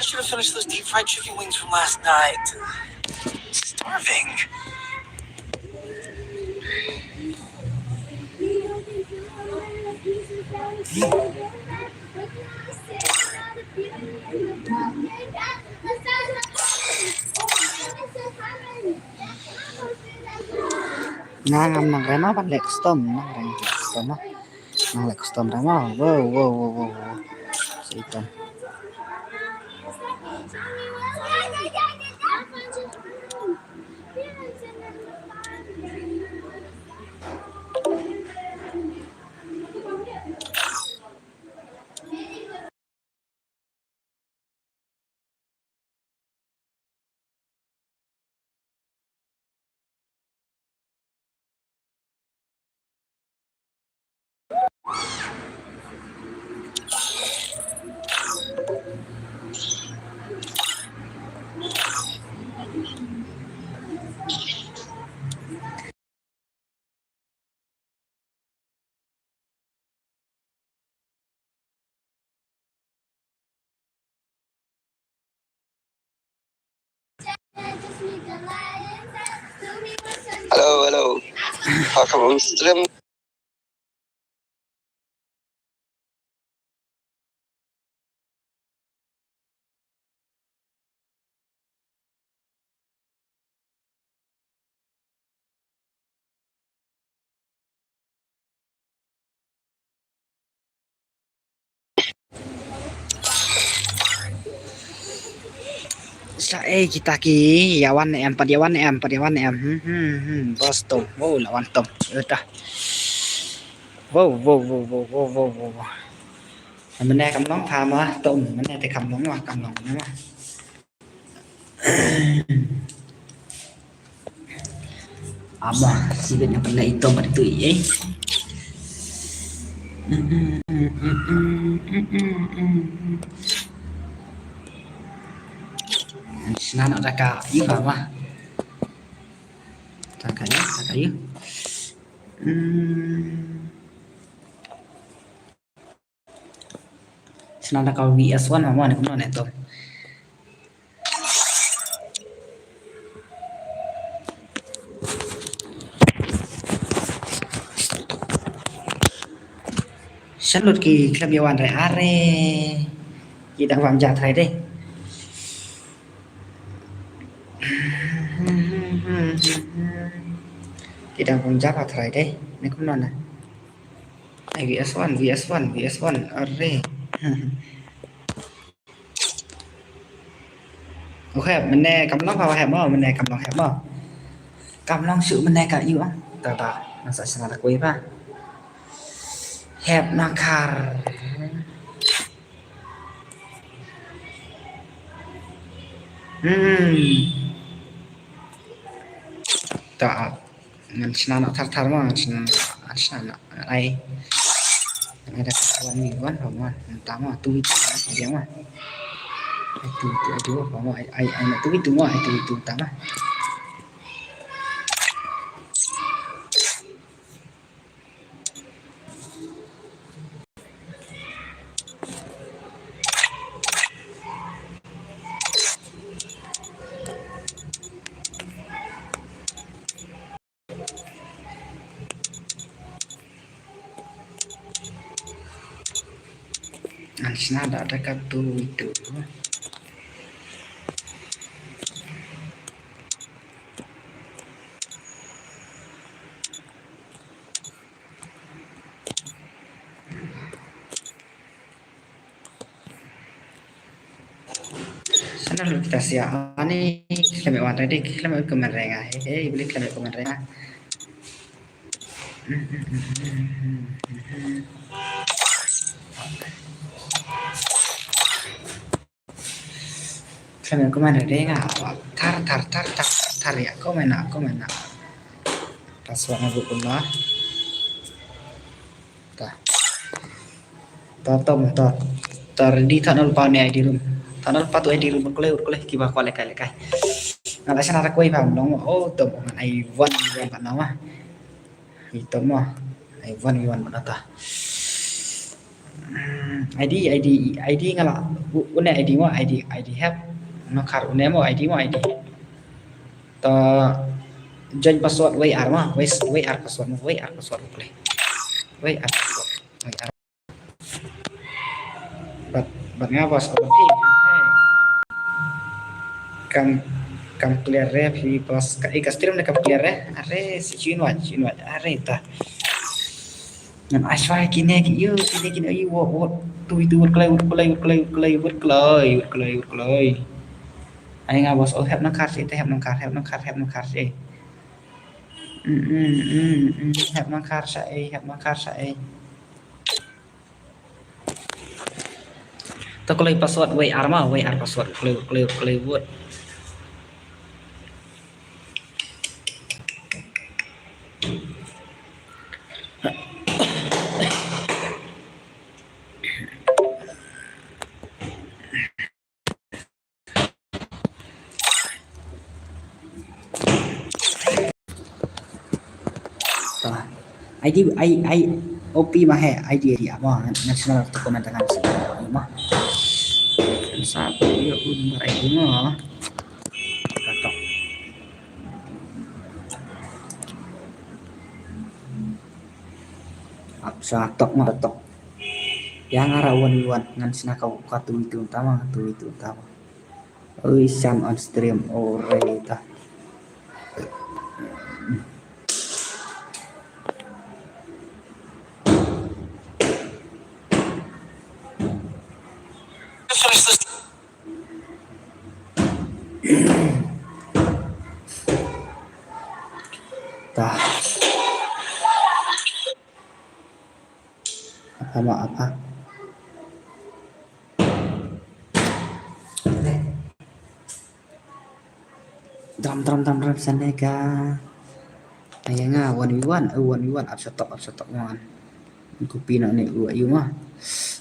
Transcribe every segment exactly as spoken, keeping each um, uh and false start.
I should have finished those deep fried chicken wings from last night. I'm starving. Nga ngam nang rema ban leh custom, nang rema leh custom ah. Nang leh custom rema. Wow, wow, wow, wow, wow. Sa itom. Hello, hello. Welcome on stream. Sa ei kita ki ïa wan em, pat ïa wan em, pat ïa wan em. Hmm, hmm, hmm. Bos tom. Wow, la wan tom. Uta. Wow, wow, wow. Mane kam long pha ma tom, mane te kam long ma, kam long ma. Ama, sibit nga pernah itom pada tu, eh. Sna nak taka, yu, ama. Taka yu, taka yu. Hmm. Sna da ka V S one ma, ma ne kumno ne to. Sha lut ki khlem ïa wan re are. Ki dang bam ja thrai de. Ki dang bam ja thrai de. Ne kumno ne. Ai, V S one, V S one, V S one, are. Okay, mane kam long ka hep mo, mane kam long hep mo. Kam long shu mane ka yu ah. Ta ta, nasa sna ta kui pa. Hep na kar. Hmm. Ta. Ngan sna na thar thar ma, ngan sna, ngan sna na, ai. Ngan ai da one v one, one v one. Ngan ta ma, two v two, ngan ta ma. Ai two v two, ai two v two, ma, ai, ai, ai na two v two ma, ai two v two ta ma. Ngan sna da da ka two v two. Sana lu kita sia ani khlem wan tadi khlem kmen renga he he beli khlem kmen renga. Khlem kmen renga thar thar thar thar thar ya kmen na kmen na. Password na buku na. Ta. Ta tom ta. Ta ready ta nol pa ne I D room. Ta nol pa tu I D room ko le ko le kiba ko le kai le kai. Nga la sna ta koi ba long. Oh tom ngan ai one v one pa na ma. I tom ma. Ai one v one pa na ta. ID, ID, ID nga la. U-, une ID mo, ID, ID hep. Nongkhar une mo, ID mo, ID. To join password wei ar mo, wei, wei ar password mo, wei ar password mo, kule. Wei ar password, wei ar. Bad, bad nga bos, bad phi. Kam, kam clear re, phi bos. Ka, eh, ka stream ne kam clear re. Are, si chuin waj, chuin waj. Are, ta. Ngan ai shwa kine ki yu, kine kine yu, wot, wot, tu, tu, wot kloi, wot kloi, wot kloi, wot kloi, wot kloi, wot kloi, wot kloi. Ai nga bos, oh, hep nang khar shi, te hep nang khar, hep nang khar, hep nang khar shi. Mm, mm, mm, mm, hep nang khar shi, hep nang khar shi. To kloi password, wei ar ma, wei ar password, kloi, kloi, kloi, wot. Ta. ID, I, I, OP ma he, ID, ID, apa? National document tangan si, ma. Sa, yo, un, ID ma. Katok. Ap sa tok ma tok. Yang arah wan wan ngan sina kau katu itu utama, katu itu utama. Oi, Sam on stream already ta. Ta. Apa ma apa? Dram, dram, dram, dram, sana ka. Ayo nga, one v one, oh, one v one, up shot top, up shot top, one. Ku pin ni, u, ayo ma.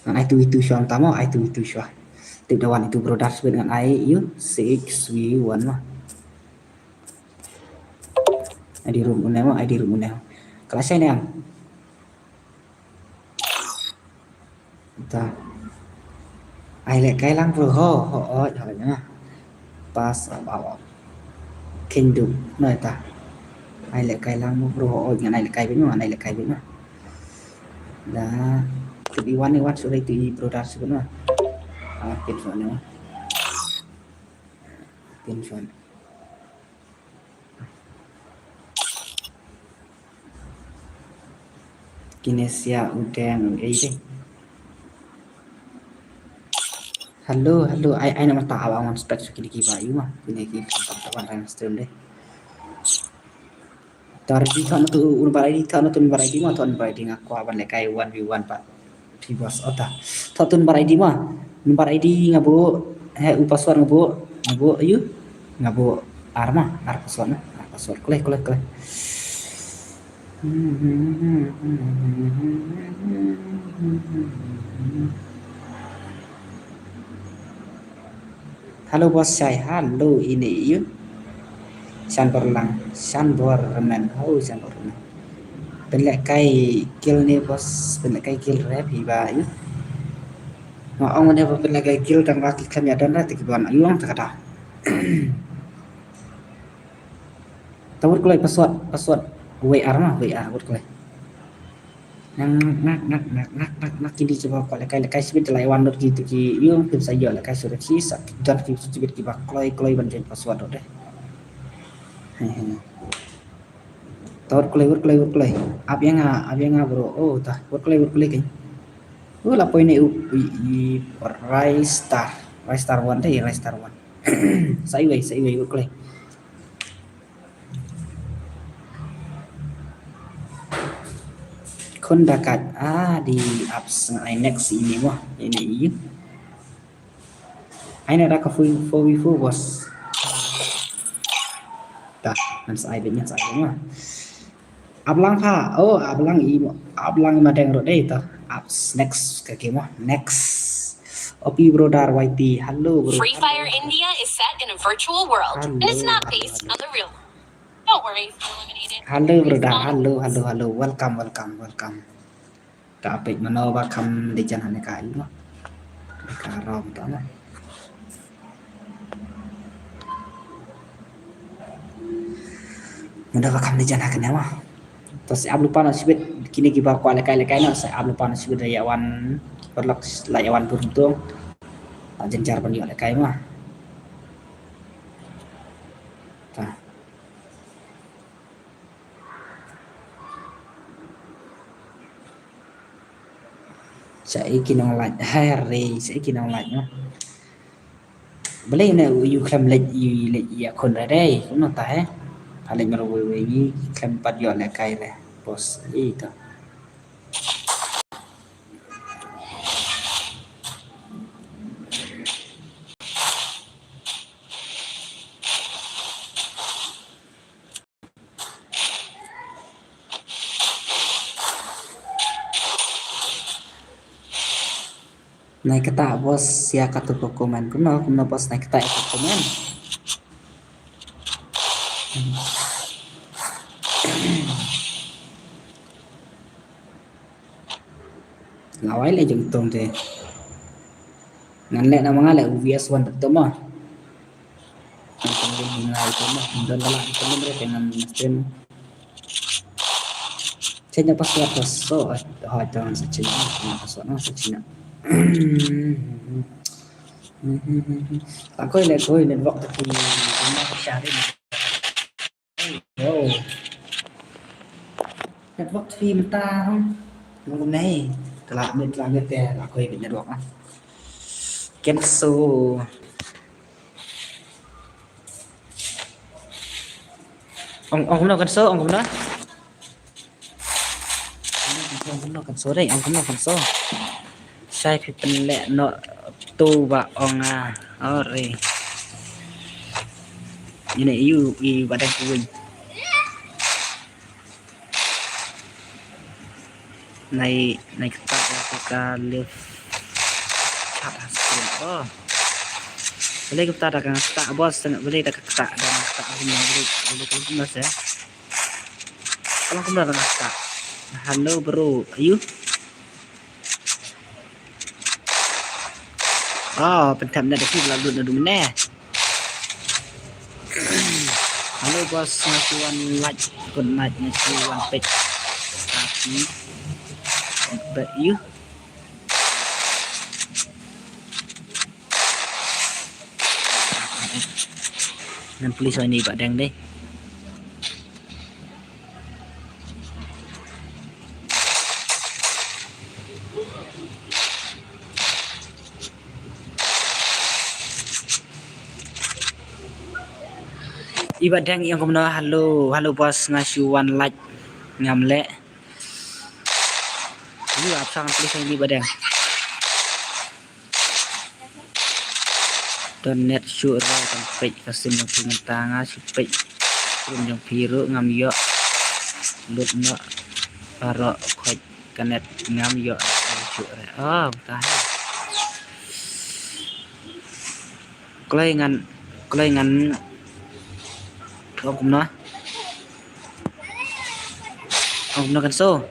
Ngan ai tu itu shwa, tamo, ai tu itu shwa. Tip da one itu brother, sebut ngan ai, you, six v one ma. Ai di room une ma, ai di room une. Kelas saya ni, am. Ta. Ai leh kai lang bro ho, ho, ho, ho, na. Pas, ap, ap, ap. Ken du, na ta. Ai leh kai lang bro ho, ho, ngan ai leh kai bino, ngan ai leh kai bino. Da. Tu iwan, iwan, sudah itu i brother sebut na. Ah, ken sudah ni. Ken sudah. Kinesia udeng ei dei. Hello, hello. Ai, ai namar ta awa ngan spek su kini kiba yu ma. Kini ki ta ta wan rang stream dei. Tar di thon tu un bar ID, thon tu un bar ID ma, thon bar ID nga kwa ban lekai one v one pa. Phi bos ota. Thon tu un bar ID ma. Number ID nga bu, he u password nga bu, nga bu yu. Nga bu ar ma, ar password na, ar password. Kole, kole, kole. Hello bos Shai, hello ini yu. Shan Borlang, Shan Bormen, oh Shan Bormen. Pynleh kai kill ne bos, pynleh kai kill rep hi ba yu. Ma ong ne ba pynleh kai kill tang ba ki kam ya don ra te ki ban yu ong ta kata. Ta wut kloi password, password. Wei ar ma, wei ar wut kloi. Nang nak nak nak nak nak nak kini coba kau lekai lekai sibit lai wan dot ki tu ki yung kim sa yo lekai sudah ki sa don ki sibit ki ba kloi kloi ban join password dot deh. He he. Ta wut kloi wut kloi wut kloi. Ap yang ah, ap yang ah bro. Oh ta wut kloi wut kloi kan. Uh la poi ne u i Rai Star. Rai Star one deh, Rai Star one. Sa iwei, sa iwei wut kloi. Khun da kat, ah, di apps ngan ai next ini mo, ini yu. Ai na da ka four v four bos. Da, ngan sa ai bit, ngan sa ai bit mo. Ablang pha, oh, ablang i mo, ablang i ma deng ro dei to. Apps next ka game mo, next. O P brother Y T, hello bro. Free Fire India is set in a virtual world and is not based on the real. No worries, eliminated. Hello brother, hello, hello, hello. Welcome, welcome, welcome. Ka peit mano ba kham dei jan ha ne ka ïu mo. Ka rom ta mo. Mano ba kham dei jan ha kane mo. To sa ap lypa noh shibit kine kiba kwah lehkai lehkai noh, sa ap lypa noh shibit, la ïa wan paralok, la ïa wan bun tung. La jan jar ban ïoh lehkai mo. Ta. Sa ïa ki nonglait, hai re, sa ïa ki nonglait mo. Balei ne u ïu khlem leit, ïu leit ïa khun re dei, kumno ta he. Pha leit marwei wei ngi khlem pat ïoh lehkai re. Boss, ito. Nai kata boss ïa katu ka comment. Kumno, kumno boss nai kata ïa ka comment. Lawai le jong tong te. Ngan leh na ma nga leh U V S one dot com ah. Ngan tong leh ngai to ma. Don la ngan tong leh te ngan stream. Check na password to so. Ho to sa check na password na sa check na. Akoi le koi network te ki ma share. Yo. Network phi mynta hum. Ngum nei. Tla mit tla mit te la koi bit network ah. Ken so. Ong ong kumno ken so ong kumno. Ong kumno ken so dei ong kumno ken so. Sai phi pynleh noh tu ba ong a. Ore. Ine ïu i ba dang kuwin. Nai nai kata ka live chat ha screen. Oh. Boleh kita dah kata boss tengah boleh dah kata dah kata aku mau boleh boleh kalau kita ya. Kalau kita dah kata. Hello bro, are you? Oh, pynthep na da ki la lut na du mynne. Hello boss, nga shu wan like, good night, nga shu wan peit. Tapi but you. Ngan puli soi ni ba dang dei. Iba dang ïong kumno, hello, hello boss, nga shu wan like ngam leh. Ni ap sang please ni ba dang. Don net shu ro kan peit ka sim jong phi mynta nga shu peit. Sim jong phi ru ngam ïoh. Lut noh. Aro khoit ka net ngam ïoh. Shu re. Oh, mynta. Kloi ngan, kloi ngan. Ong kumno. Ong kumno kan so.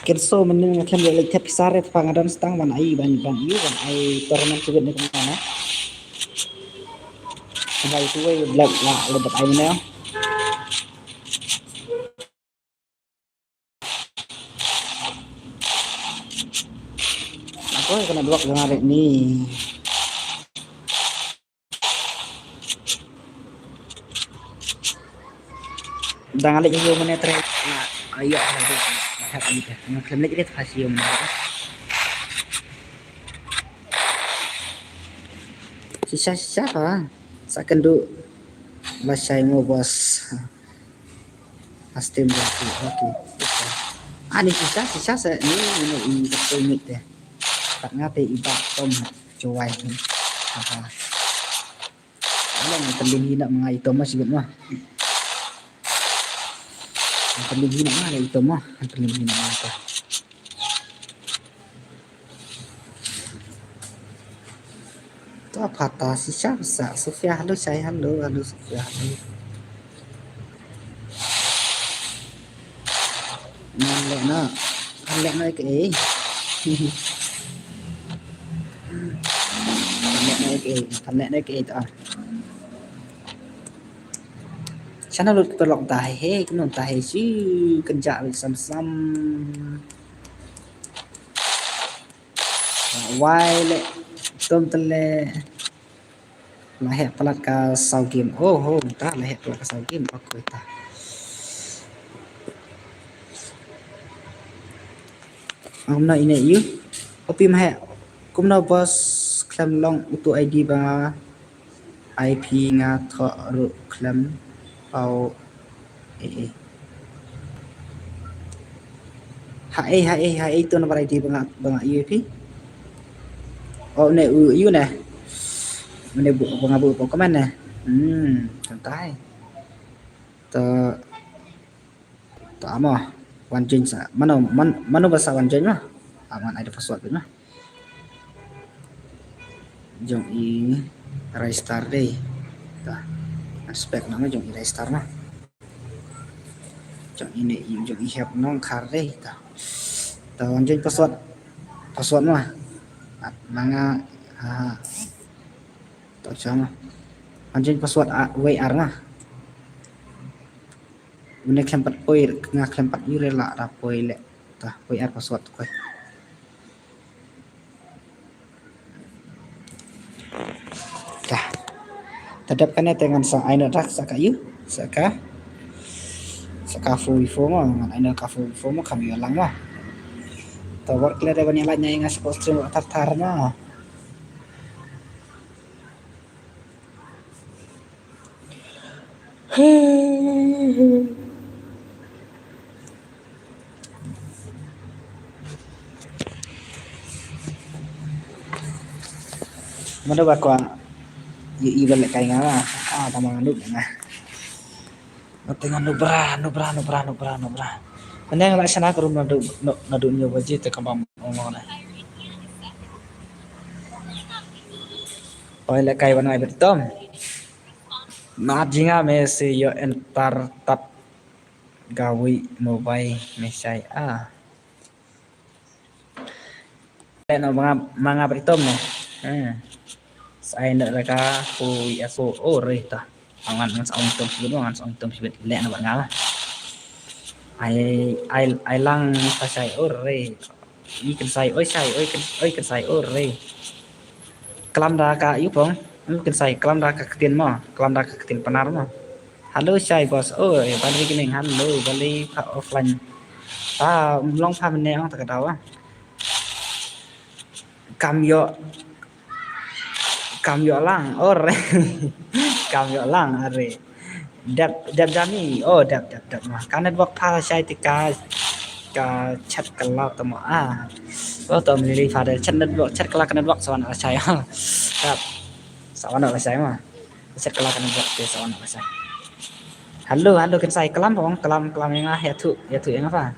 Ken so mynnin nga khlem leh leit thep pisa re, te pa nga don stang ban ai ban ban ïu ban ai tournament sibit ne kumno na. Bai tu wei black la le dap ai mynne. Ako ka network jong nga re ni. Dang alik ïu mane tre. Ayo, ayo, ayo, ayo, ayo. Nga khlem leh rit ha shu ïu mane. Shisha, shisha ka. Sa kynduh. Ba shai mo boss. Astem jong phi. Okay. Ani shisha, shisha sa ni ni i ka poi mit te. Pat nga te i ba tom jowai. Aha. Ala ngan tyndim hi na ma nga i tom ma sibit ma. Ngan tyndim hi na ma nga i tom ma. Ngan tyndim hi na ma nga. To pata shisha sa Sofia, hello shai, hello, hello Sofia, hello. Leh na. Leh na ke. Leh na ke. Leh na ke ta. Channel lut pelok ta he, kumno ta he shi, kynja sam sam. Wai le tom tele. La heh palat ka saw game. Oh ho, ta la heh palat ka saw game. Okay ta. Amna ine yu. Opi ma heh. Kumno boss khlem long utu I D ba nga I P nga thoh ruh khlem pau. Eh, eh. Ha ei, ha ei, ha ei tu nambar I D ba nga, ba nga yu phi. Oh ne u yu ne. Mane bu ba nga bu ko komen ne. Hmm, santai. Ta ta ama wan join sa. Mano man, mano ba sa wan join ma. Aman ada password ma. Jong i register dei. Ta. Expect nama jong i register ma. Jong i ne i jong i hep nong khar dei ta. Ta wan join password. Password ma. Manga ha. Ta chama. Wan join password a wei ar ma. Une khlem pat poi nga khlem pat yu re la ra poi le. Ta poi ar password koi. Ta. Ta dep kane te ngan sa ai no dak sa ka yu sa ka sa ka fu fu mo ngan ai no ka fu fu mo kam yu lang mo. Ta work le de ban yu like na nga support stream thar thar mo. Mano ba kwah i i balik kai nga lah. Ah, tama ngandu nga. Mati ngandu bra, nubra, nubra, nubra, nubra. Mending lah sana ke rumah nadu nadu nyo baji te kambang ngong na. Oi le kai wan ai betom. Nat jinga me si yo entar tap gawi mobile me sai a. Leh no manga manga betom ne. Hmm. Sai na raka ku ya ku o rita. Angan ngan sa ong tom sibit angan sa ong tom sibit leh no banga. Ai ai ai lang sa sai o rita. I kynsai oi sai oi kynsai oi kynsai oi re. Klam da ka yu pong. Kynsai klam da ka ktien mo klam da ka ktien Pnar mo. Hello sai boss oi ban ri kining hello bali pa offline. Ta long pa mene ang ta ka dawa. Kam yo Kam yo lang or kam yo lang are. Dep dep jani oh dep dep dep ma ka network pa shai ti ka ka chat kala tamo ah. Oh tom lili pa de chat network chat kala ka network sawan ala shai. Dep sawan ala shai ma chat kala ka network te sawan ala shai. Hello hello kynsai kalam pong kalam kalam yang ah ya tu ya tu yang apa.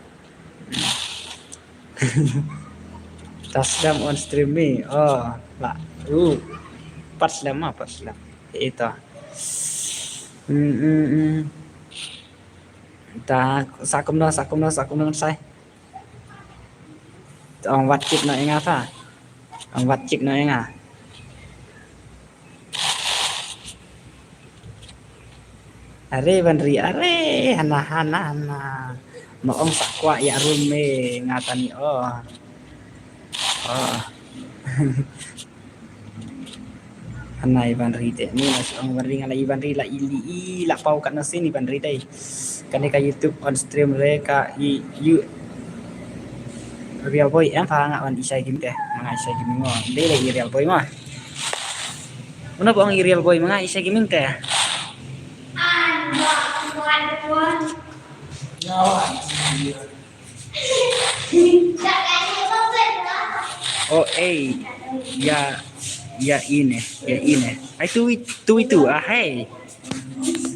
Taslem on stream me. Oh, la. Uh. Pat slem ma, pat slem. Ito. Hmm, hmm, hmm. Ta sakum no, sakum no, sakum no sai. Ong wat chik no inga ta. Ong wat chik no inga. Are ban ri are hana hana hana. Ma ong sa kwah ya rum me nga tani oh. Oh. Hana i ban ri te ni na ong ban ri nga la i ban ri la i li i la pau kat na sin i ban ri dai. Kane ka YouTube on stream re ka i yu Real boy em pa nga wan isai gim te. Nga isai gim ngo. Dei dei real boy ma. Mano bong real boy ma nga isai gim te. Oh eh ya ya ine ya ine. Ai tu tu itu ah hey.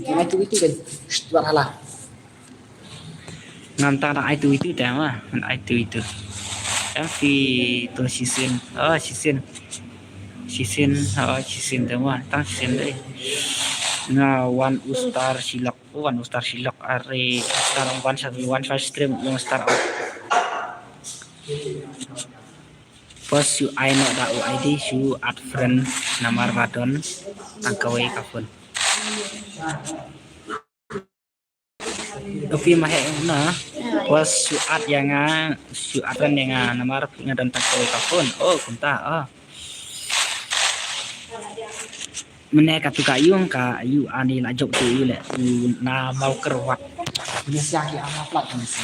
Ai tu itu kan. Shh, buat halah. Ngam tang ai tu itu te ma, ai tu itu. Em phi to sisin. Oh sisin. Sisin, oh sisin te ma, tang sisin deh. Nga wan ustar silok, oh, wan ustar silok are star wan sa wan sa stream yung star. Boss, shu ai noh da u I D, shu add friend namar ba don tang kawei ka phone. Dopi ma he na. Boss, shu add ïa nga, shu add friend ïa nga namar nga don tang kawei ka phone. Oh, kumta, oh. Mynne katu ka ïung ka ïu ani la jok tu ïu le. Ïu na mau kerwat. Ini sia ki ama plat ini sia.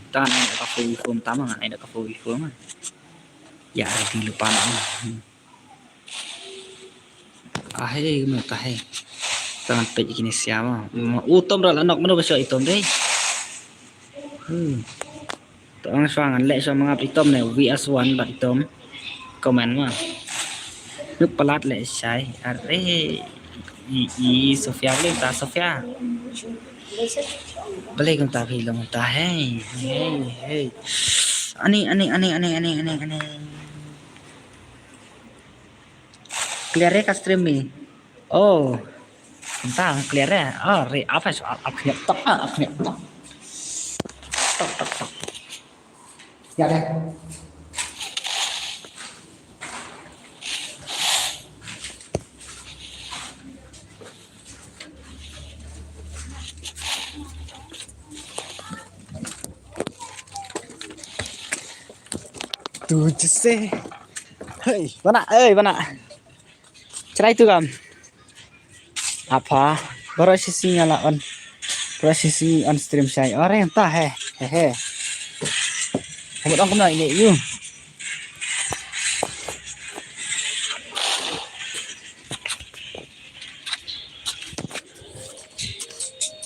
Ta nai da ka full form ta ma, nai da ka full form. Ya, ready lupa na. Ahei, no tahei. Tangan peit kine sia ma. U Tom ra la nok, mano ba shu i Tom dei. Hmm. Tang shuwa ngan leh shuwa mangap i Tom ne, V S one bad i Tom. Comment ma. Nuk palat leh shai. Are i, i Sofia, balei ta Sofia? Balei kumta phi long ta, hei, hei, hei. Ani, ani, ani. Clear ka stream mi. Oh. Kumta clear eh. Oh, re apa so ap khniap tok, ah, ap khniap tok. Tok, tok, tok. Ya deh. Tu jese. Hei, bana, ei, bana. Try tu kam. Apa? Baru sisi nyala on. Baru sisi on stream shai. Ore ta he. He he. Kamu dong kena ini ïu.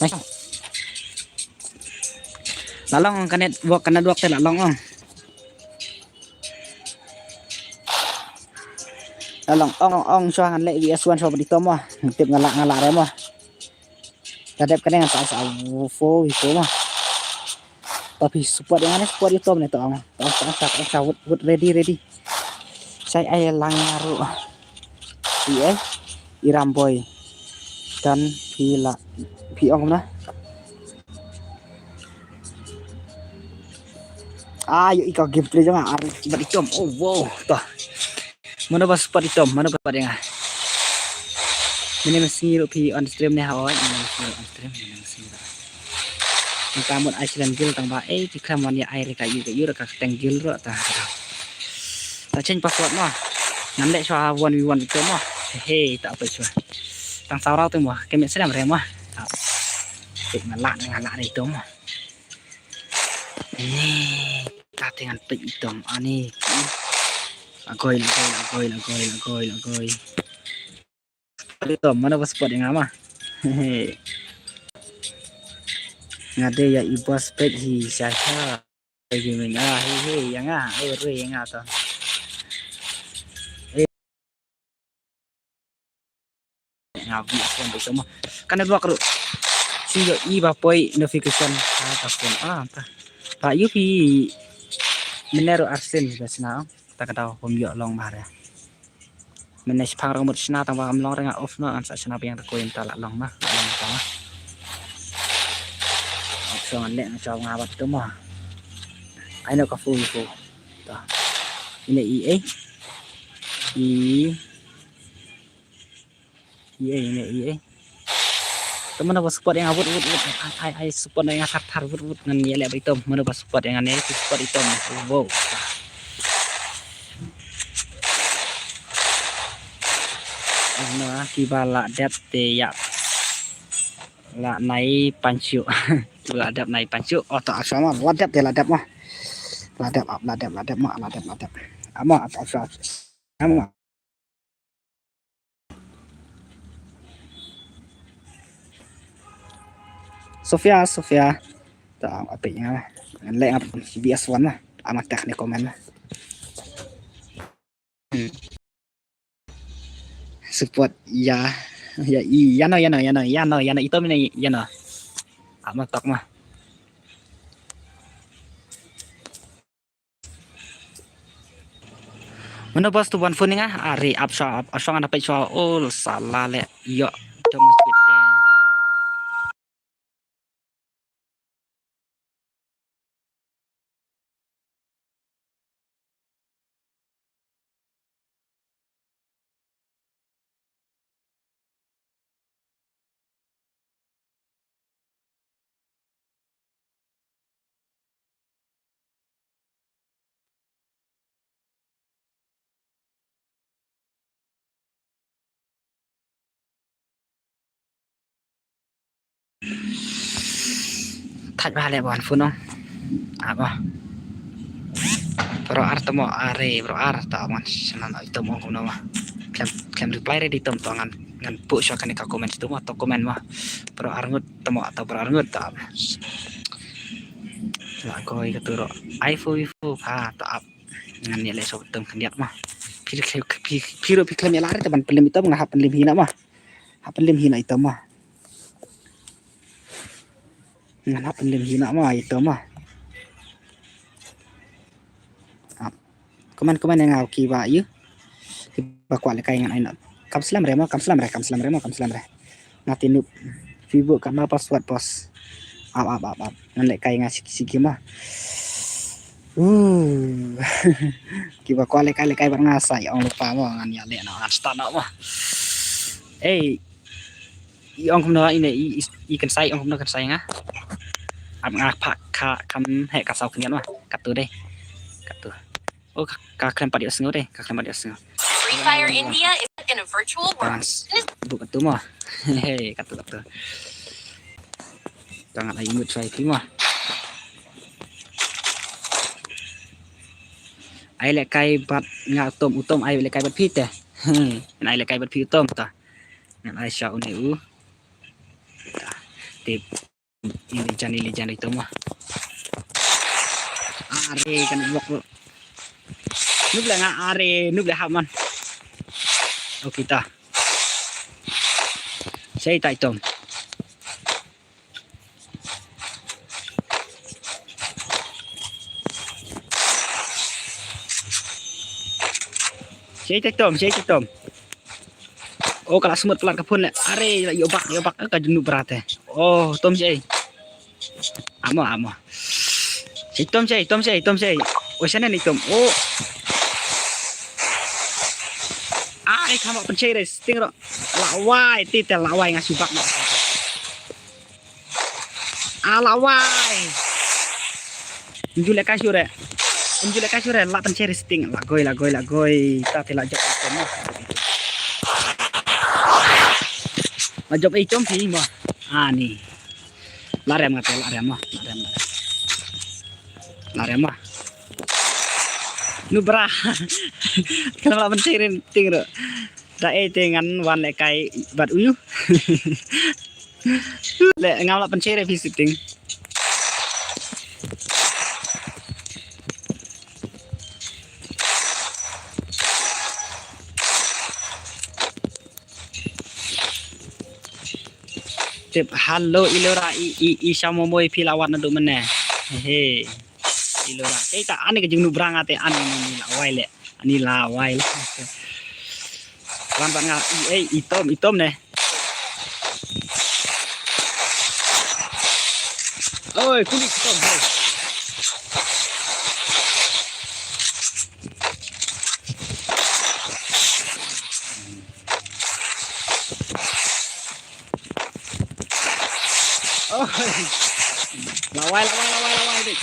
Nice. La long ka network, ka network te la long ong. La long ong ong ong shuwa ngan leh V S one shuwa bad i Tom mo. Tip nga lah, nga lah re mo. Ta dep kane ngan sa sa vo vo mo. Ta phi support ïa nga ne, support i Tom ne ta ong. Ta ong, ta ong, ta ong, ta ong, wut, wut, ready, ready. Shai ai lang nga ruh. Phi eh, i Ram Boy. Dan phi la, phi ong kumno? Ah, ïohi ka gameplay jong nga ar bad i Tom. Oh wow, to. Mano ba support i Tom, mano ba support ïa nga. Mynne mynsngi ruh phi on stream ne hoi, mynne mynsngi ruh on stream, mynne mynsngi ruh. Mynta mut ai slen guild tang ba, eh, phi khlem wan ïa ai re ka ïu ka ïu re ka kyrteng guild ruh ta. Ta change password mo. Ngan leh shuwa one v one bad i Tom mo. He he, ta peit shuwa. Tang saw raw te mo, kynmaw snem re mo. Ta. Peit nga lah, nga lah re i Tom mo. Ni, ta te ngan peit i Tom, ani. Agoi, agoi, agoi. Support i Tom, mano ba support ïa nga ma. Nga dei ïa i boss peit hi sha sha. Gaming, ah, hi hi ïa nga, ai re ïa nga to. Nga bi phone ba ito mo. Ka network ruh. Shu ïohi ba poi notification ha ka phone. Ah, ta. Ba ïohi mynne ruh arsien ba shna. Ta ka daw bym ïoh long ba re. Mynne shipang ruh mut shna tang ba kam long re nga off noh, ngan sa shna biang ta, ko ïa ta la long ma, la long ta ma. Off shuwa ngan leh nga shwa nga bat tu mo. Ai no ka phone ko. Ta. Ine i eh. I I ei, ne, i ei. Te mano ba support ïa nga, wut, wut, wut. Ai, ai, ai, support ïa nga thar, thar, wut, wut. Ngan ïaleh bad i Tom. Mano ba support ïa nga ne, support i Tom. Wow. Ano, kiba la dep te ïa. La nai pan shuh. Kiba la dep nai pan shuh. Oh, to, ap shuwa ma. La dep te la dep ma. La dep, ap, la dep, la dep ma, la dep, la dep. Ap ma, ap, ap shuwa. Ap ma. Sofia, Sofia. Ta, ap ïa nga. Ngan leh nga B S one ma. Ama tag ne comment ma. Hmm. Support ïa, ïa i, ïa no, ïa no, ïa no, ïa no, ïa no, i Tom ne, ïa no. Ama tag ma. Mano ba tu ban phone nga, ari ap shuwa, ap, ap shuwa nga na peit shuwa, ol sala le, ïoh, dong sweet. Thaj ba le ban phone ong. Aba. Bro ar tamo are bro ar ta man sanan oi tamo kumno ma. Klem klem reply re di tom to ngan ngan pu sha kane ka comment tu ma to comment ma. Bro ar ngut tamo to bro ar ngut ta. La koi ka tu ro. Ai fu fu pha ta ap. Ngan ïa leh sha utom khyndiat ma. Phi phi phi ro phi khlem ïa lari te ban pynlem itom nga hap pynlem hi na ma. Hap pynlem hi na itom ma. Ngan hap pynlem hi na ma itom ma. Ap. Comment comment ïa nga ki ba ïa. Ki ba kwah lehkai ngan ai na. Kam slem re ma, kam slem re, kam slem re ma, kam slem re. Nga te Noob. Facebook kat ma password pos. Ap ap ap ap. Ngan lehkai nga siki siki ma. Uh. Ki ba kwah lehkai lehkai bad nga sa ïa ong lypa ma ngan ïa leh na ngan start na ma. Ei. I ong kumno ine i i kan sai ong kumno kan sai nga. Ap nga pha ka kam he ka saw khyndiat ma. Katu dei. Katu. Oh ka ka khlem pat ïoh sngew dei, ka khlem pat ïoh sngew. Free Fire India is in a virtual world. Duk katu ma. Hei katu katu. Tangan ai mut sai ki ma. Ai lehkai bad nga utom utom ai lehkai bad phi te. Ngan ai lehkai bad phi utom ta. Ngan ai sha une u. Ta. Tip. Ili jan ili jan itom ma. Are kan blok bro. Noob le nga are noob le hap man. Okay ta. Sei ta itom. Sei ta itom, sei ta itom. Oh ka la smut palat ka phone le. Are la ïoh bak ïoh bak ka jingnu bra te. Oh tom sei. Amo amo. Sei tom sei tom sei tom sei. Oh sana ni tom. Oh. Ai ka ma pynchei re sting ro. La wai ti te la wai nga shu bak ma. Ala wai. Unju le ka shure. Unju le ka shure la tan cherry sting la goi la goi la goi ta te la jop itom. La jop itom phi ma. Ani. La rem ngate la rem ma la rem la rem. La rem ma. Nu bra. Kan la tan cherry sting ro. Da ei te ngan wan lehkai bad uyu. Le ngam la pynchei re phi sitting. Tip hello Ilora i i i shamomoi phi la wan na du mene. He. Ilora. Ei ta ani ka jingnu brang ate ani ni la wai le. Ani la wai le. Wan bad nga i ei itom itom ne. Oi kuli itom hoi. Oi. Lawai lawai lawai lawai dei.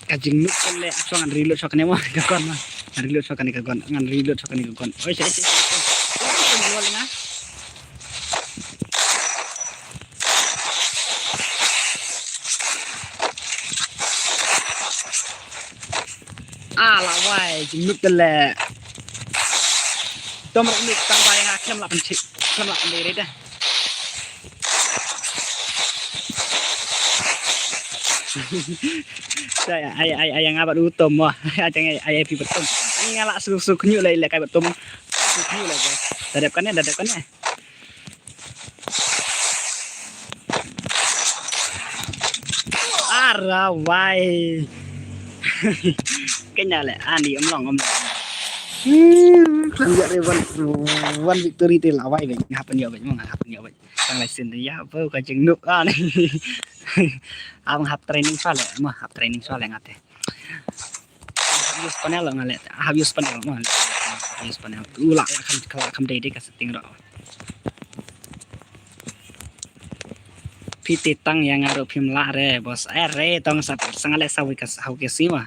Ka jingmut kan le shuwa ngan reload shuwa kane ma ka gun ma. Ngan reload shuwa kane ka gun. Ngan reload shuwa kane ka gun. Oi sei sei sei. Ah lawai jingmut kan le. Tom rok mik tang bai nga khlem la pynchit khlem la pynlei re dah. Ai ai ai ai nga bad utom mo. Ai ai ai ai pi betom. Ani nga la su su khnyu lai le kai betom. Su khnyu lai. Da dep kane da dep kane. Ara wai. Kenya le ani amlong amlong. Kan ya re wan wan victory te lawai be. Happen ya be mo happen ya be. Tang lai sin ya bo ka jing nuk ani. Ang hap training swa le mo hap training swa le ngate. Hap use panel nga le hap use panel mo. Hap use panel. Ula ya kan kala kam dei dei ka setting ro. Phi te tang ya nga ro phim lah re bos. Eh re tong sa sa nga le sa wi ka sa wi ka sima.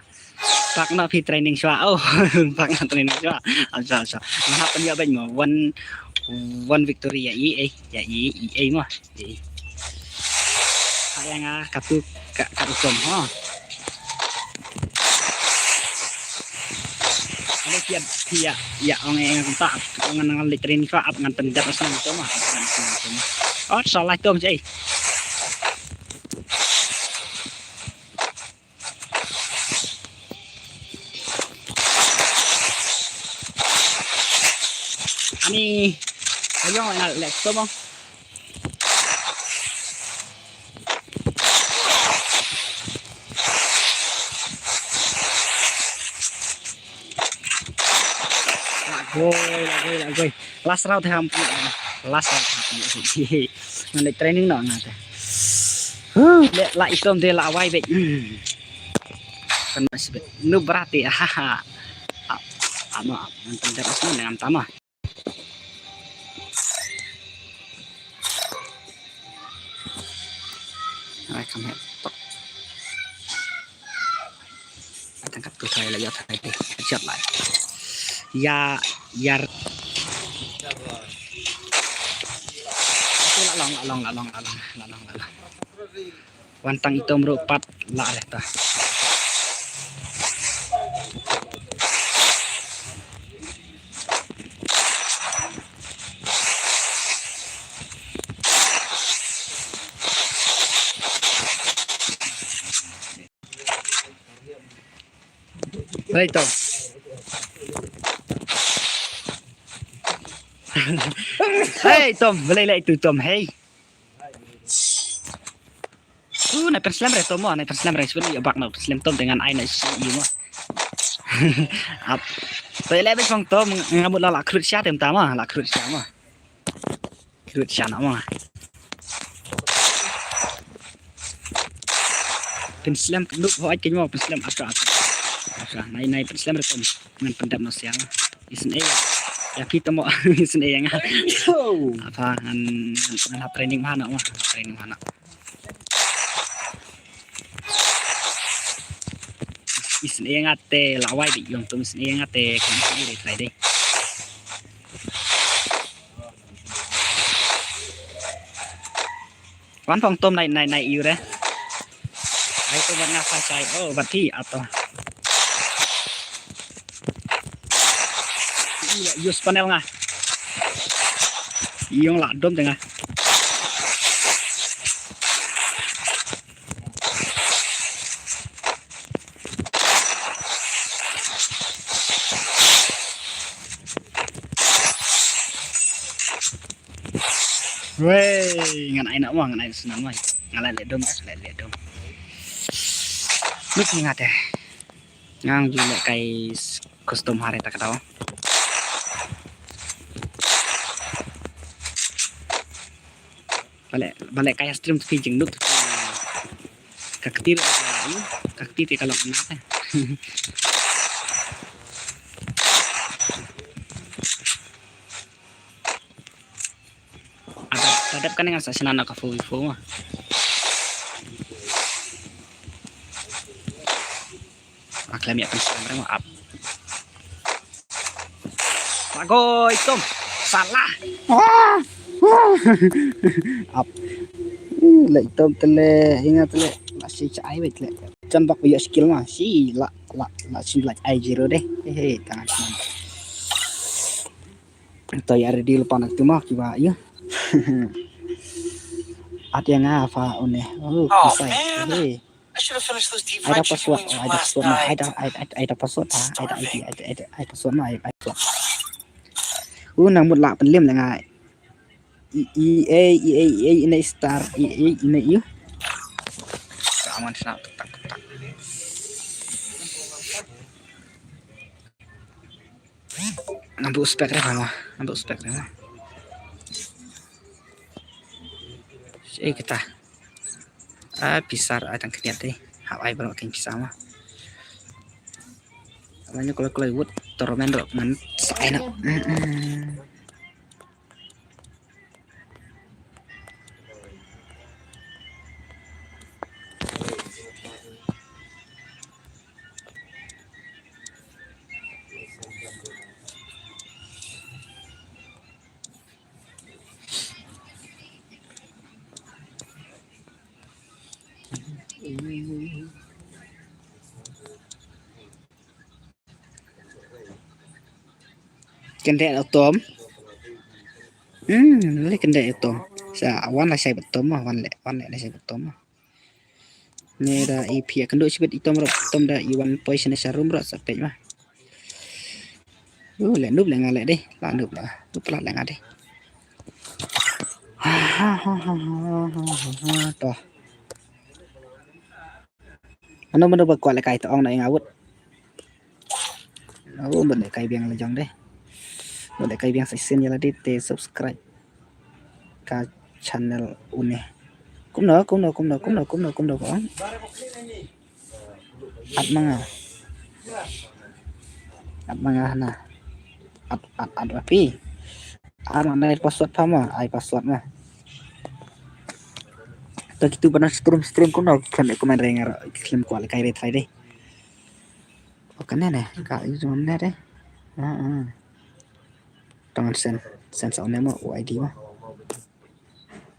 Pak na phi training swa. Oh, pak na training swa. Acha acha. Nga hap pen ya ben mo. One one victory ya i eh ya i i eh mo. I. Ha Ïa nga katu ka, ka rukom ha. Alo, phi ïa, phi ïa, ïa ong ïa nga kumta, ong nga nang leit training ka, ap ngan pyndep shnong to ma. Oh, salah to ma, eh. Ani, ayong na lek to mo. Lagoi, lagoi, lagoi. Last round te ham. Last round te ham. Ngan leit training noh nga te. Huh, le la itom te la wai bek. Hmm. Kan masih bek. Nu berarti, haha. Ap, ap, ap. Ngan tang terus ngan tama. Ai, kam het tok. Ai, tang kat tu thai la, ïa thai te. Headshot lai. Ïa, ïa. Aku la long, la long, la long, la long, la long, la long. Wan tang itom ruh pat la reh ta. Hei, Tom. Hei, Tom, balei la itu, Tom, hei. Uh, nai pen slem re, Tom, mo, nai pen slem re, sipun ïa bak na pen slem, Tom, te ngan ai na si ïa mo. Ap. Te le bek fong, Tom, nga mut la la krut sha tem ta mo, la krut sha mo. Krut sha na mo. Pen slem nuk ho ai ken mo, pen slem aka aka. Aka, nai nai pen slem re, Tom. Ngan pyndep noh sha nga. Isynei ïa. Ïa phi to mo. Isynei ïa nga. Oh. Apa ngan, ngan, ngan hap training ma noh mo. Hap training ma noh. Isynei ïa nga te la wai di yong Tom, isynei ïa nga te kan isynei dei trai dei. Wan phong Tom nai, nai, nai iu re. Ai to ban nga sa sai. Oh, bat ti ato. Use panel nga. Yong la dom te nga. Wei, ngan ai na mo, ngan ai sna mo. Ngan ai le dom, le le dom. Nuk nga te. Ngang ju le kai s-, custom hare ta ka daw. Bale, bale kai stream ki jing nuk. Ka ktir ka, ka ktir ka lok na. Ada, ada kan nga sa sna na ka four v four ma. Ak lem ïa kan sna ma ap. Lagoi Tom. Salah. Ap. Hmm, le Tom te le, ingat le. Masih cai wait le. Jambak ïa skill ma. Si la, la, la sim la ai zero deh. Hehe, tangan. To ïa ready lepas nak tu mah kiba ïa. At ïa nga fa une. Oh, kisai. Hey. Ai da password, oh, ai da password ma, ai da, ai, ai, ai da password ha, ai da I D, ai da, ai da, ai da password ma, ai, ai password. Uh, nang mut lah pynlem le nga. I, i, ei, i, ei, i, ei, ine star, i, ei, ine i. Ka aman sna tak tak tak. Nampu spek re ma, nampu spek re ma. Eh, kita. Ah, pisar ai tang kniat te. Hap ai baroh king pisar ma. Namanya kalau kalau wut tormen ro man sai na. Kyndeh autom. Hmm, le kyndeh autom. Sa wan la shai bad tom ma, wan le, wan le la shai bad tom ma. Ne da i phi kynduh shibit i tom ruh, tom da i wan poi shane sha room ruh sa peit ma. Uh, le nup le nga le dei, la nup la, nup la le nga dei. Ha ha ha ha ha ha ha. To. Mano mano ba kwah lehkai to ong na ïa nga wut. Oh, ba lehkai biang la jong de. Ba lehkai biang sa shisien ïa lade te subscribe ka channel une. Kumno, kumno, kumno, kumno, kumno, kumno ko. At ma nga. At ma nga na. At, at, at ma phi. Ar ma ai password pha ma, ai password ma. To kitu ba na stream, stream kumno, khlem comment re nga ruh, khlem kwah lehkai re trai de. O kane ne, ka use one ne de. Ah, ah. To ngan send, send sa one ma, u I D ma.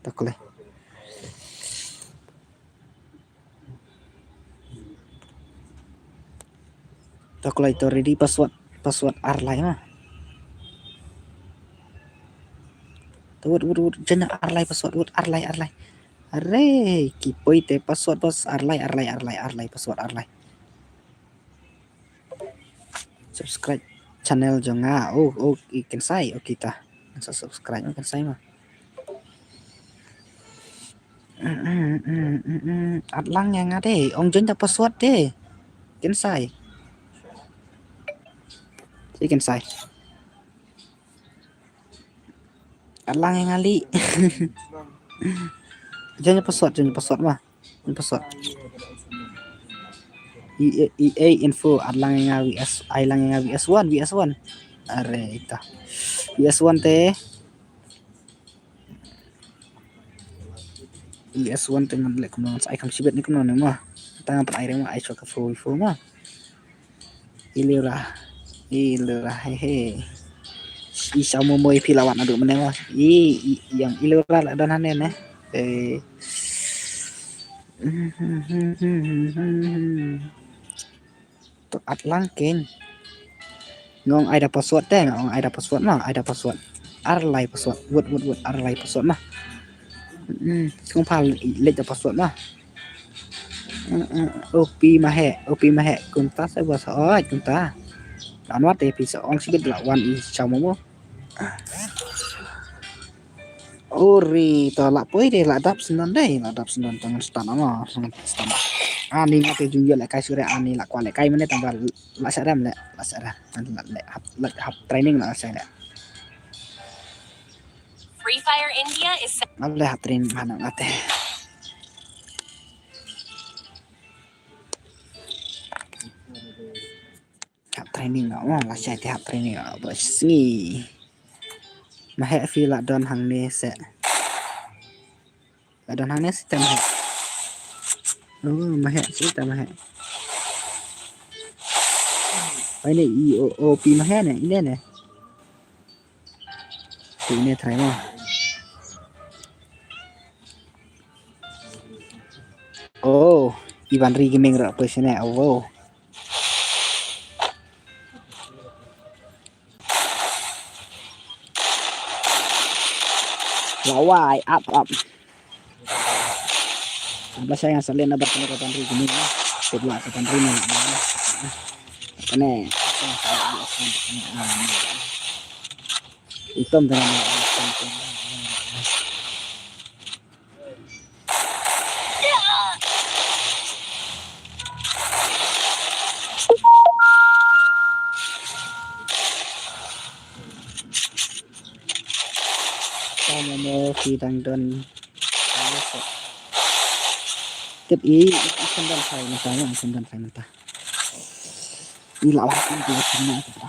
To kole. To kole to ready password, password ar lai ma. To wut, wut, wut, jan ar lai password, wut, ar lai, ar lai. Are, ki poi te password bos, ar lai, ar lai, ar lai, ar lai, password ar lai. Subscribe channel jong nga. Oh, oh, i kynsai, oh, kita. Sa subscribe, oh, kynsai ma. At lang ïa nga de, ong join da password de. Kynsai. Te kynsai. At lang ïa nga li. Join da password, join da password ma. Join password. E A, E A info, at lang ïa nga V S, ai lang ïa nga V S one, V S one. Are ita. V S one te. V S one te ngan leh kumno, ai kam shibit ne kumno ne ma. Tang pat ai re ma, ai shuwa ka four v four ma. Ilura. Ilura, he he. I sa mo mo i phi la wan adu mane ma. I, i, yang ilura la don hane ne. Eh. To at lang ken. Nga ong ai da password te, nga ong ai da password ma, ai da password. Ar lai password, wut, wut, wut, ar lai password ma. Hmm, kong pha leh da password ma. Hmm, hmm, O P ma he, O P ma he, kumta sa bos, oi, kumta. Anwar te phi sa ong sikit la wan i sa mo mo. Uri, to la poi de, la dap sendon de, la dap sendon, to ngan start ama, ngan start. Ani nga te jung ïa lehkai sure, ani la kwah lehkai mane tang ba la sha rem le, la sha rem. La, la hap, la hap training la sha le. Free Fire India is Nga le hap training mana nga te. Hap training nga, oh, la shai te hap training nga, ba sngi. Ma he phi la don hangne se. La don hangne se te ma he. Oh, ma he se te ma he. Ai ne i o, o pi ma he ne, ine ne. Te ine try ma. Oh, Ivan Ri Gaming ra poi sene, oh, wow. Lawai, up, up. Abla saya ngan salin na bar kene ka bandri gini na. Tebla ka bandri na. Kene. Itom dengan. Tama mo ki dang don. Tip i, i kan don sai na tama, i kan don sai na ta. I la wah i dia kena ta.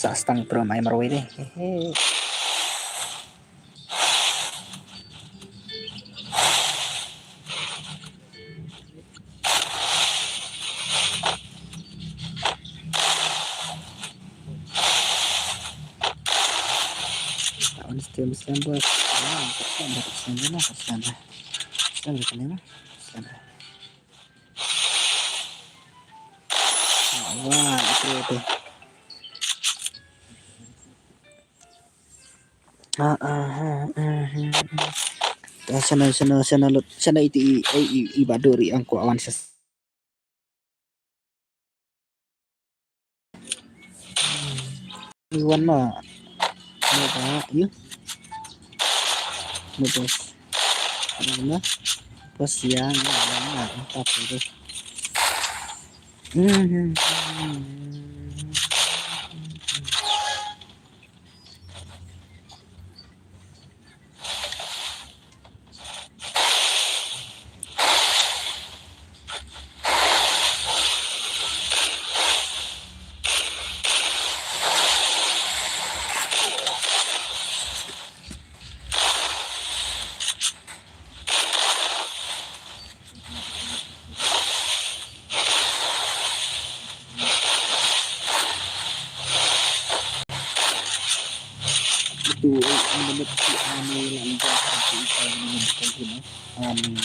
Sa stang pro mai marwei deh. Hehe. On stream slam bos. Ah, slam dah, slam dah, slam dah. Slam dah, slam dah. Slam dah. Wah, itu, itu. Ah, ah, ah, ah, ah. Ta shano, shano, shano lut, shano iti i, i, i, i badur i angko awan sas. Iwan ma. Mo ba, yu. Mo bos. Ano na? Bos yang, yang, yang, apa tu? Hmm. Itu, eh, menurut si Ani lah, itu, itu, itu, itu, itu, Ani.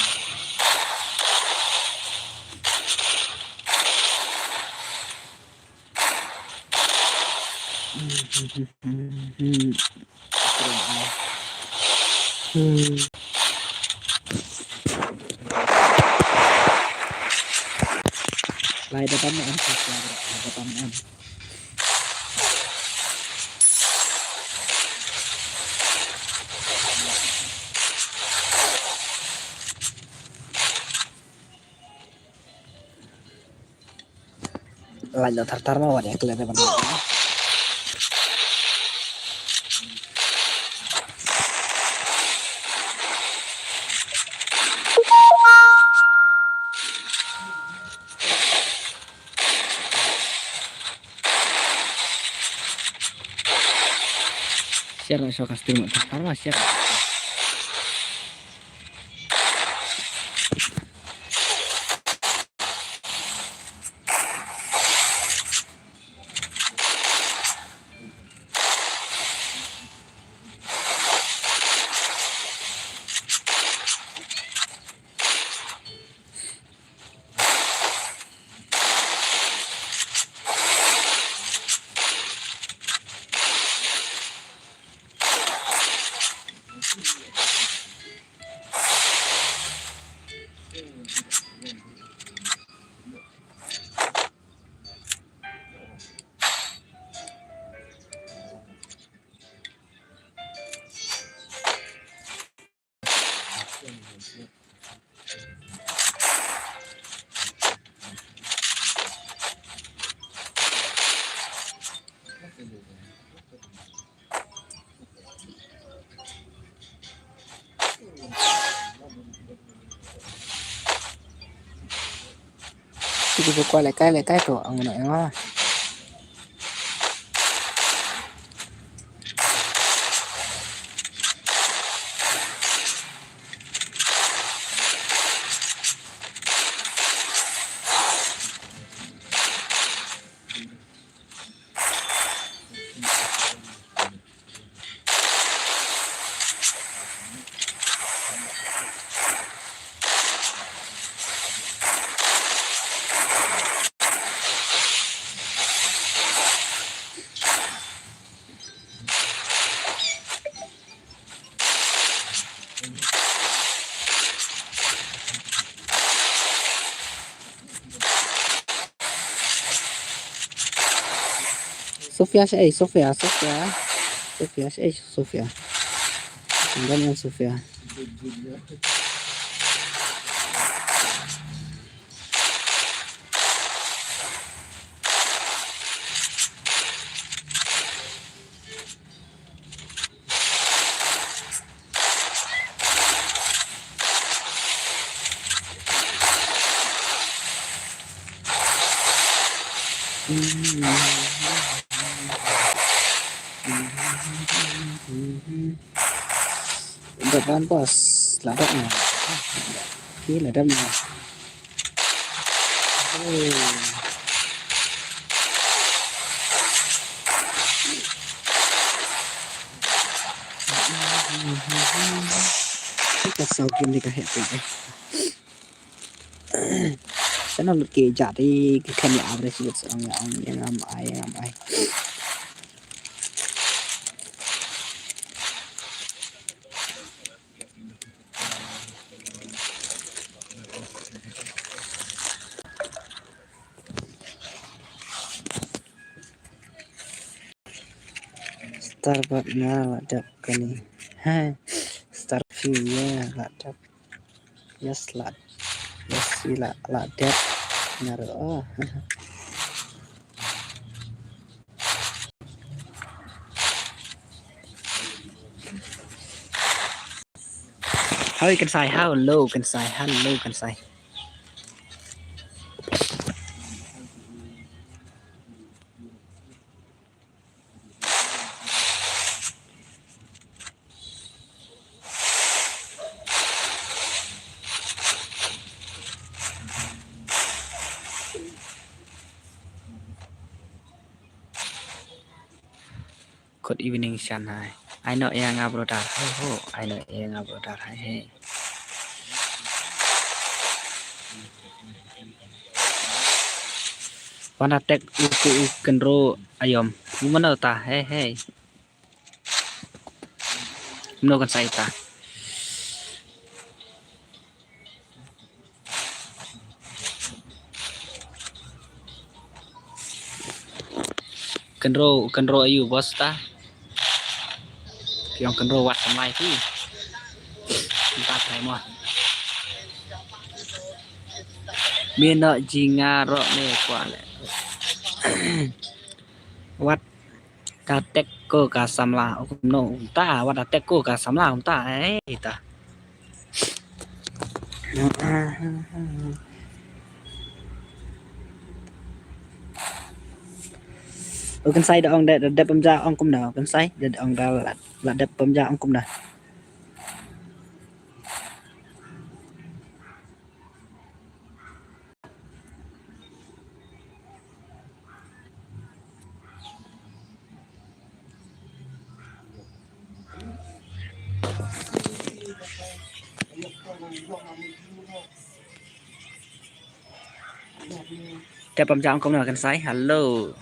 Lai da tam em, lai da tam em. Lai da thar thar ma wat ïa klet da ban. Share na shoka stream, thar thar ma share. Ki ju kwah lehkai lehkai to, ang mano eng ah. Sofia, shaei, Sofia, Sofia. Sofia, shaei, Sofia. Ym don ïa Sofia. Mhm. Dep ban bos, la dep na. Ki la dep na. Oh. Ka saw kim ni ka heh pla eh. Sana lut ki jat i ki khen ya average lut sa ong ya ong ya ngam ai ya ngam ai. Star bat nga la dep kani. Hai. Star view ya la dep. Yes la. Yes la la dep. Nga ro. Oh. How you can say how low can say how low can say. Good evening, Shanghai. Ai noh ïa nga brother. Ho ho. Ai noh ïa nga brother. Hai hai. Wan attack u ku u kynro ayom. U mano ta. Hai hai. Mano kan sai ta. Kynro, kynro ayu bos ta. Ki ong kynro wat samlai ki. Empat hai mo. Mino jinga ro ne kwa le. Wat ka tek ko ka samla. Kumno kumta, wat ka tek ko ka samla kumta. Eh, ita. U Kynsai da ong da, da dep pynja ong kumno, u Kynsai da ong da la, la dep pynja ong kumno. Te pom jam kumno Kynsai? Hello.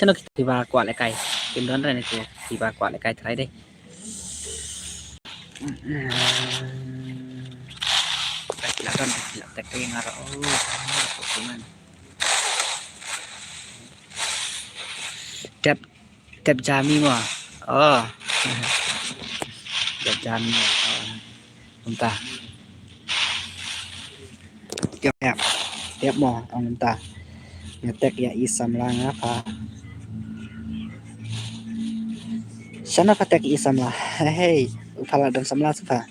Shano kiba kwah lehkai? Kim don re ne kiba kwah lehkai trai dei. Kiba don, kiba tek ring aro. Oh, kuman. Dep Tep jami mo. Oh. Tep jami mo. Oh. Kumta. Tep, tep. Tep mo, ong kumta. Nga tek ïa i samla nga pha. Shano pha tek i samla. Hei, u pha la don samla sha pha.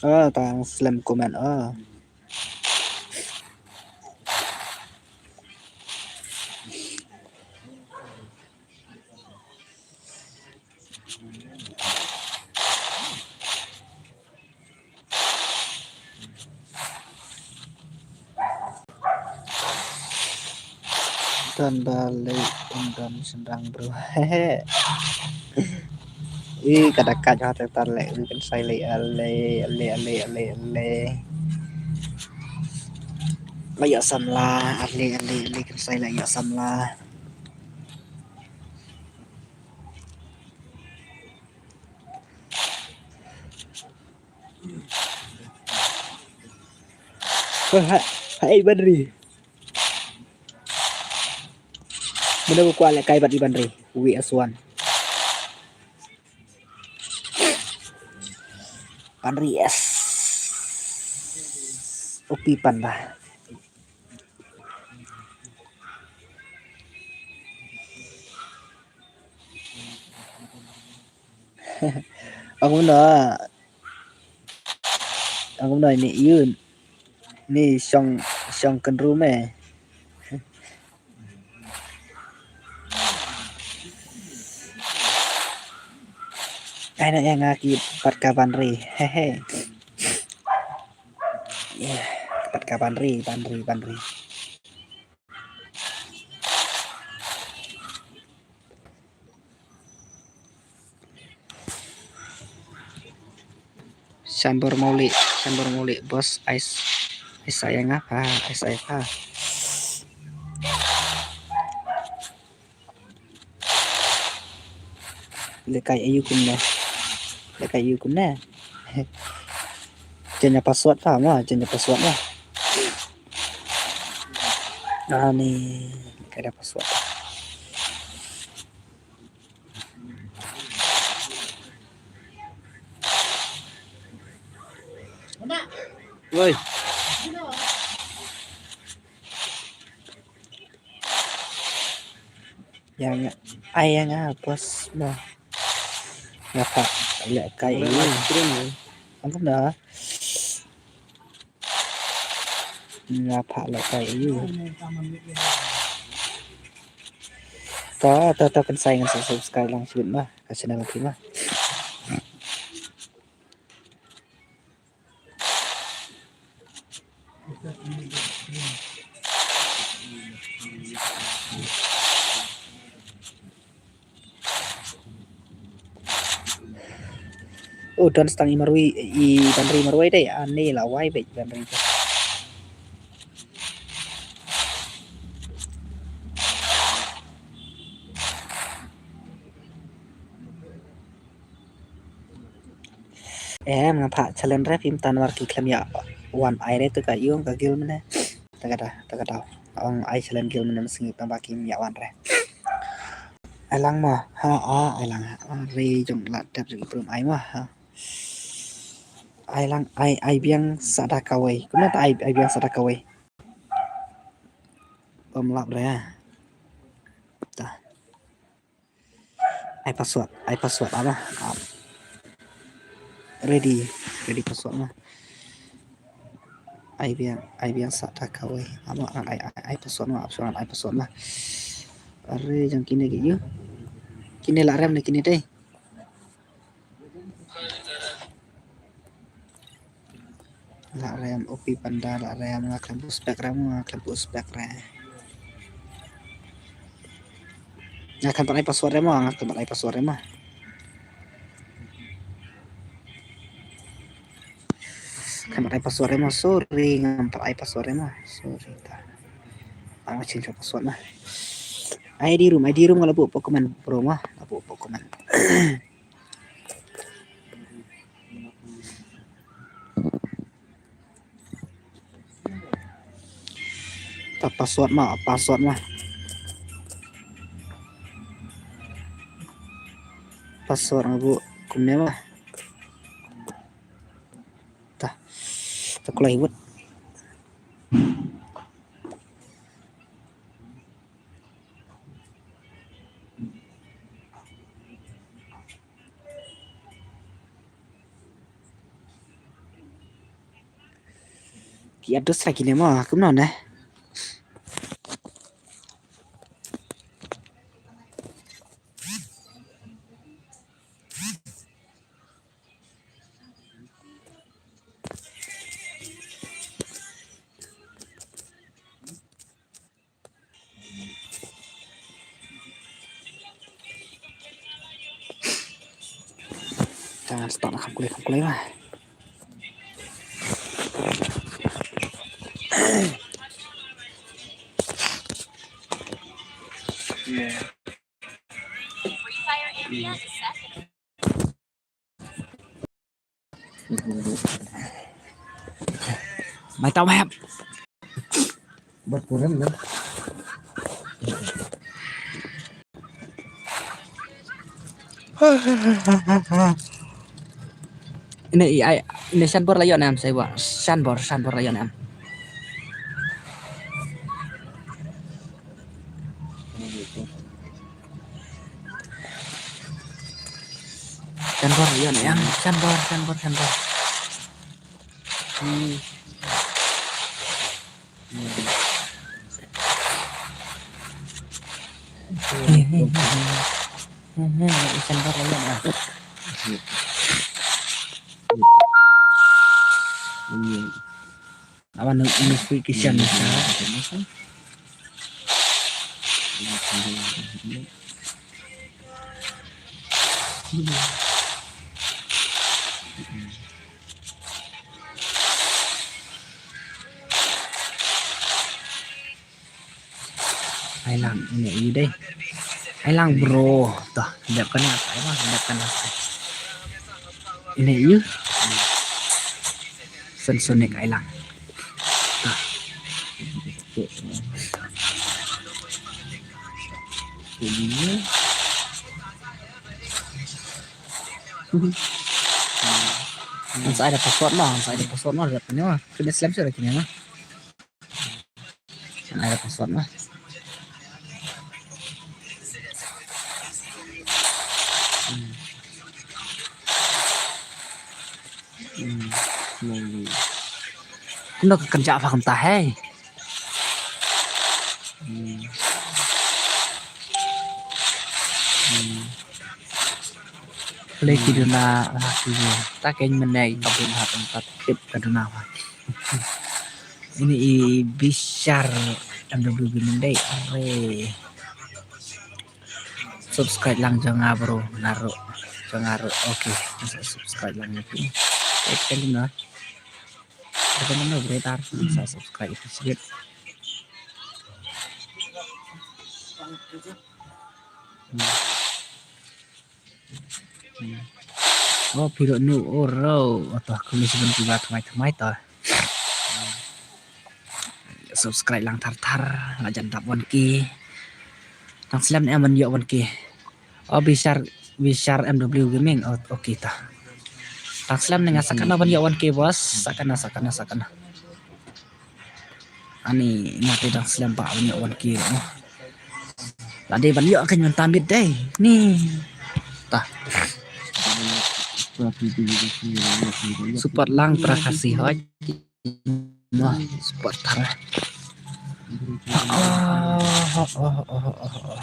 Ah, tang slem comment ah. Don ba lei, um don shynrang bro. Ih, ka da ka jong te tar lei, u Kynsai lei, ale, ale, ale, ale, ale. La ïoh samla, ale, ale, ale, Kynsai la ïoh samla. Hei, hei, hei, Banri. Mano ba kwah lehkai bad i Banri? Uwi S one. Banri S. Upi pan ba. Ang kumno, ang kumno ni ïun. Ni shong, shong kynrum eh. Ai na ïa nga ki pat ka ban ri. Hehe. Ïa, pat ka ban ri, ban ri, ban ri. Shanbor Mawlih, Shanbor Mawlih, boss, ai s-, ai sa ïa nga pha, ai sa ïa pha. Lehkai aiu kumne. Lehkai aiu kumne. Jan ïa password pha mo, jan ïa password mo. Ani, lehkai da password. Woi. Ïa nga, ai ïa nga, boss mo. Nga pha lehkai. Boleh aiu. Live stream ni. Angkum da. Nga pha lehkai aiu. To, to, to, kan sa, kan sa subscribe lang shuh ma ka channel phi ma. Oh, don stang i marwei, i ban ri marwei dei, ani la wai beit ban ri. Em, nga pha challenge re phim tan war ki khlem ïa wan ai re to ka ïung ka gil mene. Ta ka da, ta ka da. Ong ai challenge gil mene, mynsngi tang ba kim ïa wan re. Ai lang ma, ha, a, ai lang ha. A, re jong la dep jong i prum ai ma, ha. Ai lang, ai, ai biang sa da kawei. Kumno ta ai, ai biang sa da kawei. Bym lap re, ha. Ta. Ai password, ai password, apa? Ap. Ready, ready password ma. Ai biang, ai biang sa da kawei. Apa, ai, ai, ai password ma, ap, ai password ma. Are jong kine ki ïu. Kine la rem ne kine dei. La rem, O P Panda, la rem, nga khlem put spek re mo, nga khlem put spek re. Nga khlem pat ai password re mo, nga khlem pat ai password re mo. Khlem pat ai password re mo, sorry, nga khlem pat ai password re mo. Sorry ta. Ang change password na. I D room, I D room nga la buh Pokemon bro mo, la buh Pokemon. Ta password ma, password ma. Password nga buh kumne ma. Ta, ta kulai wut. Ki address lagi ne ma, kumno ne? Ta start na kham kulai, kham kulai ma. Mai tau mai hap. Bat kuran dah. Ine i ai, ine Shanbor la ïoh ne em, sa i wa. Shanbor, Shanbor la ïoh ne em. Kan Yang, shan bor, shan bor, shan bor. Hmm. Shan bor lagi, ah. Awan nang isi kishan sa. Ai lang, ine yu dei. Ai lang bro. Toh, dep kane ai ma, dep kane ai. Ine yu. Sensonic ai lang. Toh. Ngan sa ai da password ma, ngan sa ai da password ma, dep kane ma. Kine slem sha kine ma. Ngan ai da password ma. Hmm. Hmm. Kumno ka kynjah pha kumta hei. Hmm. Hmm. Play ki duna ha ki. Ta kein mynne i ka bun ha kumta tip ka duna pha. Ini i Bishar M W Gaming dei. Are. Subscribe lang jong nga bro, naru. Jong nga ru. Okay. Subscribe lang jong nga. Okay, kali na. Ada mana bro tar. Sa subscribe itu sikit. Hmm. Hmm. Oh, phi ruh nu, oh, ro. Oh, toh, khublei shibun kiba thymmai thymmai toh. Subscribe lang thar thar, la jan dap one K. Tang slem ne em ban ïoh one K. Oh, Bishar, Bishar M W Gaming. Oh, okay toh. Tang slem ne nga sa kane ban ïoh one K, boss. Sa kane, sa kane, sa kane. Ani, nga te dang slem ba ban ïoh one K mo. La dei ban ïoh kan mynta miet dei. Ni. Tah. Support lang para Khasi hoi. Mo, support thar. Oh, oh, oh, oh, oh, oh.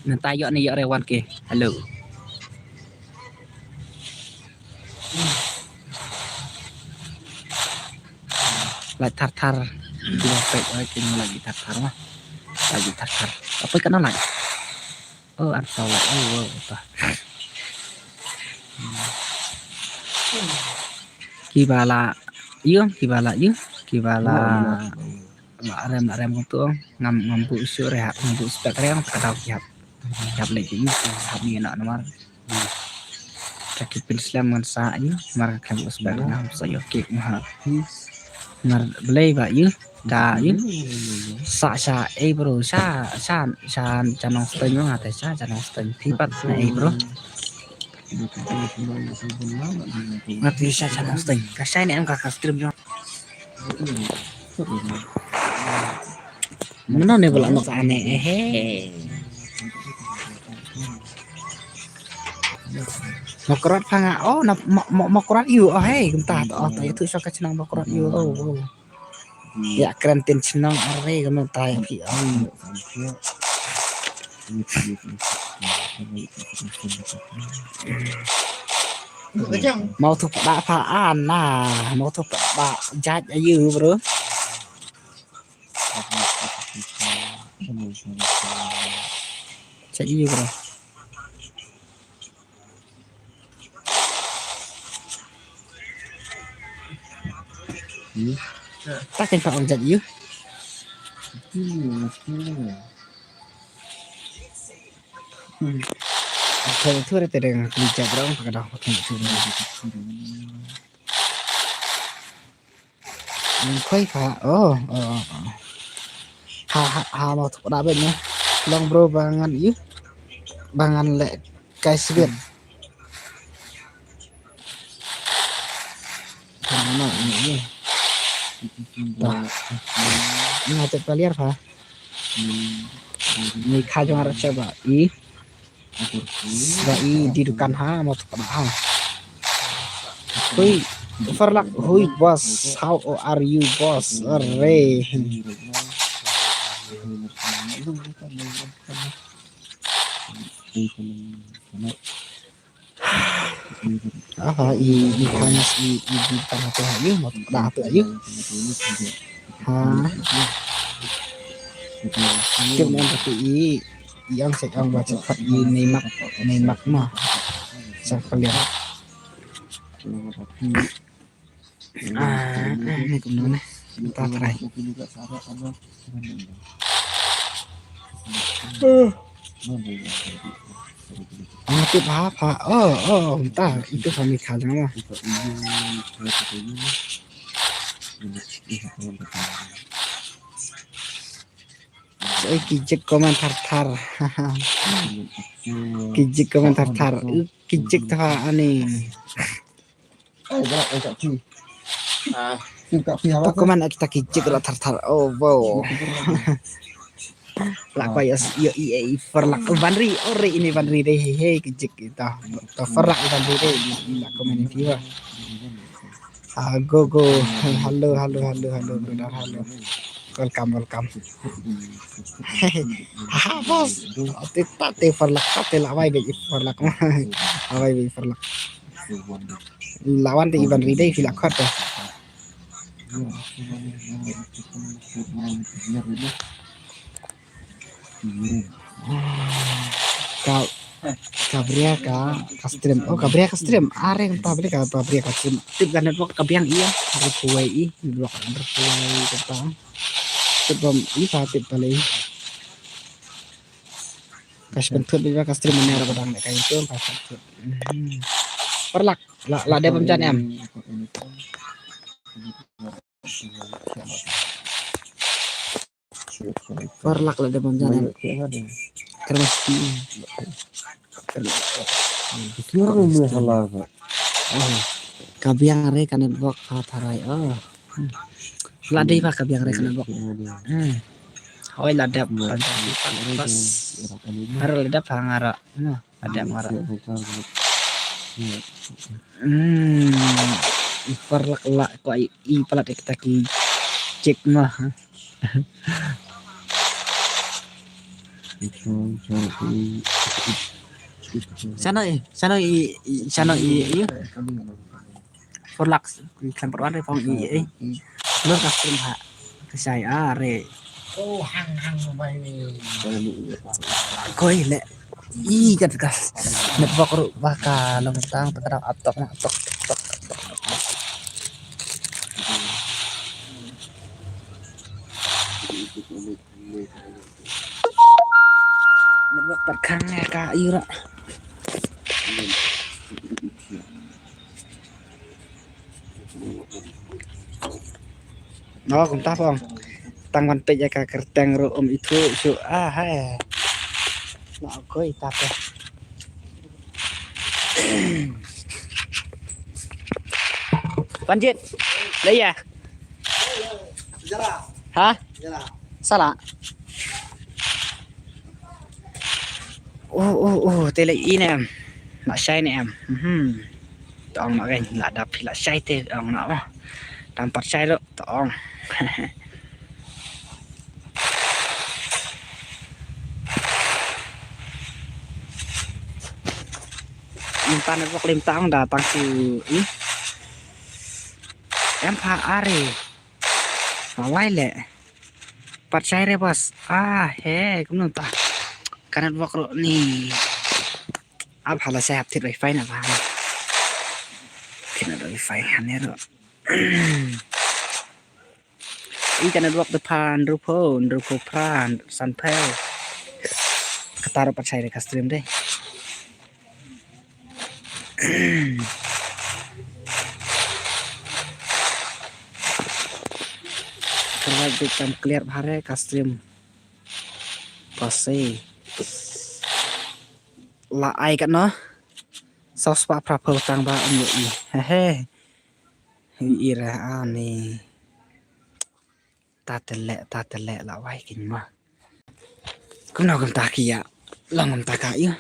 Mynta ïoh ne ïoh re one K. Hello. Like thar thar. Dua pek lagi, lagi thar thar lah. Lagi thar thar. Apa kena like? Oh, arsaw like. Oh, oh, apa? Kiba la ïoh, kiba la ïoh, kiba la, la rem, la rem kumtu. Ngam, ngam buh shuh re hap, ngam buh spek re hap, ka daw ki hap. Ki hap leh ki ïoh, hap ni na namar. Ka ki pynslem ngan sa ïoh, namar ka khlem buh spek re ngam sa ïoh kick ma ha. Namar Blei ba ïoh. Da ïoh. Sa sha ei bro, sha, sha, sha, sha Nongstoiñ nga te sha, sha Nongstoiñ. Phi pat na ei bro. Nga te sha, sha Nongstoiñ. Ka shai ne em ka, ka stream jong. Mano ne bala nok ane, eh, eh. Makrot pha nga, oh, na, ma, ma, Makrot ïoh, oh, hey, kumta, oh, ta ïoh tu sha ka chnong Makrot ïoh, oh, oh. Ïa kren tin chnong are ka mynta ïa phi, ah. Mau thup da pha an na, mau thup da jait ayu bro. Jait ayu bro. Hmm. Ta kein pat ong jait ïa u. Hmm. Ka tu re te dang kli jait rong ka dang pakai tu. Khoi pha. Oh, oh, oh. Ha, ha, ha, mo thok da ben ne. Long bro ba ngan ïa. Ba ngan leh kai sibit. Ba. Nga te paliar pha. Ni kha jong ara chaba i. Ba i di dukan ha mo tu ha. Hui, Farlak, hui boss, how are you boss? Are. Aha, i i kha nas i i di dukan ha tu ha yu mo tu ha tu yu. Ha. Kim em tu i i ang sek ang ba sek i nei mak nei mak ma. Sek paliang. Ah, eh, ni kumno ni. Ta trai. Ah, tip ha pha. Oh, oh, ta itu kami kha jang ma. Oi, ki jik komentar thar. Ki jik komentar thar. Uh, ki jik ta ani. Ah. To komentar kita ki jik la thar thar. Oh, wow. La ko yo yo i i Farlak Vanri, ore ini Vanri dei he he ki jik ita. To Farlak Vanri dei la komen ini wa. Ah, go go. Hello, hello, hello, hello, brother, hello. Welcome, welcome. Ha, boss. Te ta te Farlak, ta te la wai be Farlak. Wai be Farlak. La wan te Ivan Ride phi la khot te. Ka ka bria ka ka stream. Oh, ka bria ka stream. Are ka ta bria ka ka bria ka stream. Tip ka network ka biang iya. Network kuai i. Network network kuai ka ta. Tip bom i ka tip pale. Ka spen thut bia ka stream ne ra badang ne ka itu ka spen thut. Mhm. Paralok la la dep bom jan em. Paralok la dep bom jan em. Kermas. Ka biang re ka network ha tharai. Oh. La dei ba ka biang re ka network. Hmm. Hoi la dep. Pas. Har la dep ha ngara. Hmm. Ada marah. Hmm, paralok la ko i, i palat ek taki cek mah. Sana eh, sana i, i sana i, i. Paralok kan perwan re phong i, i. Lor ka stream ha. Ka shai are. Oh, hang hang bai ni. Koi le. I kat kat. Network ruh ba ka long tang ta ka dang atok atok. Network pat khang ya ka ira. No, kumta phong. Tang wan peit ïa ka kyrteng ruh um ithuh shuh. Ah, hai. No, koi ta te. Panjit. Lah ïa. Ha? Sala. Oh, oh, oh, te la i ne em. La shai ne em. Mhm. Tong ma gain la dap la shai te ong na ma. Tam pat shai lo tong. Lim pan bok lim tang da tang su i. Em pha are. Awai le. Pat shai re bas. Ah, he, kumno ta. Ka network ruh ni. Ab hala shai hap thit wifi na ba. Thit na wifi hane ruh. I ka network de phan rupo, rupo pran, san pel. Kata ruh pat shai re ka stream de. Terwaj bit tam clear bhare ka stream. Pasi. La ai kat no. Saus pa pra pel tang ba um i. Hehe. I ra ani. Ta tele, ta tele la wai kin ma. Kumno kumta ki ïa long kumta ka ïa.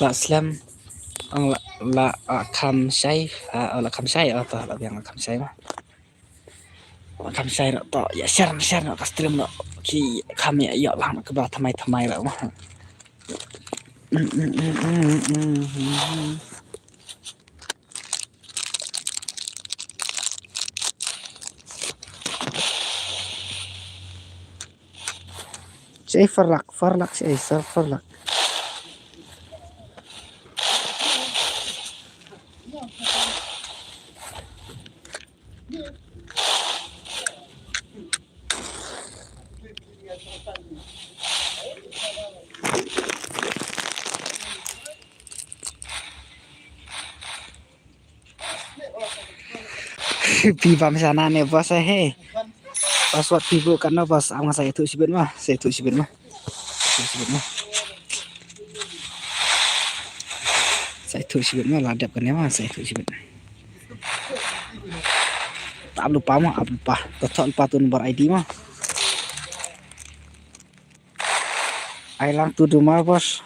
La slem. Ang la, la, ah, kham shai, ah, la kham shai, oh, to, la biang la kham shai ma. La kham shai no to, ïa share, share no ka stream no. Ki kham ïa, ïa lang ka ba thamai thamai la ma. Shay farlak, farlak, shay sar farlak. Phi bam shana ne boss, eh, hey. Password phi buh katno boss, am nga sa ïathuh shibit ma, sa ïathuh shibit ma. Sa ïathuh shibit ma. Sa ïathuh shibit ma, la dep kane ma, sa ïathuh shibit. Ta ap lypa ma, ap lypa. Ta thoh lypa tu number I D ma. Ai lang tu duma boss.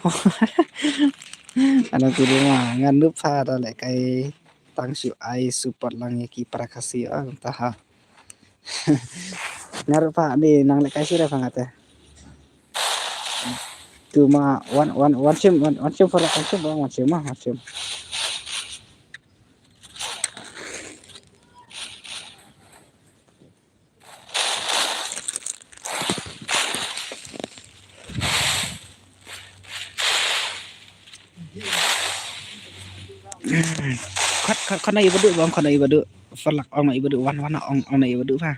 Ai lang tu duma. Ngan nup ha da leh kai tang shu ai support lang ïa ki para Khasi, ah, ta ha. Ngar pa ni nang leh kai shu da pha ngate. Tu ma wan, wan, wan shim, wan, wan shim for wan shim, wan shim ma, wan shim. Khot, khot, khot na i badu bang, khot na i badu. Falak ong na i badu, wan, wan ong, ong na i badu pha.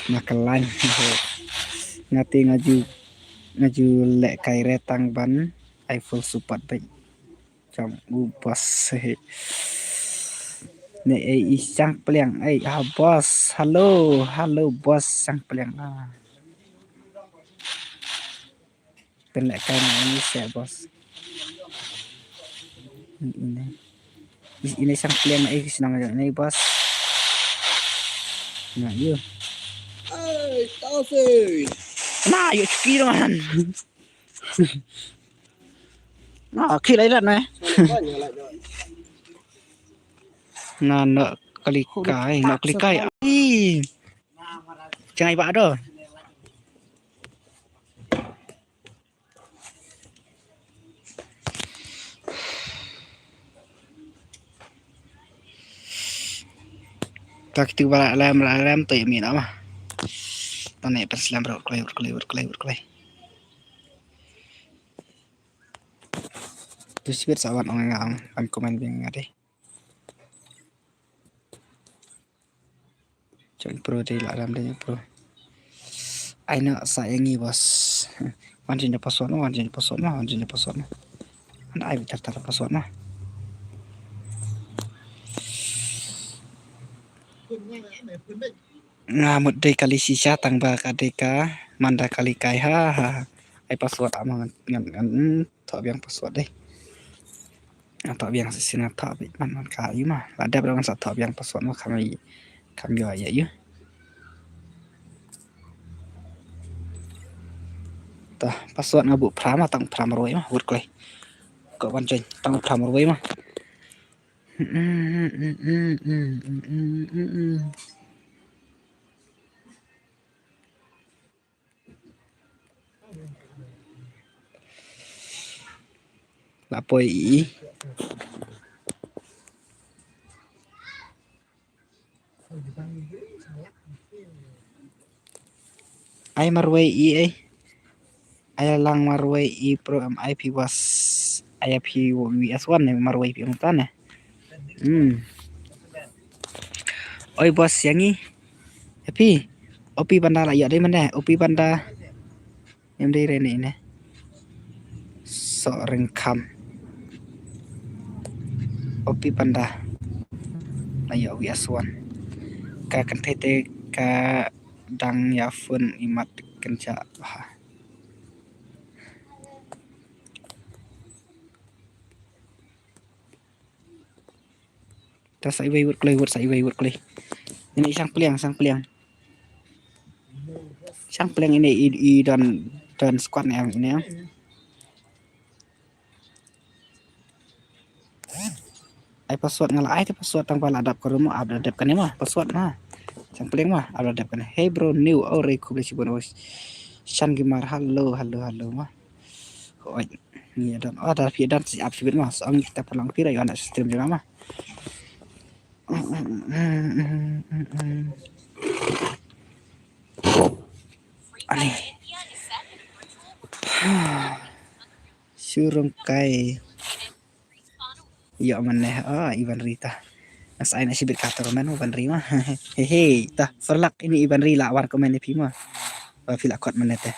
Nga kylliang. Nga te nga ju, nga ju leh kai re tang ban ai full support bad jong u boss. Ne ei i Shang Pliang, ei ha boss. Hello, hello boss Shang Pliang. Ah. Pynleh kai na ini seh boss. Ini. Ini Shang Pliang na, eh, shnong ini boss. Na ïu. Hey, tau sih. Na ïu chki dong an. Na ki lai lat na. Na no kali kai, no kali kai. Ih. Jangai ba do. Ta kitu ba la lem, la lem to ïa mi na ma. Ta ne pynslem bro, klei, klei, klei, klei. Tu sibit sa wan ong nga ong, an comment biang nga dei. Jong i pro dei la ram dei pro. Ai na sa ïa ngi boss. Wan jin da password ma, wan jin da password ma, wan jin da password ma. An ai bitar tar password ma. Nga mut dei kali shisha tang ba ka dei ka manda kali kai ha ha. Ai password ama ngan ngan ngan, hmm, thoh biang password dei. Nga thoh biang shisha nga thoh bit man man ka ïu ma. La dep ngan sa thoh biang password ma kham ïa, kham ïoh ïa ïu. Ta password nga buh phra ma tang phra marwei ma wut klei. Ko ban join tang phra marwei ma. La poi i. Ai marwei i ai. Ai lang marwei i pro em ai phi was. Ai phi W S one ne marwei phi em ta ne. Hmm. Oi boss ïa ngi. Ïa phi. O phi banda la ïa dei mane. O phi banda. Em dei re ne ne. Toh Ringkham. Opi panda. Na ïa wi aswan. Ka kynthei te ka dang ïa phone i mat kynja ha. Ta sa iwei wut klei wut sa iwei wut klei. Ini sang pliang sang pliang. Sang pliang ini i, i don don squad ni ang ini ang. Ai password nga la ai te password tang ba la dap ka room ap da dep kane ma password ma. Sang pliang ma ap da dep kane. Hey bro new au re khublei shibun. Shan gimar hello hello hello ma. Oi ni don oh da phi don si ap shibit ma so ang kita palang pira yo anak stream jong ma. Ani. Surung kai. Ïoh mane ah Iban Ri ta. Nas ai na shibit ka tournament Iban Ri ma. Hehe ta. Ferlak ini Iban Ri la wan komen ni phi ma. Ba phi la kot mane te.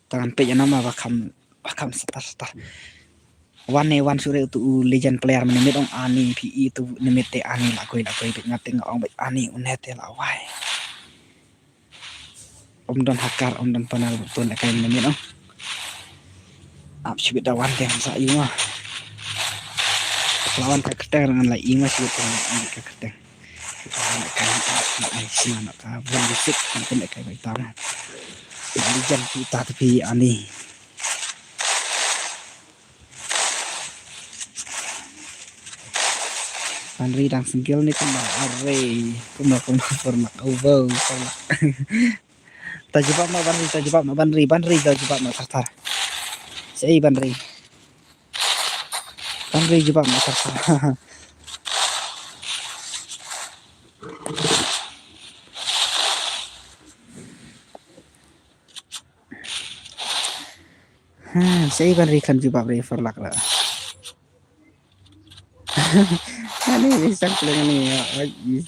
Tangan pej ana ma ba kham ba kham star star. Wan ne wan sure tu u legend player mane mit ong ani phi i tu ne mit te ani la koi la koi bet ngat te nga ong bet ani u ne te la wai. Om don hakar om don panal tu ne kai ne mit ong. Ap shibit da wan te sa i ma. La wan ka kerteng ngan la i ma shibit ka kerteng. Ka sna na ka bun bisik kan kena kai bai tang. Di jam kita tepi ani. Banri dang single ni kumba are kumba kumba pernah over pernah. Ta jubab ma Banri ta jubab ma Banri Banri ta jubab ma tar tar. Sei Banri. Kan ri jubab ma tar tar. Hmm, sei ban ri kan jubab ri farlak la. Ani ni sang peling ni ya,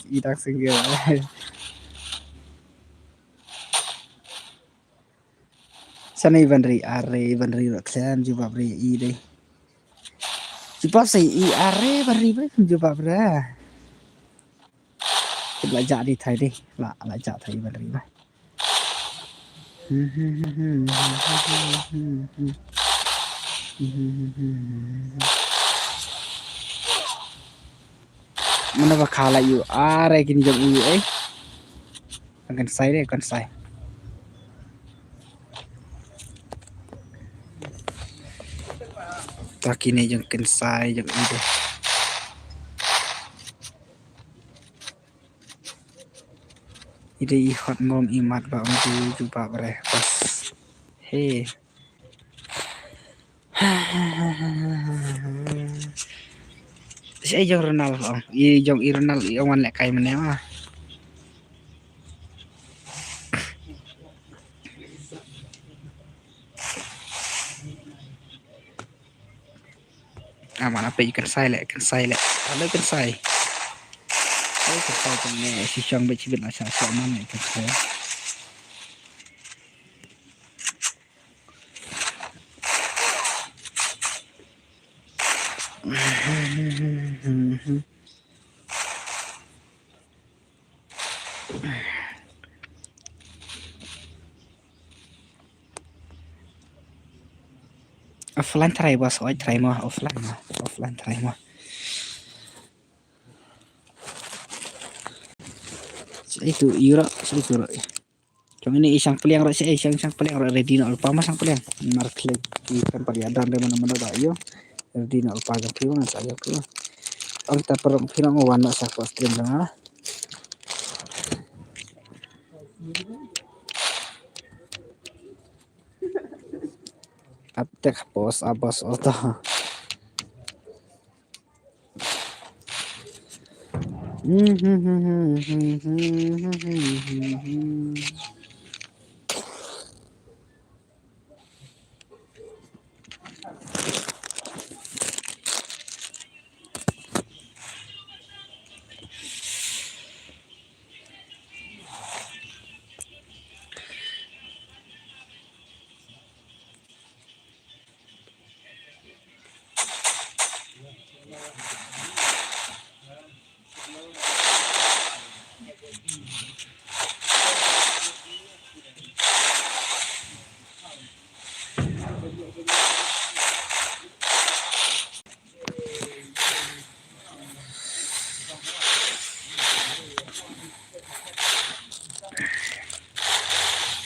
i dang single. Sani ban ri are ban ri rot khlem jubab ri i dei. Jubab sa i are ban ri ban jubab ra. Kut la ja di thai dei la la ja thai ban ri ba. Mana ba khala yu are kin jam u eh. Kan sai dei kan sai. Ta kine jong kynsai jong i dei. I dei i hot mom i mat ba ong ju jubab re bas. He. Sei jong Ronald ong i jong i Ronald i ong wan leh kai mane ma. Aman apa i kynsai leh kynsai leh. Ada kynsai. Ada kynsai tang ne si chong bet chibit la sa sa man ne kynsai. Offline try bos, oi try mo offline mo, offline try mo. Itu iro, itu iro. Jong ini i sang peliang ro si i sang sang peliang ro ready na ulpa ma sang peliang. Mar klik i kan pali adan re mana mana da yo. Ready na ulpa jong peliang sa yo ku. Ang ta perong peliang wan na sa ko stream na. Aptek pos abos oto.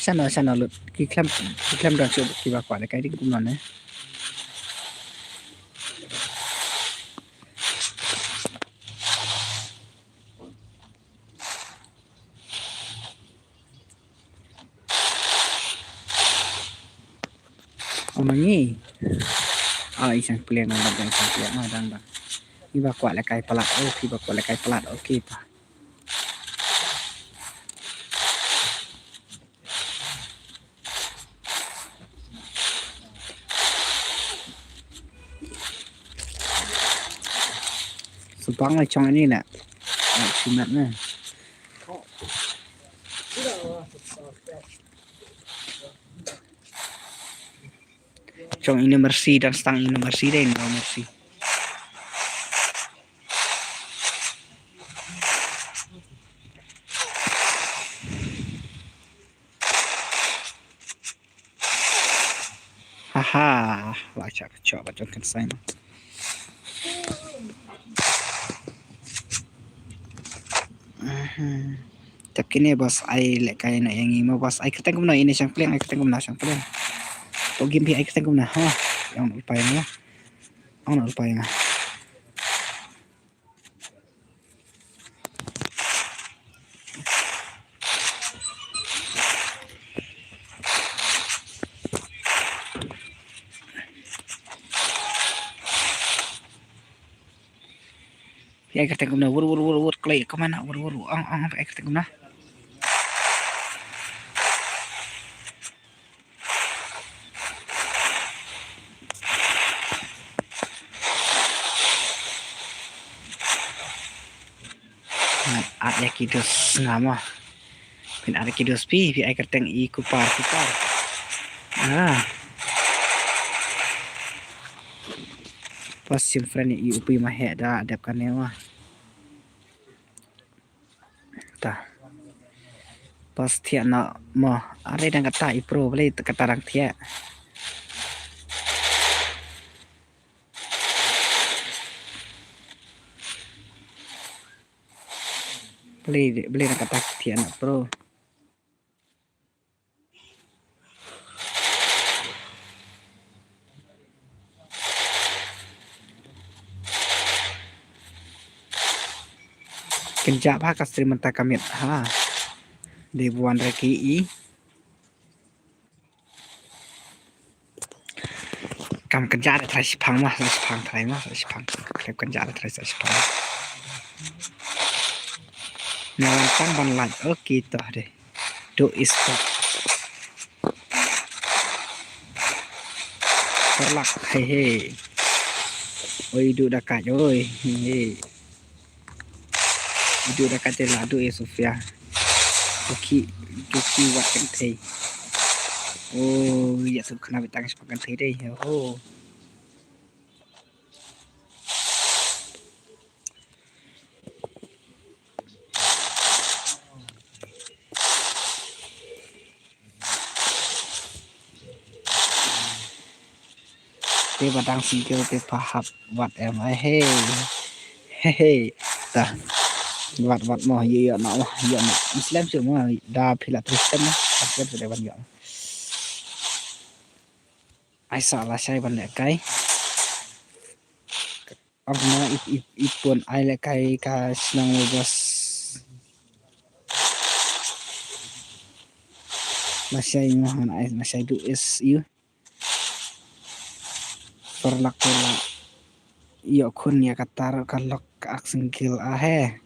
Shano, shano lut. Ki khlem, ki khlem don shuh kiba kwah lehkai dei kumno ne. Oh, ma ngi. Ah, i shang pliang, dang, dang, i shang pliang, dang, dang. Kiba kwah lehkai palat, oh, kiba kwah lehkai palat, okay, pa. Shu pang la chong ini na. Ah, simat na. Chong ini mercy dan stang ini mercy dei, ini mercy. Haha, la chak chok ba jong kan sign. Aha. Tep kine boss ai lehkai na ïa ngi mo boss ai kyrteng kumno ine shang pliang ai kyrteng kumno shang pliang. To game phi ai kyrteng kumno ha. Ong na u pai nga. Ong na u pai nga. Phi ai kyrteng kumno wur wur wur wur klei kumno wur wur ong ong phi ai kyrteng kumno. Ngan add ïa ki dos nga mo. Phin add ïa ki dos phi, phi ai kyrteng i Kupar, Kupar. Ah. Pas sim friend i upi ma he da dep kane mo. Ta. Pas thiah na mo. Are dang kata i pro beli kata dang thiah. Beli beli dang kata thiah na pro. Kynjah bha ka stream mynta ka miet ha. Dei buan re ki i. Kam kynjah de trai shipang ma, trai shipang trai ma, trai shipang. Klep kynjah de trai shipang. Nga wan tang ban like, okay toh de. Do is to. Parlak, hey hey. Oi du da ka, oi, hey hey. Iduh da ka te la duh e Sofia. Duh ki, duh ki wat kan thei. Oh, ïa suk khana bitang suk kan thei dei. Oh. Te ba dang single te pha hap wat em ai he. He he. Ta. Wat wat mo ïa ïa na mo ïa na. Muslim shu mo da phi la Kristen mo. Muslim shu de ban ïa. Ai sa la shai ban lehkai. Ap na ip ip ip pun ai lehkai ka shnong Lagos. Nashai ngan ai nashai du is ïu. Parlak la ïoh khun ïa ka tar ka lok ka ak singkil a he.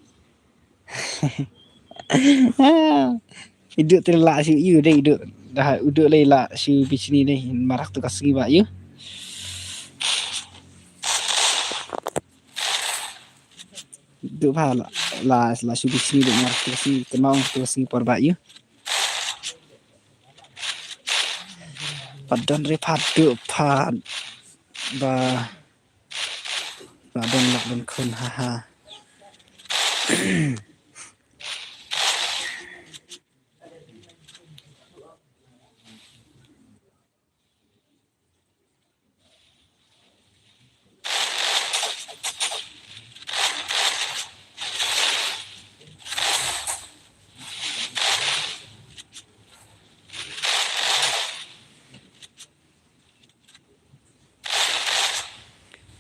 Iduh te la shu ïu dei iduh. Dah iduh lei la shu bichni dei marak tu ka sngi ba ïu. Iduh ba la la la shu bichni dei marak tu ka sngi kynmaw tu ka sngi por ba ïu. Pat don re pat duh pat ba Lak don lak don khun ha ha.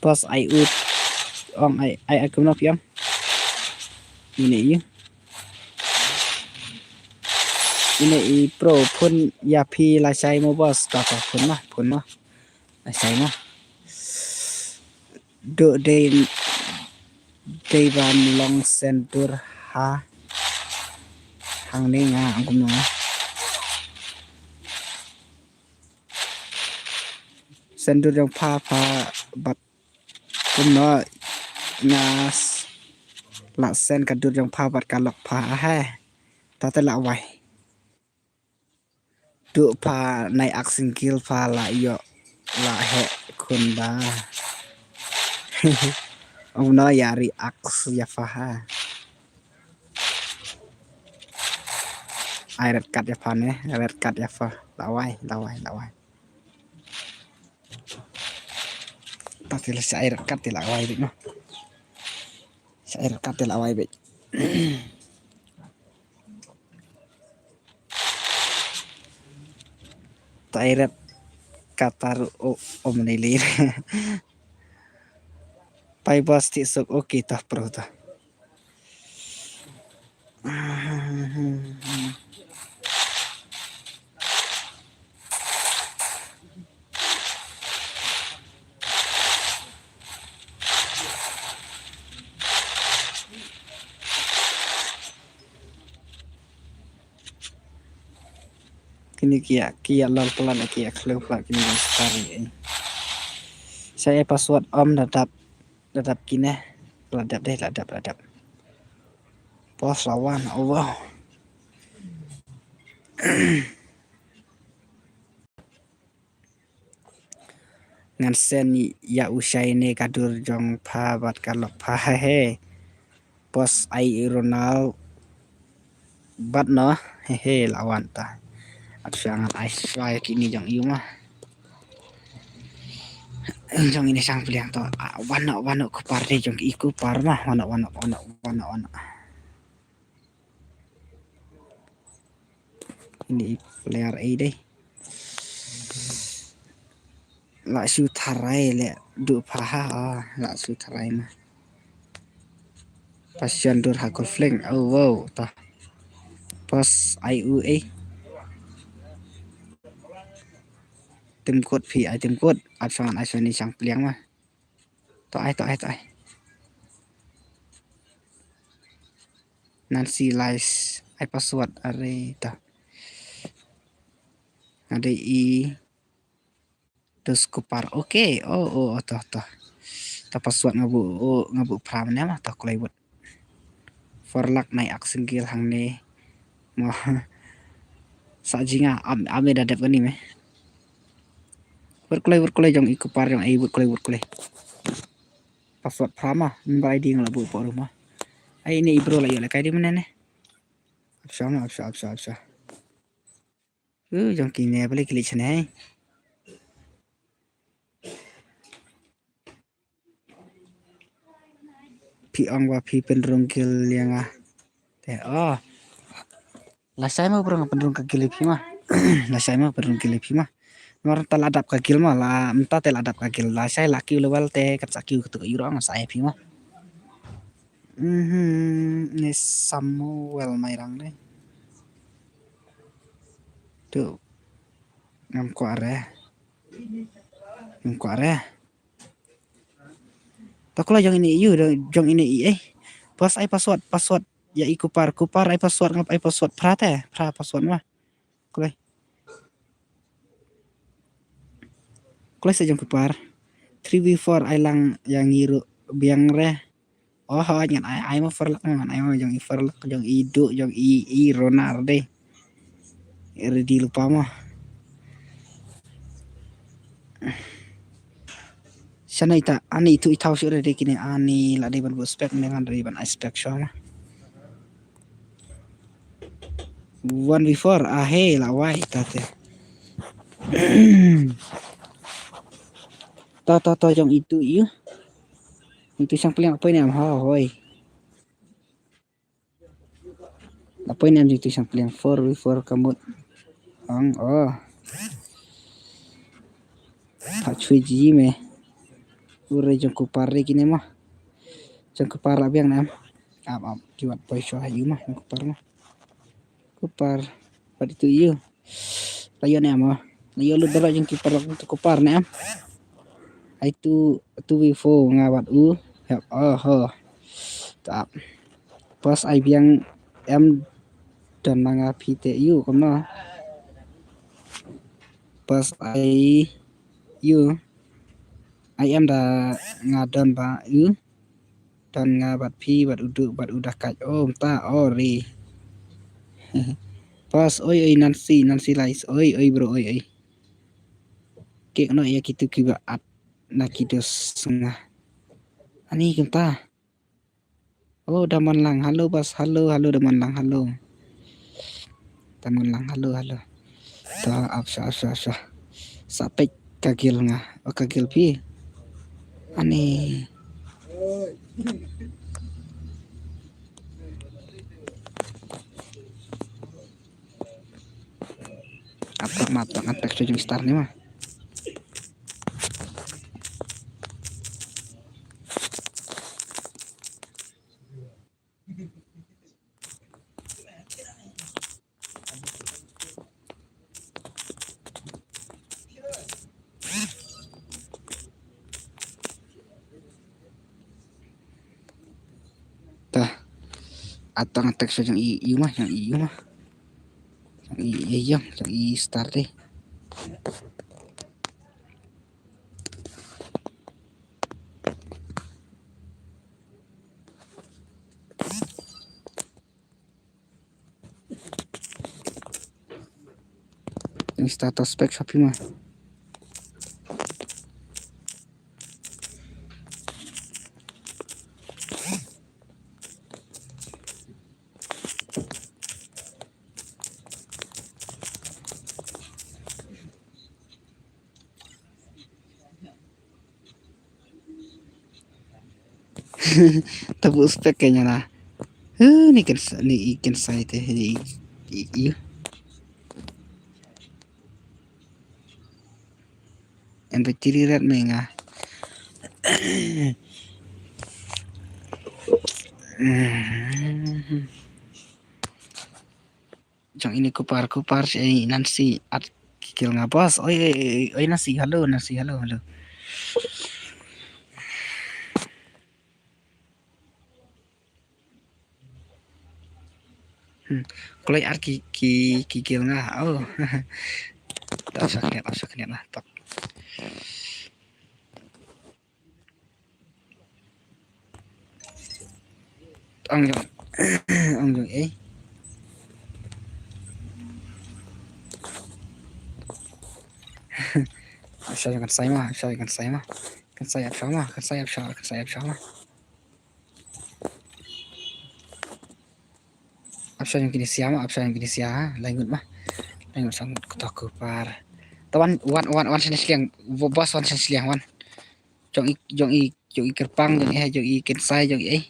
Boss, ai u ong ai ai ai kumno phi ong? Ine i. Ine i pro phone ïa phi lashai mo boss, ta ta phone ma, phone ma. Lashai ma. Duk dei dei ban long send dur ha hangne nga ong kumno. Send dur jong pha pha bad kumno nga s- la send ka dur jong pha bad ka lok pha he. Ta te la wai. Duk pha nai ak single pha la ïoh la heh khun ba. Ong no ïa ri ak ïa pha ha. Ai red card ïa pha ne, red card ïa pha. La wai, la wai, la wai. Ta te la sa ai red card te la wai bit no. Sa ai red card te la wai bit. Ta ai red card ta ru o om ni li. Pai boss ti suk, okay ta pro ta. Kini kia kia lal pelan kia khleu pelan kini yang star ni. Saya password om dadap dadap kine. Ladap deh ladap ladap. Pos lawan Allah. Ngan send ïa u Shai ne ka dur jong pha bad ka lok pha he. Pos ai Ronald bad no he he lawan ta. Ap sha ngan ai shuwa ïa kini jong i ma. Jong ini sang pliang to. Wan no wan no kupar de jong i kupar ma wan no wan no wan no wan no. Ini player ai dei. La shu tharai le du pha ha la shu tharai ma. Passion dur ha kol fling oh wow ta. Pas ai u ai. Tim kot phi ai tim kot. Ap sangan ai sani sang pliang ma. To ai to ai to ai. Nancy Lice ai password are to. Ada i dos kupar. Okay. Oh oh to to. Ta password ngabu oh ngabu pram ne ma to kloi wut. For luck nai ak single hangne. Mo. Sa jinga am ame da dep kani me. Wut kloi wut kloi jong i kupar jong ai wut kloi wut kloi. Password pram ma. Mba I D ngala bu por ma. Ai ini ibro la yo la kai di mana ne. Apsa ma apsa apsa apsa. Uh, jong kine balik kili chane. Phi ong ba phi pynrung gil ïa nga. Te oh. Lashai ma pynrung pynrung ka gil ïa phi ma. Lashai ma pynrung gil ïa phi ma. Mar ta la dap ka gil ma la mynta te la dap ka gil lashai la kiu lewel te kat sa kiu katu ka iro nga sa ïa phi ma. Mhm, ni Samuel mai rang dei. Tu. Ngam kwah re. Ngam kwah re. Ta kula jong ini yu jong ini i eh. Pas ai password password ya i kupar kupar ai password ngap ai password pra te pra password ma. Kula. Kula sa jong kupar. Three v four ai lang yang ngiru biang re. Oh hoi ngan ai ai ma farlak ngan ai ma jong i farlak jong i du jong i i ronar dei. Ready lupa ma. Sana ita ani itu itau shu ready kini ani la dei ban bu spek ne ngan ready ban ai spek shu ma. One before ahe la wai ita te. Ta ta ta jong itu yu. Itu sang peliang apa ini am ha hoi. Apa ini am itu sang peliang four before kamut. Ang oh. Tak cuy ji me. Ure jong Kupar re kine ma. Jong Kupar la biang ne em. Ap ap ki wat poi shuwa ïa u ma jong Kupar ma. Kupar. Wat itu ïa u. La ïoh ne em ma. La ïoh lut baroh jong Kupar la tu Kupar ne em. Ai tu tu wi fo nga wat u. Hep oh ho. Tap. Pas ai biang em don ma nga phi te ïa u kumno. Pas ai ïa u. Ai em da nga don ba u. Don nga bad phi bad u Duh bad u Dakaj. Oh, mynta oh re. Pas oi oi Nancy, Nancy Lais. Oi oi bro oi oi. Kek no ïa kitu kiba at na kitu snga. Ani kumta. Oh, Daman Lang. Halo bas. Halo, halo Daman Lang. Halo. Daman Lang. Halo, halo. Ta ap sha ap sha ap sha. Sa pek ka gil nga. Oh, ka gil phi. Ani. Ap tak ma ap tak ngan pek sha jong star ni ma. Ta. Atang attack sa jong i, i ma, jong i, i ma. Jong i, i, jong, jong i star deh. Ini status spek sapi mah. Tabu spek kayaknya nah. Huh, ni kan ni ikan sai teh ni i i. Yang kecil rat menga. Jong ini kupar kupar si ai Nancy at kikil nga bos. Oi oi oi Nancy, halo Nancy, halo halo. Hmm. Kulai ar ki ki kikil nga. Oh. Tak sakit, tak sakit lah tak. Ong jong ong jong eh. Ap sha jong kan sai ma, ap sha jong kan sai ma. Kan sai ap sha ma, kan sai ap sha, kan sai ap sha ma. Ap sha jong kini sia ma, ap sha jong kini sia ha. Lai ngut ma. Lai ngut sa ngut kutok kupar. Ta wan wan wan wan sini sliang. Bos wan sini sliang wan. Jong i jong i jong i kyrpang jong i hai jong i kensai jong i eh.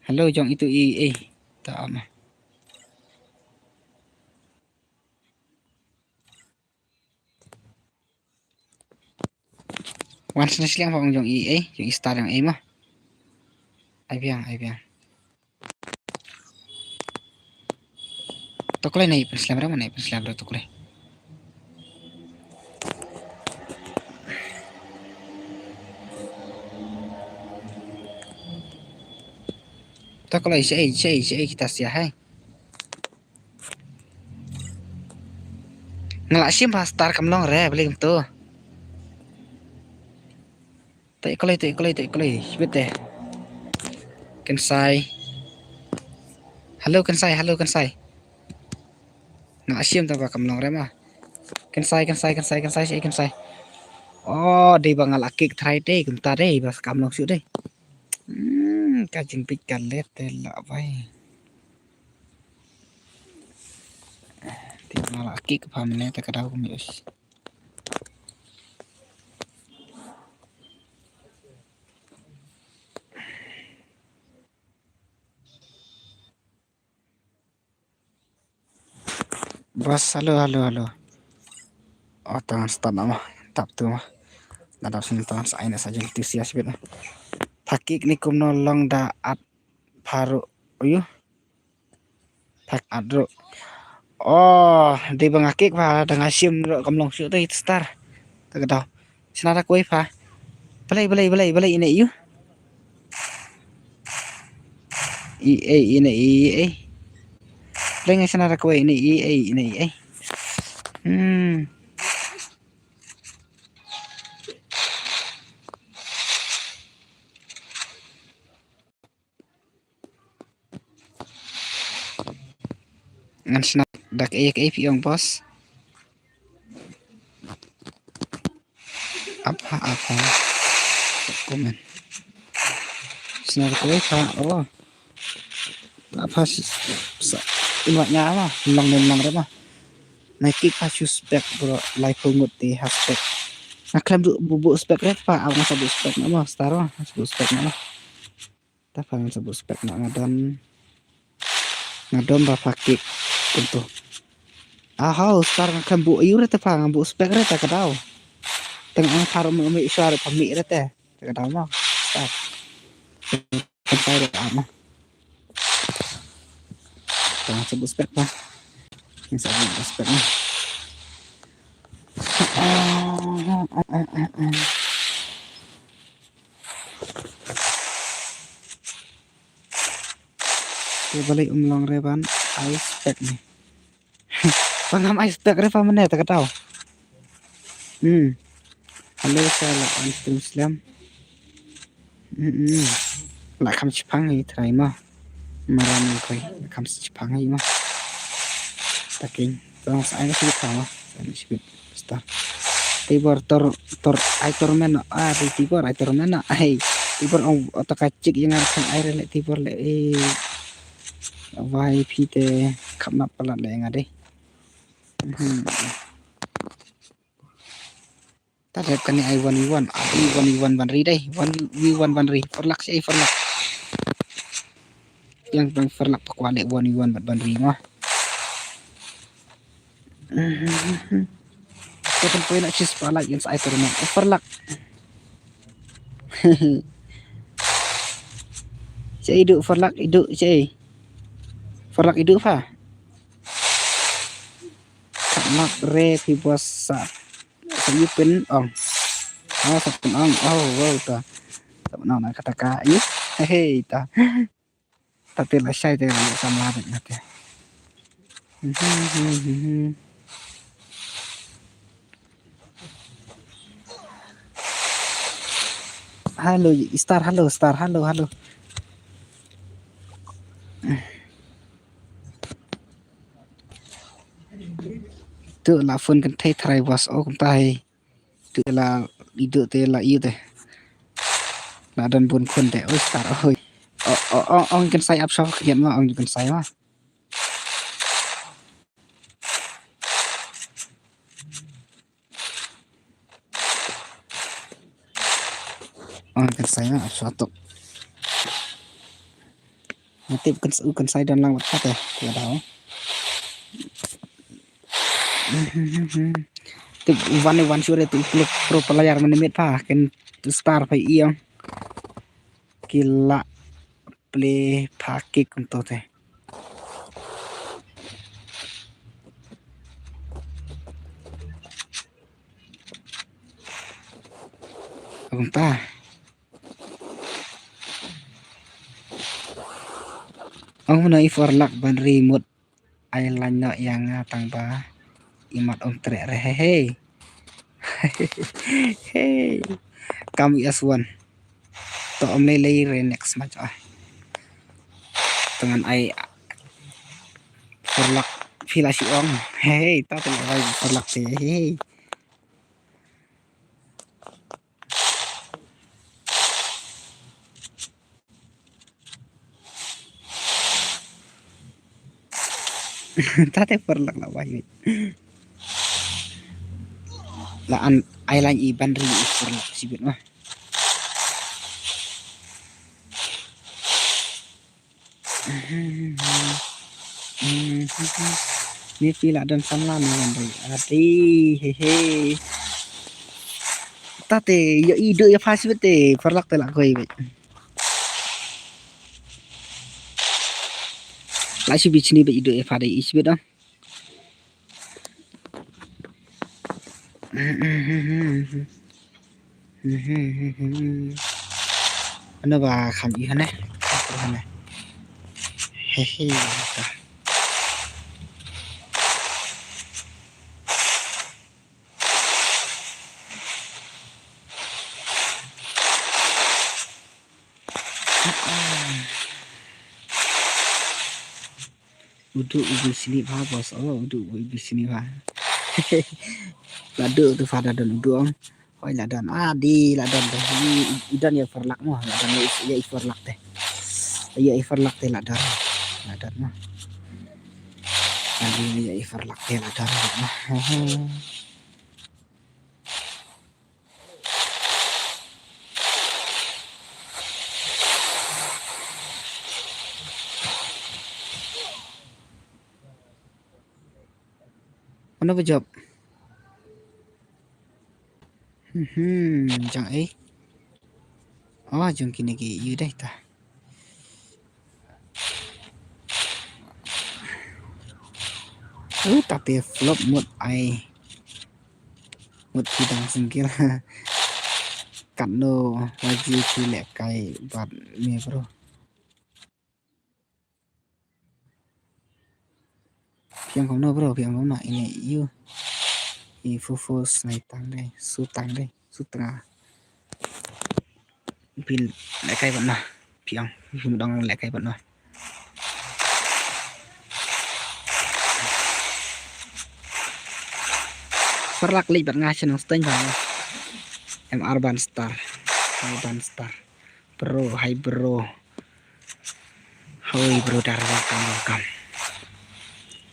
Halo jong itu i eh. Ta ama. Wan sini sliang phong jong i eh jong i star jong i ma. Ai biang ai biang. Toklai nai pen slam ra mana pen slam ra toklai. Toklai sei sei sei kita sia hai. Nga la shim ba star kam long re beli kumto. Te kolai te kolai te kolai shibit te. Kensai. Halo kensai, halo kensai. Nga la shim ta ba kam long re ma. Kensai kensai kensai kensai shi kensai. Oh dei ba nga la kick try dei kumta dei ba kam long shu dei. Hmm, ka jingbit ka let te la bai. Te nga la kick pha mene te ka dau kum yus. Bas, halo halo halo. Oh, tang stat na ma. Tap tu ma. Da dap sini tang sa ai na sa jing tu sia sibit. Pha kick ni kumno long da at pharu. Uyu. Phak at ru. Oh, dei ba nga kick pha da nga shim ru kam long shuh te star. Te ka daw. Sna da kawei pha. Balei, balei, balei, balei ine yu. I ei, ine i ei. Balei nga sna da kawei ine i ei, ine i ei. Hmm. Ngan sna da kaei kaei phi ong boss. Apa apa. Komen. Sna da kaei pha. Oh. Apa si sa in wat nya ma. Long nem long re ma. Na kick pha shu spek bro. Lai phu ngut ti ha spek. Na klem du bu bu spek re pha. Aw nga sa bu spek na ma. Star ma. Sa bu spek na ma. Ta pha ngan sa bu spek na nga don. Nga don ba pha kick. Kumtu. Ahau star nga klem bu ayu re te pha ngan bu spek re te ka daw. Teng ang pha rum umi iswa re pha mi re te. Te ka daw ma. Star. Kan sai re ama. Teng sa bu spek pha. Ni sa bu spek na. Te balei um long re ban ai spek ni. Ban ngam ai spek re pa mane ta ka daw. Hmm. Hello sa la an stream slam. Hmm. La kam chipang ni try ma. Maram ni koi la kam chipang ni ma. Taking. Tong sa ai na sibit pa ma. Sa ai na sibit. Star. Tibor tor tor ai tor men no. Ah, di tibor ai tor men no. Ai tibor ong otak kachik yang arsan ai rele tibor le. Eh. Wai phi te khap nap palat le nga dei. Mhm. Ta dep kane ai one v one. Ai one v one ban ri dei. One v one ban ri. Forlak si ai forlak. Yang bang forlak pakwa le one v one ban ban ri ma. Mhm. Ko tan poi nak sis pala yang sa ai tournament. Forlak. Cei idu forlak idu cei. Forlak idu pha. Kap nap re phi bos sa. Sa yu pyn ong. Oh sa pyn ong. Oh wow ta. Sa pyn ong na kata ka yu. Hei ta. Ta te la shai te la sa ma bet na te. Hello star, hello star, hello hello. Tu la phone kan thei thrai was o kumta hi. Tu la idu te la iu te. La don bun khun te oi star oi. O o o ong kan sai ap shop khian ma ong kan sai ma. Ong kan sai ma ap shop tok. Natip kan u kan sai don lang wat kate. Ku daw. Tip wan wan sure tu pro player mane mit pa kan tu star pa iong. Kila play pa kick kumto te. Kumta. Ong mano i forlak ban ri mut ai lain no ïa nga tang ba i mat ong treh re he he. He. Kam i as one. To om lei lei re next match ah. Tangan ai forlak phi la shi ong. He he ta tang ai forlak te he he. Tate forlak la wai. La an ai lain i ban ri i forlak sibit ma. Ni phi la don samla ni wan dei. Ati, he he. Tate, ïoh i duh ïa pha shibit te, pyrlak te la koi beit. La shi bichni beit i duh ïa pha dei i shibit dong. Ano ba kham i hane. Hane. He he. Udu udu sini pha bos. Oh, udu udu sini pha. Ladu tu pha da don udu ong. Hoi la don. Ah, di la don. I, i, i don ïa pyrlak mo. La don ïa i pyrlak te. Ïa i pyrlak te la don. La don mo. Adi ïa i pyrlak te la don mo. Mano ba jop? Hmm, jong ai. Oh, jong kine ki yu dai ta. Uh, tapi flop mut ai. Mut ki dang single. Katno waji ki leh kai bad me bro. Phiang kumno bro, phiang kumno ine yu. I fufus nai tang dai, su tang dai, su tang. Pil lekai bad na. Phiang, phim dong lekai bad na. Pyrlak leit bad nga sha Nongstoiñ ba. M R Banstar. Banstar. Bro, hi bro. Hoi brother, welcome, welcome.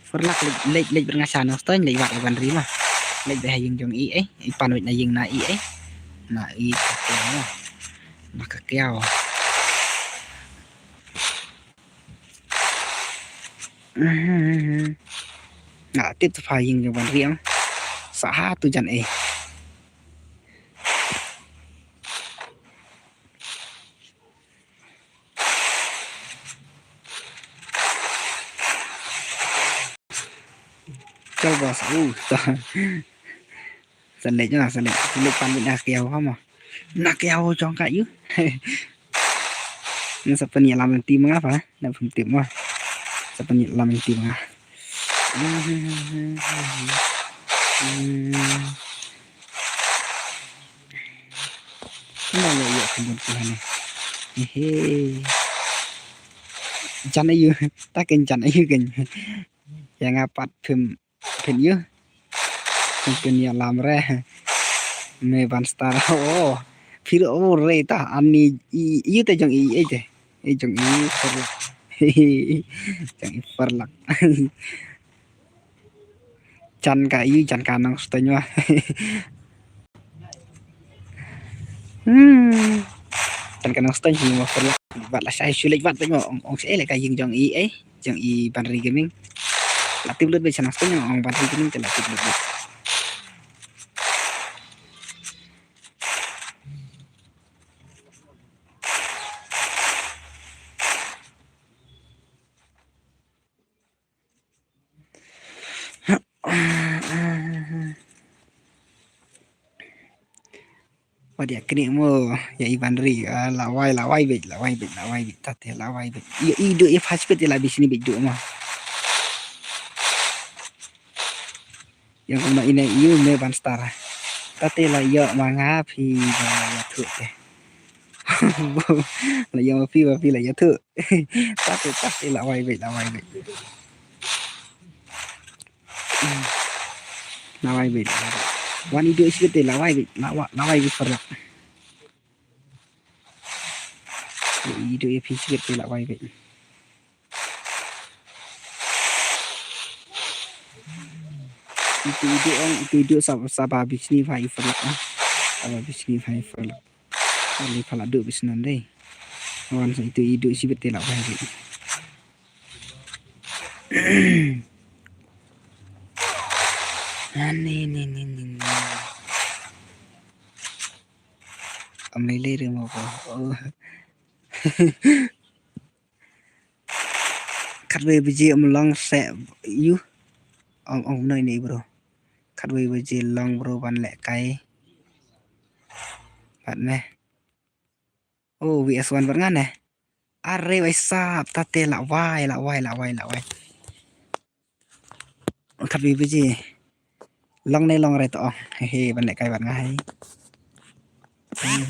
Pyrlak leit, leit, leit bad nga sha Nongstoiñ, leit wad ïa ban ri ma. Leit bad ha ïing jong i, eh. I pan wad na ïing na i, eh. Na i ka kiaw. Na ka kiaw. Na tip tu pha ïing jong ban ri ma. Sa ha tu jan, eh. Chal bas, uh, sa. Sa leit na, sa leit. Sa leit pan na kiaw ha ma. Na kiaw jong ka yu. Ni sa pan ïalam ti ma nga pa, na pan ti ma. Sa pan ïalam ti ma nga. Kumba la ïoh ka mut ka lane. Hehe. Jan aïu, ta ken jan aïu ken. Ïa nga pat phim, phim ïu. Phim pynïalam re. Me Banstar. Oh. Phir oh re ta ani i, i te jong i, i te. I jong i pyrlak. Jong i pyrlak. Jan ka i, jan ka Nongstoiñ wa. Hmm. Jan ka Nongstoiñ hi ma pyrlak. Bad la shai shu leit bad bad ma ong, ong shu eh leit ka ïing jong i, eh. Jong i Banri Gaming. La tip lut bad sha Nongstoiñ ong Banri Gaming te la tip lut bad. Wat ïa knieh mo ïa i Banri, ah, la wai, la wai beit, la wai beit, la wai beit, tate la wai beit. Ïa i duh ïa first beit ïa la bishni beit duh mo. Ïa kumno ine ïa me Banstar. Tate la ïoh ma nga phi ba la ïathuh te. La ïoh ma phi ba phi la ïathuh. Tate, tate la wai beit, la wai beit. La wai beit. Wan i duh i sibit te la wai beit, la wa-, la wai beit pyrlak. I duh i phi sibit te la wai beit. Itu i duh ong, itu i duh sa, sa ba bishni pha i pyrlak na. Sa ba bishni pha i pyrlak. Ani pha la duh bishnan dei. Wan sa itu i duh sibit te la wai beit. Ani ni ni ni ni. Am lei lei re mo ko. Oh. Khatwei baje ym long se ïu. Ong ong noi ni bro. Khatwei baje long bro ban leh kai. Bad ne. Oh, V S one bad nga ne. Are wai sap tate la wai la wai la wai la wai. Khatwei baje. Long ne long re to ong. He he ban leh kai bad nga he. Hmm.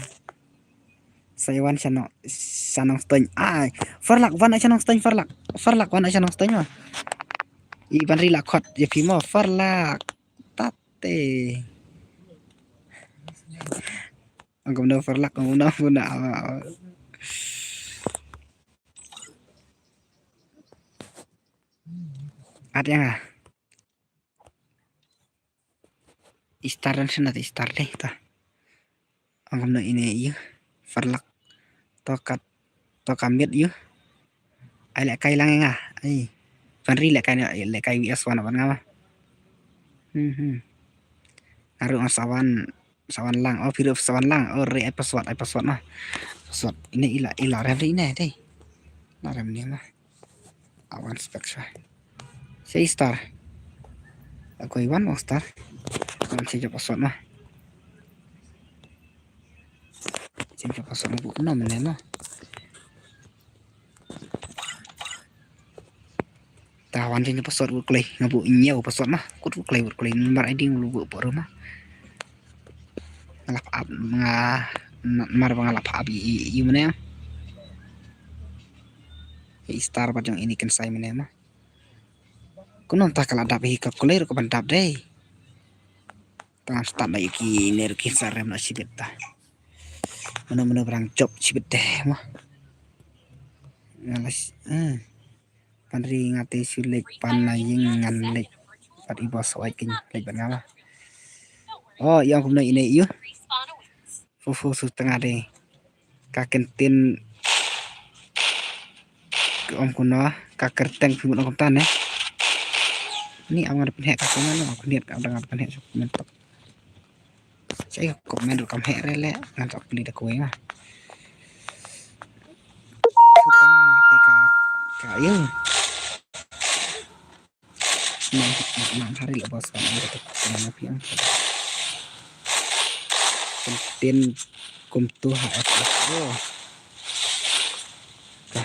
Sa wan sha Nong, sha Nongstoiñ. Ai, Farlak wan sha Nongstoiñ Farlak. Farlak wan sha Nongstoiñ ma. I ban ri la khot ïa phi mo Farlak. Tate. Ong kumno Farlak ong kumno kumno. At ïa nga. I star dan shen ïa i star leh ta. Ong kumno ine ïa Farlak. To kat to ka miet ïa. Ai leh kai lang ïa nga. Ai. Ban ri leh kai leh kai V S one ban nga ma. Hmm hmm. Aru ong sa wan sa wan lang. Oh phi ruh sa wan lang. Oh re ai password ai password ma. Password ine ila ila rem ri ine dei. La rem ni ma. Awan spek sha. Sei star. Ako iwan mo star. Awan sei jop password ma. Sei jop password ma bu no mene ma. Ta wan jin password wut klei nga bu nyiew password ma kut wut klei wut klei number I D ngu bu por ma. Nga lap up nga mar ba nga lap up i i mene. I star ba jong ini ken sai mene ma. Kuno ta ka la dap hi ka klei ru ka ban dap dei. Tang start na yuki ne ruki sarem na sibit ta. Mano mano berang job sibit deh mo. Ngalas. Hmm. Pan ri ngate su lek pan na ying ngan lek. Pat i boss wai kin lek ban ngala. Oh, yang kumno ine yu. Fu fu su tanga de. Ka kentin. Ka om kuno ka kerteng phi mut ong kumta ne. Ni am nga da pynheh ka comment no, aku niat ka da nga da pynheh sa comment tok. Sa ka comment ruh kam heh re le ngan sa pli da kawei nga. Ka ka yu. Nang nang hari le bos kan ada tu kena napi ang. Kentin kum tu ha F F. Oh. Ka.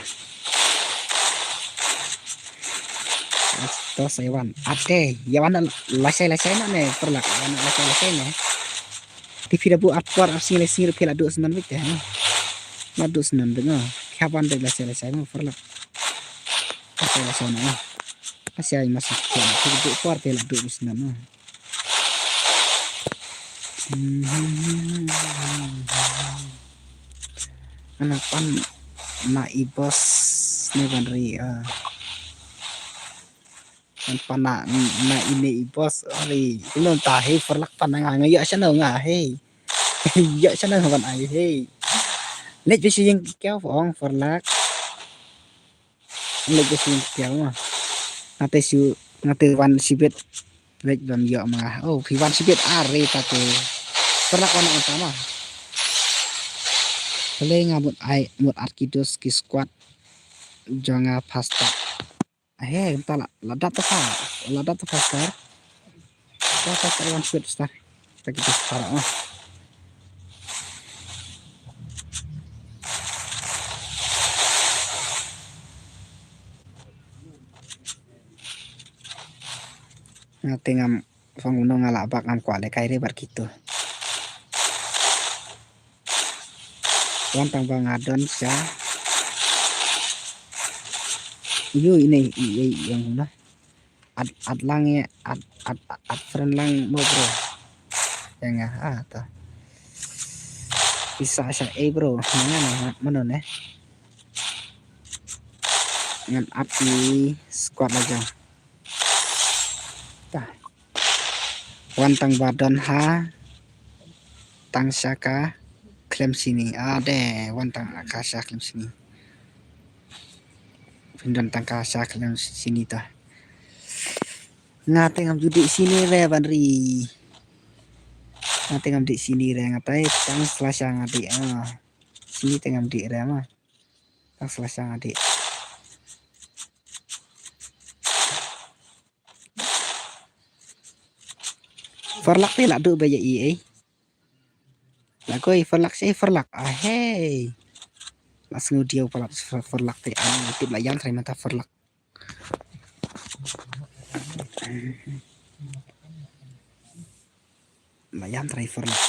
Tos ai wan. Ate, ya wan la sai la sai na ne perlak. Wan la sai la sai ne. Ti phi da bu at por ar single single phi la du snan bik te. Na du snan bik no. Kya wan de la sai la sai no perlak. La sai la sai no. Asia masih kya phi da bu por phi la du snan no. Ana pan na i boss ne ban ri ah. Pan pan na na ine i boss ari kuno ta hei perlak pan nga nga ya sana nga hei. Ya sana ban ai hei. Lek bisi yang kau ong perlak. Lek bisi yang kau ma. Ngate su ngate wan sibit. Lek ban yo ma. Oh, phi wan sibit are ta te. Perlak wan ong ta ma. Kale nga mut ai mut at ki dos ki squad. Jonga pasta. He, ta la la dap ta pa. La dap ta pasta. Ta ta ta wan sibit star. Ta ki star. Oh. Ngate ngam fong uno nga la bak ngam kwah le kai re bar kitu. Wan tang ba nga don sha. Yu ine i i yang na. At at lang ya at at at friend lang mo bro. Yang ah ta. Bisa sha eh bro. Mana mana mana ne. Ngan ap i squad la jong. Ta. Wan tang ba don ha. Tang sha ka khlem sini. Ade, wan tang ka sha khlem sini. Phin don tang ka sha khlem sini ta. Nga te ngam ju dih sini re ban ri. Nga te ngam dih sini re nga te tang slasha nga dih ah. Sini te ngam dih re ma. Tang slasha nga dih. Farlak te la du ba ya i ei. La koi farlak sei farlak. Ah hei. La sngew diaw palat farlak te ani tip la yan trai mata farlak. Mayan driver lah.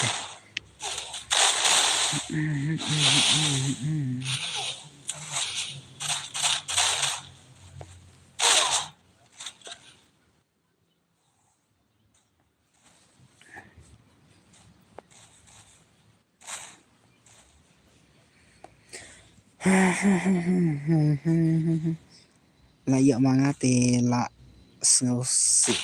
La ïoh ma nga te la sngewsih.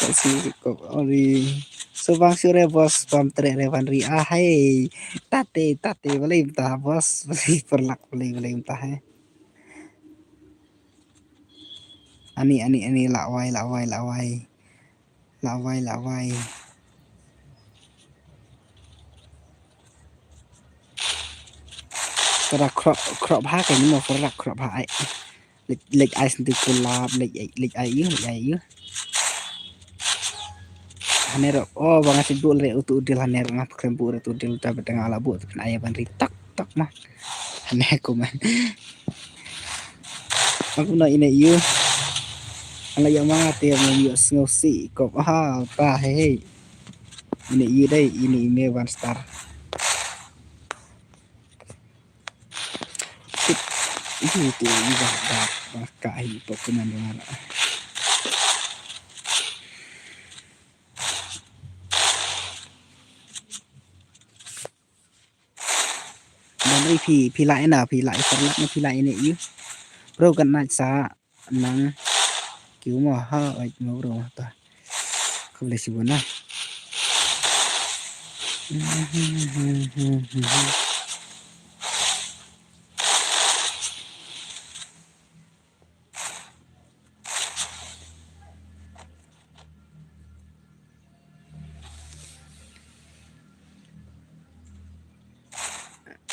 La sngewsih kop ori. So bang sure boss pam tre re ban ri ah hai. Tate tate balei mynta boss balei perlak balei balei mynta hai. Ani ani ani la wai la wai la wai. La wai la wai. Tara crop crop ha ka ni mo for la crop ha ai. Lek lek ai senti kulap lek lek ai yu lek ai yu. Hanero oh bang asin bu re utu udil hanero ngap krem bu re utu udil ta beteng ala bu tu ai ban ri tak tak mah. Hane aku man. Aku na ine yu. Ala ya ma te mo yu sngewsih kop ha ta he he. Ine yu dai ine ime one star. Tip yu tu yu ba ba ba ka ai Pokemon dong ara. Dan ri phi phi la ina phi la i farlak na phi la ina i. Bro kan na sa nang kiu mo ha ai mo bro ta. Khublei shibun na.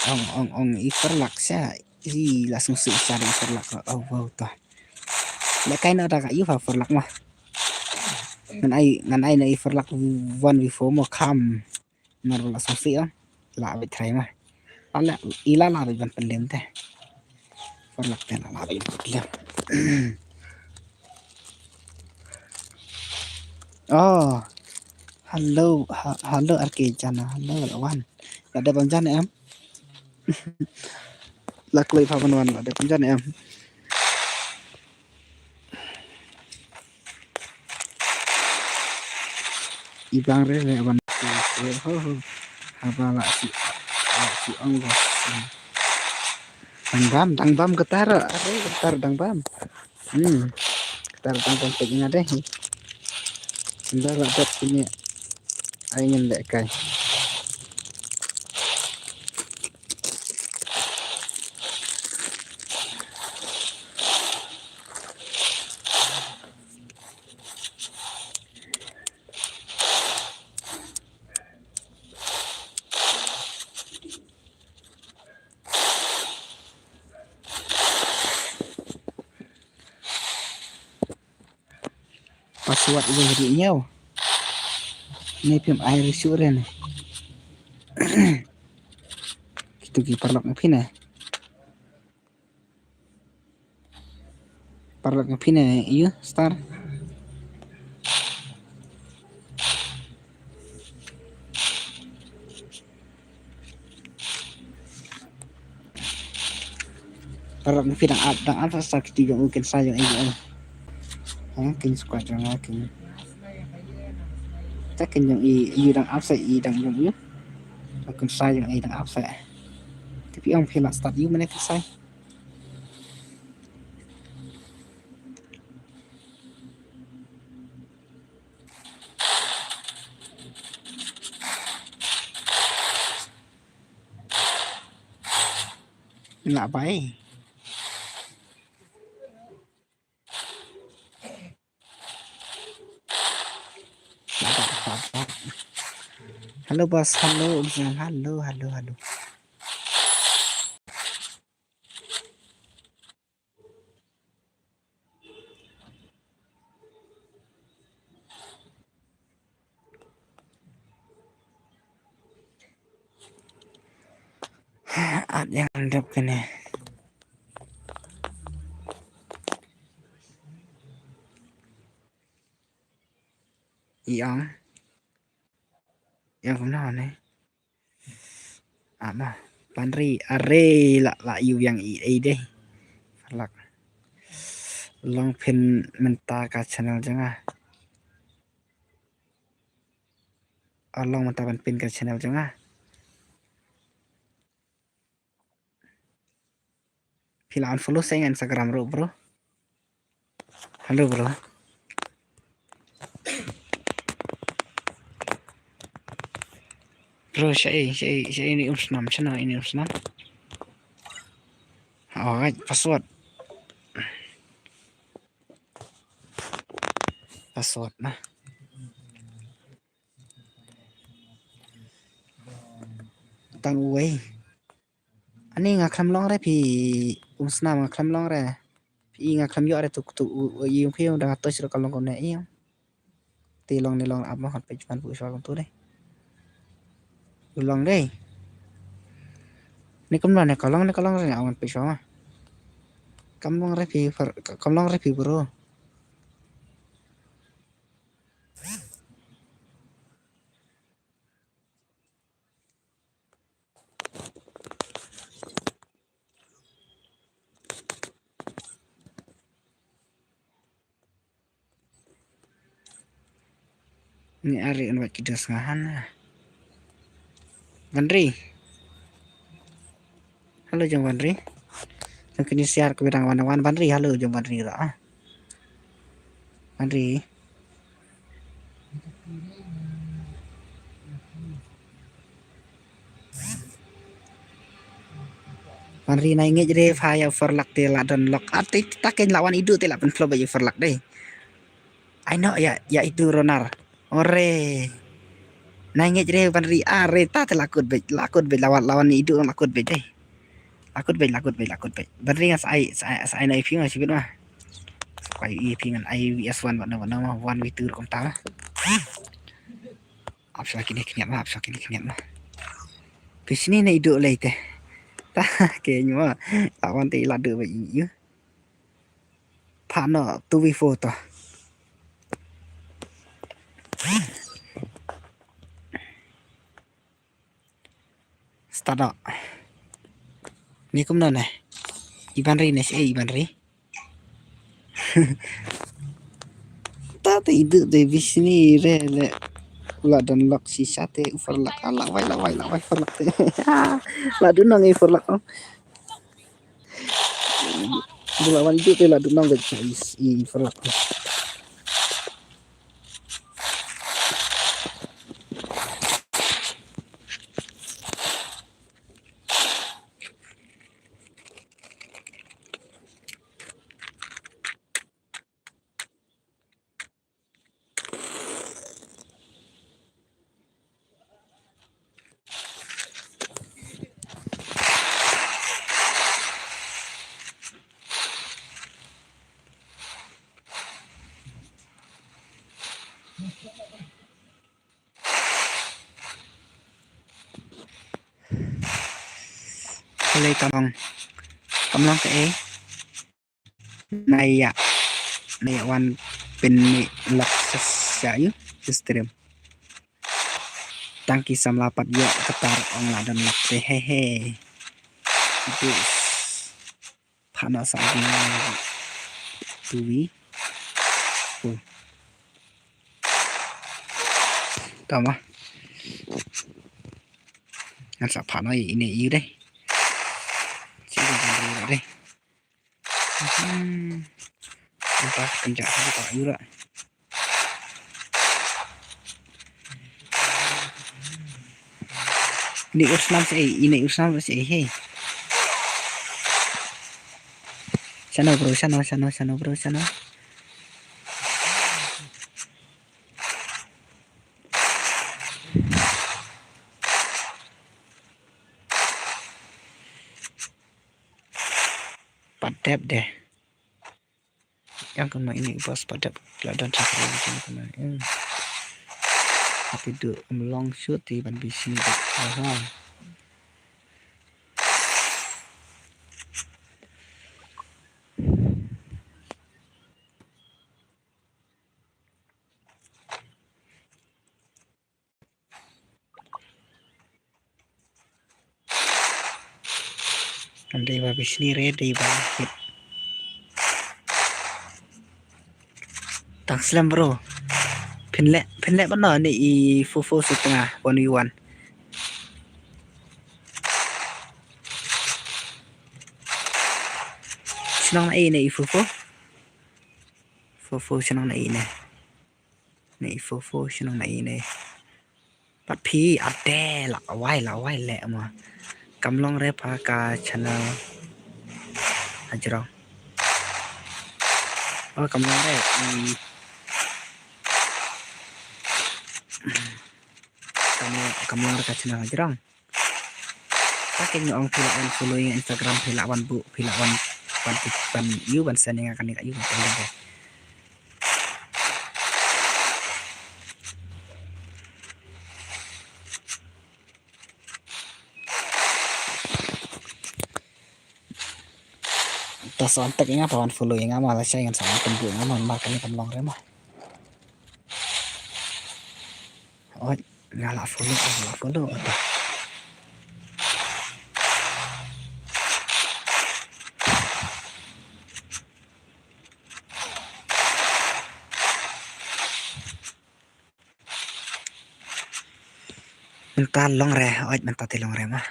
Ong ong ong i farlak sa i la sngewsih sa i farlak oh wow ta. Le kai na da ka i fa farlak ma. Ngan ai ngan ai na i farlak one v four mo kam. Nar la sngewsih ah. La bit trai ma. Ala ila la bit ban pynlem te. Farlak te la la bit ban pynlem. Oh. Hello, ha- hello R K Jana. Hello la wan. La dep ban jan em. La kloi pha ban wan la dep ban jan em. Ibang re re wan ho ho. Haba la si la si ong lo. Dang bam dang bam getar are getar dang bam. Hmm. Getar dang bam pek ina deh. Nda la dap sini. Ai ngin leh kai. Password ïa ri ñiew. Ne phim ai ri shu ren. Kitu ki paralok ne phi ne. Paralok ne phi ne yu star. Paralok ne phi dang ap dang ap sa kiti jong u kin sa jong ai jong ai. Ha kin squad jong ai kin. Ta kin jong i i dang ap sa i dang jong i. Kin sa jong ai dang ap sa. Tapi ong phi la start yu mane kin sa. Lah bai. Hello, boss. Hello, Umsnam. Hello, hello, hello. At ïa nga dep kane. Ïa. Ïa kumno ne? Ama, Banri, are la, la ïu ïa ngi ei dei. Pharlak. Long phin mynta ka channel jong nga. Ah, long mynta ban pin ka channel jong nga. Phi la unfollow sa ïa nga Instagram ruh, bro. Hello, bro. Bro, shaei, shaei, shaei ine i Umsnam, shano ine i Umsnam? Oh, right, password. Password na. Tang uwei. Ani nga khlem long re phi Umsnam, nga khlem long re. Phi nga khlem ïoh re tu tu u, u, ïing phi u dang atoy siro ka long kone ïing. Te long ne long ap mo kan peit man pu shuwa long tu re. U long re. Ni kumno ne ka long ne ka long re ne awan peit shuwa ma. Kam long re phi, kam long re phi bro. Ni ari un wat ki dos ngahan. Banri. Hello jong Banri. Jong kini siar ke bidang wan wan Banri. Hello jong Banri ra. Banri. Banri nai ngej re pha ïa Pharlak te la don lok. Ati ta ken la wan idu te la pynflow ba ïa Pharlak dei. Ai no ïa ïa idu ronar. Ore. Nai ngej re Banri are ta te la kut bej la kut bej la wan la wan idu la kut bej dei. La kut bej la kut bej la kut bej. Banri ngan sa ai sa ai sa ai na ipi ngan sibit ma. Sa ai ipi ngan ai V S one ba no ba no ma one V two rukom ta ma. Ap sa kini kniat ma, ap sa kini kniat ma. Pisni na idu lei te. Ta ke nyu ma. Lawan te ila du ba i yu. Pha no two V four to. Start up. Ni kumno ne? Iban ri ne si iban ri. Ta te idu de bisni re le. La don lok sisa te u Pharlak. Ah, la wai la wai la wai Pharlak te. La du nang i Pharlak. Bula wan idu te la du nang de i Pharlak. Kale kamong. Kamong ke eh. Naya. Naya wan pynlak sesya yu. Stream. Tangki samla pat ïa katar ong la don lak te he he. Itu. Phano sa agi tuwi. Tama. Ngan sa phano ine yu deh. Sini kan deh. Hmm. Entah kencak satu tak yu dah. Ini urusan apa sih? Ini urusan apa sih? Hei. Sana bro, sana, sana, sana bro, sana. pat dep de. Ïa kumno ine i boss pat dep la don sa kali kumno. Ati du um long shoot ti ban bisi de. Aha. Kan dei ba bishni re dei ba hit. Tang slem bro. Phin leh, phin leh ban no ne i four four sutnga one v one. Shnong na i ne i four four. Four four shnong na i ne. Ne i four four shnong na i ne. Pat phi ade la wai la wai le ma. Kam long re pha ka channel hajrong. Oh, kam long re i kam long, kam long re ka channel hajrong. Ta ken ong phi lah wan follow ïa Instagram, phi lah wan bu, phi lah wan, wan, wan ïu wan send ïa nga kane ka ïu wan send ïa nga. Ta sa antek ïa nga, pa wan follow ïa nga ma, la shai ngan sa antek ïa nga ma, ma kane kam long re ma. Oi, nga la follow, nga la follow. Mynta long re, oi, mynta te long re ma.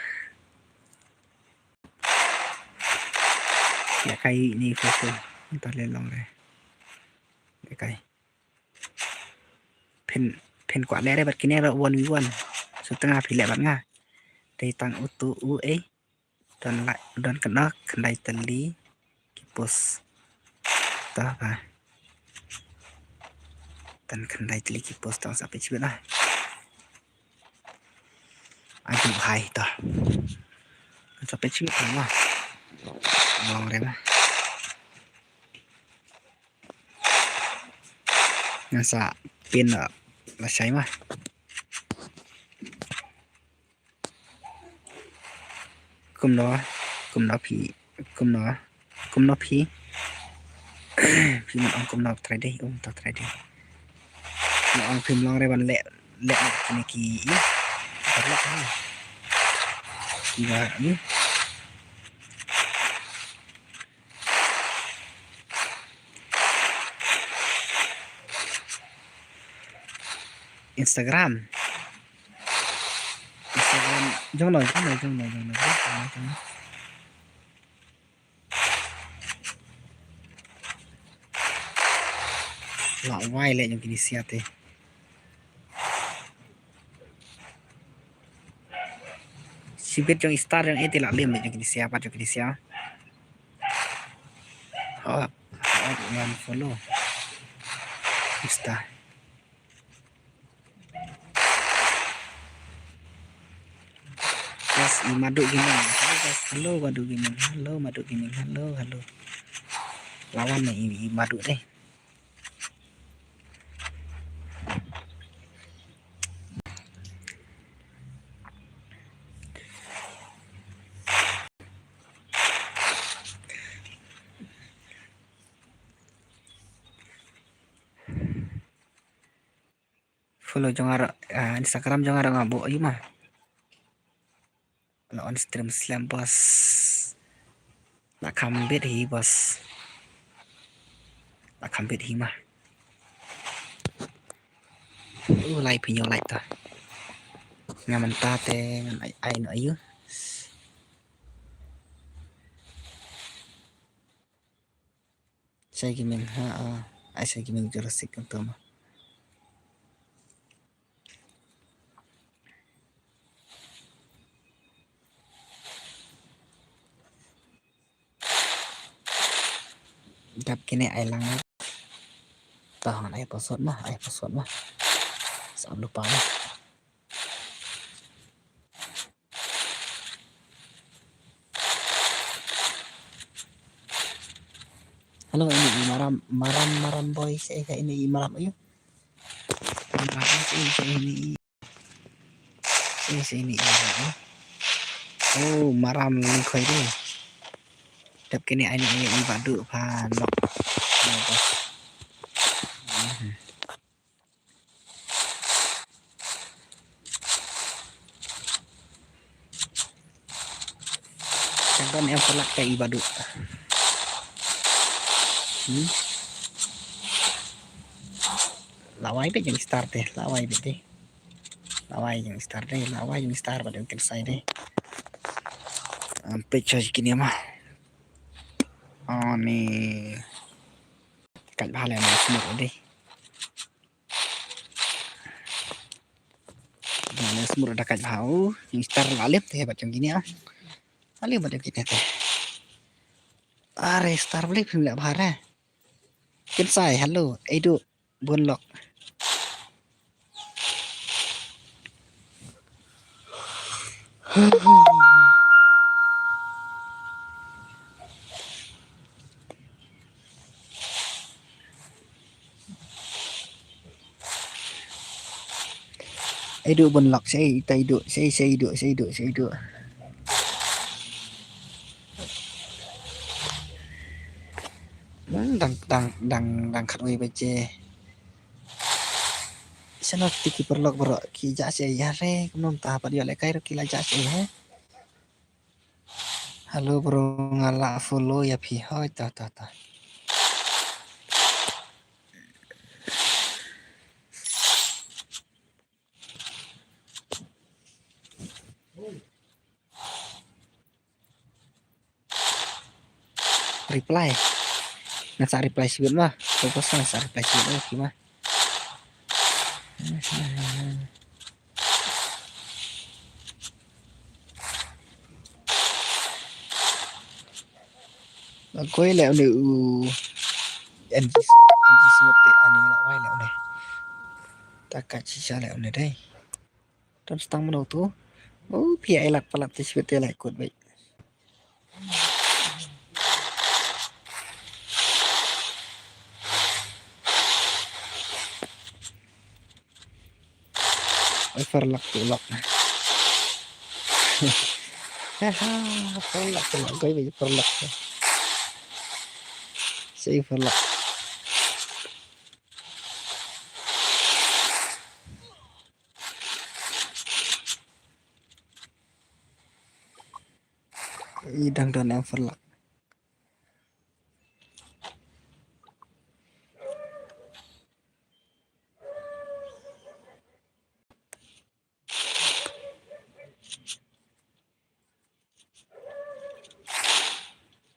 Ïa kai ni four four. Mynta le long re. Ïa kai. Phin, phin kwah leh re bad kine re one v one. Sutnga phi leh bad nga. Dei tang utu u ei. Don la, don khyndai, khyndai tylli ki post. Ta ba. Don khyndai tylli ki post tang sa phi chibit la. Aju hai ta. Sa phi chibit la ma. Long re ma. Nga sa pin la, la shai ma. Kumno, kumno phi, kumno, kumno phi. Phi mun ong kumno try dei, ong ta try dei. Mun ong phi mun long re ban leh, leh kine ki i. Parlok ha. Ki ba ni. Instagram. Instagram. Jong no, jong no, jong no, jong no, jong no, jong no. La wai le jong kini sia te. Shibit jong i star jong i te la lem jong kini sia pat jong kini sia. Oh, oh, ngan follow. Star. Yes, i Madu Gaming. Hello guys, hello Madu Gaming. Hello Madu Gaming. Hello, hello. Lawan ni i, i Madu deh. Follow jong nga, ah, Instagram jong nga nga buh ayu ma. La on stream slem boss. La kham bit hi boss. La kham bit hi ma. Uh, lai pynïoh lai ta. Nga mynta te ngan ai, ai no ayu. Shai Gaming ha, ah, ai Shai Gaming Jurassic kan tu ma. Dap kine ai lang. Tahan ai password ma, ai password ma. Sam lupa ma. Hello, ini i Maram, Maram, Maram boy, sa ïa ini i Maram ayu. Maram, sa ïa ini i, sa ïa ini i Maram ayu. Oh, Maram Lyngkhoi de. Dep kine ini i, i Badu pha nok. Kan em pulak ka i Badu. Hmm? Lawai bit jong star te, lawai bit te. Lawai jong star te, lawai jong star bad jong Kynsai te. Am peit sha kine ma. Ani. Kat bha le ma smut de. Dang ne smur da kat bha u, ni star la lep te bad jong kine ah. Alep bad jong kine te. Are star bli phim lep bha re. Kynsai, hello, ei du, bun lok. Ei du bun lok, sei ta ei du, sei, sei du, sei du, sei du. Hmm, dang, dang, dang, dang khatwei baje. Sano ti ki paralok baroh ki jah seh ïa re, kumno mynta pat ïoh lehkai ruh ki la jah seh he. Hello bro, nga la follow ïa phi. Hoi, to, to, to. Reply. Nga sa reply sibit ma. Fokus nga sa reply sibit ma, ki ma. Nga koi le une u N G, N G Smith te ani la wai le une. Ta ka chi sha le une dei. Don stang mano tu. Oh, phi ai lak palat te sibit te le kut bai. Oi, farlak tu lak. Haha, farlak tu lak. Oi, bai farlak. Sei farlak. I dang don em farlak.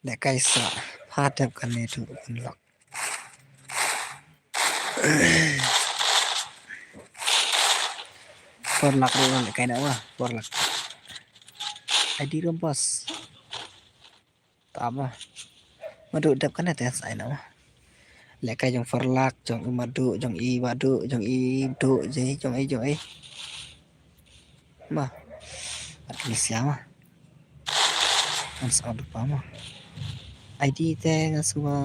Lehkai sa, pha dep kane tu unlock. Por lak ruh lehkai na wa, por lak. Ai di rum bos. Tama. Madu dep kane te sa ina ma. Lehkai jong Farlak, jong i Madu, jong i Badu, jong i Du, jong i, jong i, jong i. Ma. At ni sia ma. Kan sa du pa ma. I D te nga sua.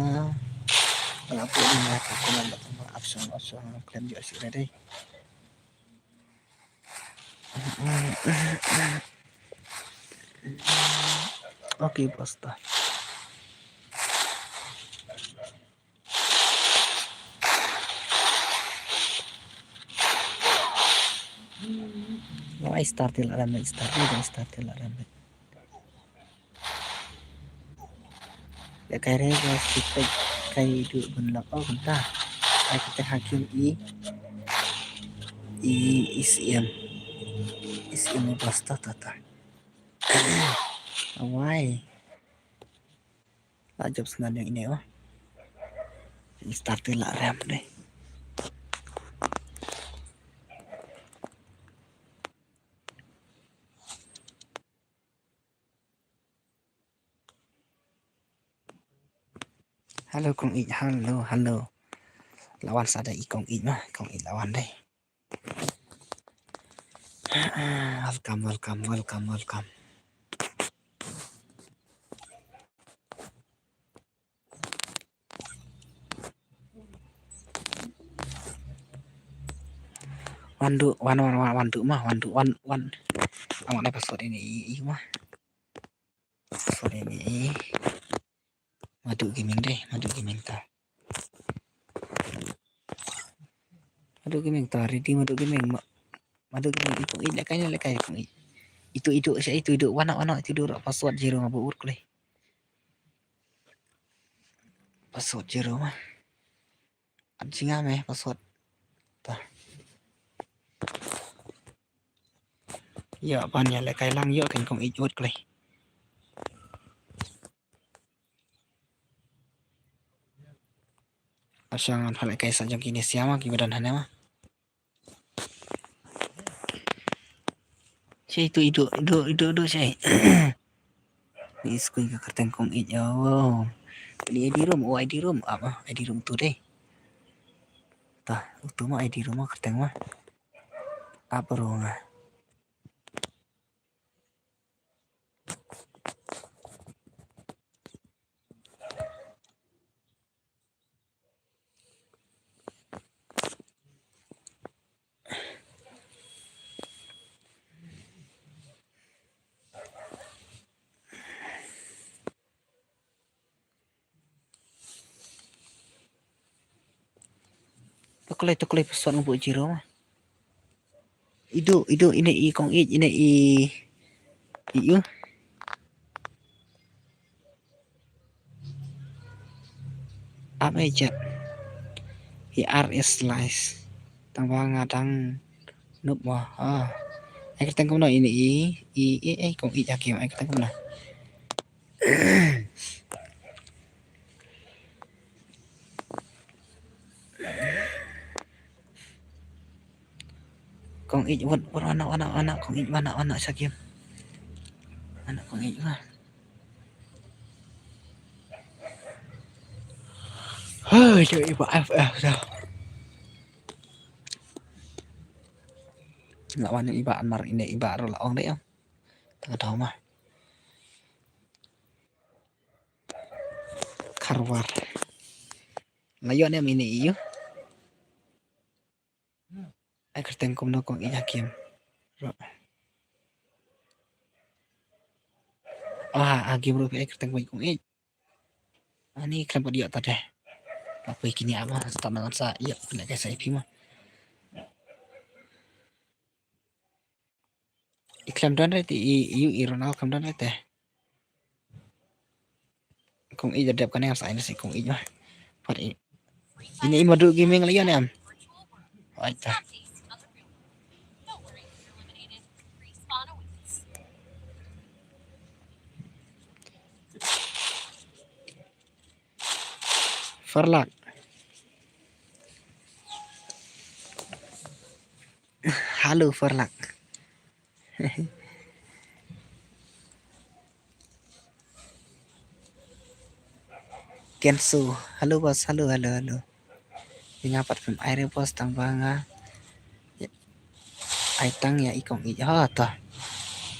Ala pu ni ma ka kuma ma tama option option klem jo si dei. Okay, basta. Wai start la ram start, wai start la ram. Ya kai re ga sitai kai du bun lak oh bun ta. Ai kita hakim i i I C M. I C M ni basta ta ta. Awai. La jop sngan yang ini oh. Ini start la ram deh. Hello kong ij, hello, hello. Lawan sa da i kong ij ma, kong ij lawan dei. Welcome, welcome, welcome, welcome. Wan duh, wan, wan, wan, wan duh ma, wan duh, wan, wan. Amat ai password ini i, i ma. Password ini i. Madu Gaming dei, Madu Gaming ta. Madu Gaming ta, ready Madu Gaming. Ma-, Madu Gaming, i kong ij, lehkai, lehkai kong ij. Itu, itu, sha itu, itu, wana, wana, itu, itu, password zero, ma bu ur klei. Password zero ma. An chinga me password. Ta. Ïa ban ïa lehkai lang ïa kan kong ij wot klei. Asha ngan pha lehkai sa jong kine sia ma ki ba don hane ma. Shei tu idu, idu, idu, idu shei. Ni skui ka kyrteng kong ij, oh. Ni I D room, oh I D room, apa? I D room tu dei. Ta, utu ma I D room ma kyrteng ma. Apa room ma? Tuklei, tuklei password ngan buh zero ma. Idu, idu, ine i kong ij, ine i, i u. Ap ai jat. I ar is slice. Tang ba nga dang nup mo. Ah. Ai kyrteng kumno ine i, i, i, i kong ij hakim, ai kyrteng kumno. Kong ij wat, wat, anak, anak, anak, kong ij, anak, anak, sakim. Anak kong ij, wah. Hai, jom iba F F dah. Lawan iba Anmar ini iba ro la ong deh, ya. Tengah tahu mah. Karwar. Layo ne mini iyo. Ai kyrteng kumno kong ij hakim. Ro. Ah, hakim ro ai kyrteng kong ij. Ani khlem pat ïoh ta deh. Apa kini ama sa ta nang sa ïoh kena kaisa ipi ma. I khlem don re ti i, i, i Ronald khlem don re te. Kong ij da dep kane sa ina si kong ij ma. Pat i. Ine i Madu Gaming la ïa ne am. Ai ta. Farlak. Halo Farlak. Kensu, halo boss, halo, halo, halo. Ïa nga pat phim ai re boss tang ba nga ai tang ïa i kong ij ha ta.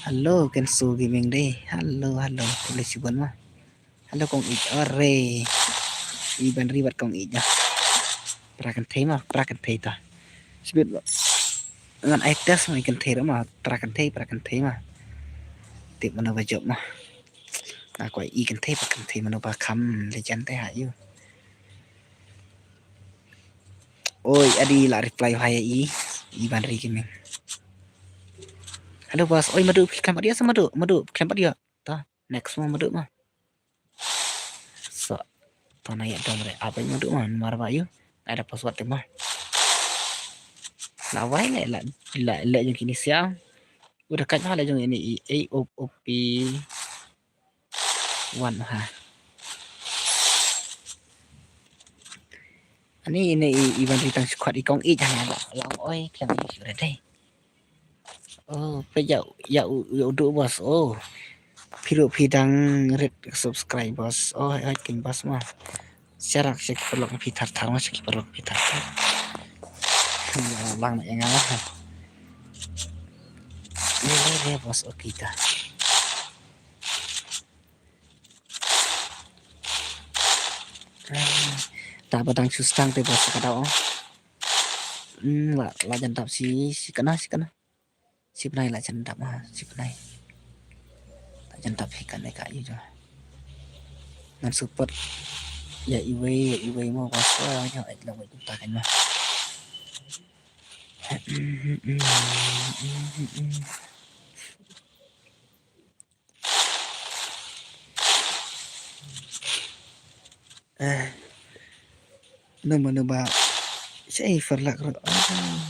Halo Kensu Gaming dei. Halo, halo. Khublei shibun ma. Halo kong ij, ore. I ban ri bad kong ij. Pra kynthei ma, pra kynthei ta. Sibit ba ngan ai test ma i kynthei ma, pra kynthei, pra kynthei ma. Tip mano ba jop ma. Nga kwah i kynthei, pra kynthei mano ba kham legend te ha ïu. Oi, adi la reply ha ïa i, i ban ri Gaming. Halo boss, oi Madu, phi khlem pat ïa sa Madu, Madu, phi khlem pat ïa. Ta, next ma Madu ma. So, ta na ïa dom re, apa Madu ma, mar ba ïu. Ai da password te ma. La wai le, la, la, la jong kini sia. Udah kat ma le jong ini i, A O P one ha. Ani ini i, i ban ri tang shukat i kong ij ha la, la oi, khlem i shu re dei. Oh, peit ïa, ïa u, ïa u duh boss. Oh. Phi ruh phi dang rit subscribe boss. Oh, hai, hai, king boss ma. Sharak sha ki paralok phi thar thar ma, sha ki paralok phi thar thar. Ïa lang na ïa nga ma. Ïa, ïa, ïa, boss, okay ta. Ta ba dang shu stang te boss ka dau. Hmm, la, la jan dap shi, shi kana, shi kana. Shi bnai la jan dap, ha, shi bnai. La jan dap hi kan ka ïa jo. Ngan support ïa iwei, ïa iwei mo, ba swa ïa ïa la wei ta kan ma. Eh, no mano ba, sa i farlak ro. Ah,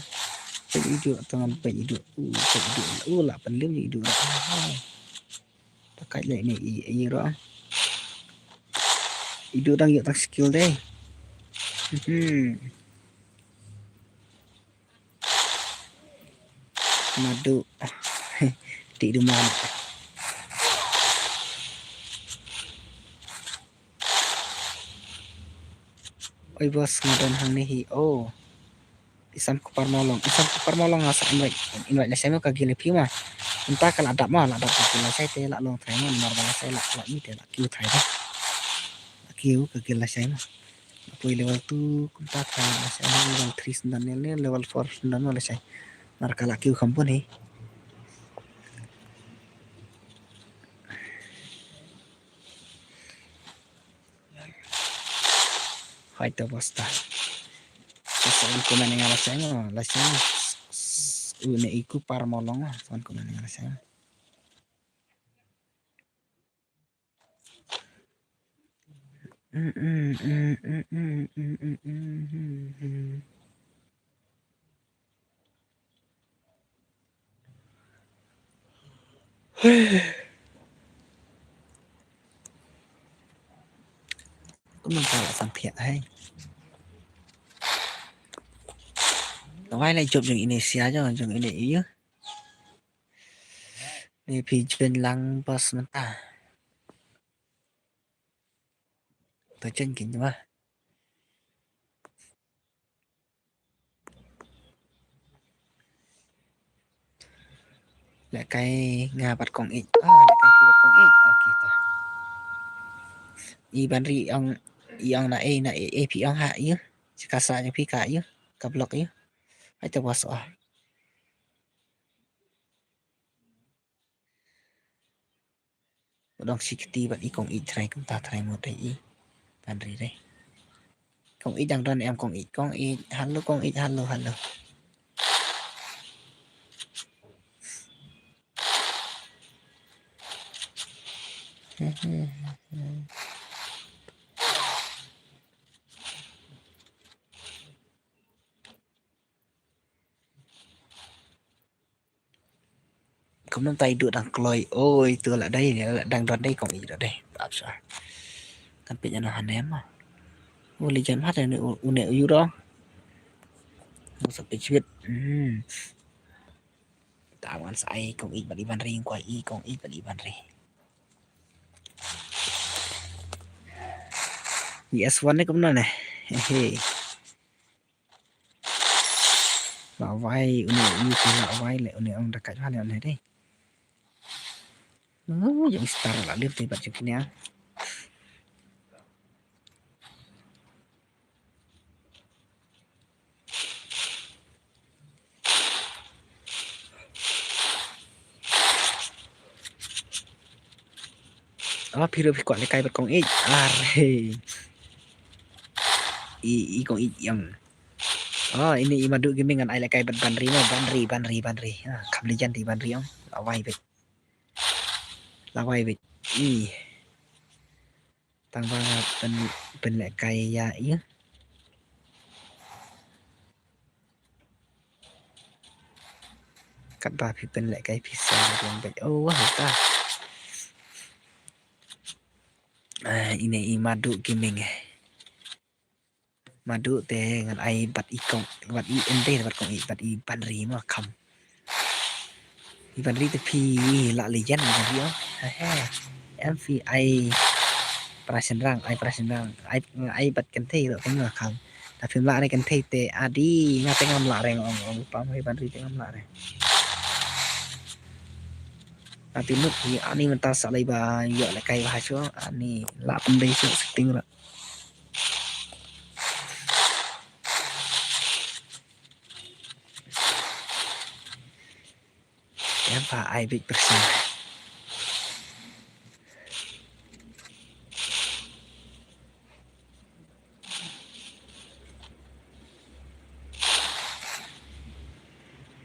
peit idu, tangan peit idu. Uh, peit idu. Uh, la pynlem idu. Ah, ta kai le ni i, i ro. Idu dang ïoh tang skill dei. Hmm. Madu. Ti duman. Oi boss, nga don hangne hi. Oh. Isam kupar molong. Isam kupar molong nga sa invite. Invite lashai mo ka gil phi ma. Mynta ka la dap ma, la dap ka gil lashai te la long trai ma, namar ba lashai la, la ni te la kiew trai te. La kiew ka gil lashai ma. Poi level two kumta trai lashai, level three syndan ne, level four syndan mo lashai. Mar ka la kiew kham bun hi. Hai to boss ta. Sa wan comment nga lashai mo, lashai mo. Une i kupar molong, sa wan comment nga lashai mo. Kumno ka la samphia hai. Wai la jop jong ine sia jong jong ine ïa. Ni phi jen lang boss mynta. To jen kin ma. Lehkai nga bad kong ïeit. Ah, lehkai phi bad kong ïeit. Okay to. I Banri ong, i ong na ei, na ei, ei phi ong ha ïa. Ka sa ïa phi ka ïa. Ka block ïa. Hai to boss ah. Dong shi kti bad i kong ïeit trai kumta trai mo trai i. Banri re. Kong ïeit dang don em kong ïeit, kong ïeit. Hello kong ïeit, hello, hello. Kumno tai du dang kloi. Oi, tu la dei, la dang don dei kong ïeit dei. Tap sa. Kan peit ïa no ha ne ma. Uli jan ma te une u yu dong. Mo sa peit chwit. Hmm. Ta wan sa ai kong ïeit bad i Banri kwai i kong ïeit bad i Banri. Yes one ne kumno ne. He he. La wai une u ki la wai le une ong da ka jwa le une dei. Oh, ïong star la lip te bad jong kine. Ah, phi ruh phi kwah lehkai bad kong ïeit. Are. I, i kong ïeit ïong. Ah, ine i Madu Gaming ngan ai lehkai bad Banri mo, Banri, Banri, Banri. Ah, kham lijan ti Banri ïong. La wai beit. La wai beit. I. Tang ba nga pyn, pynlehkai ïa i. Katba phi pynlehkai phi sa long beit. Oh, wah, ta. Ah, ine i Madu Gaming eh. Madu te ngan ai bad i kong, bad i ende, bad kong i, bad i Banri mo kham. I Banri te phi la lijan i Banri oh. He he. Em phi ai pra shynrang, ai pra shynrang, ai, ai bad kynthei ruh phi nga kham. Ta phim lah re kynthei te adi nga te ngam lah re ong ong pam i Banri te ngam lah re. Ta phi mut i ani mynta sa lai ba ïoh lehkai ba ha shuh ani lah pyndei shuh setting ruh. Em pa ai bik pyrshang.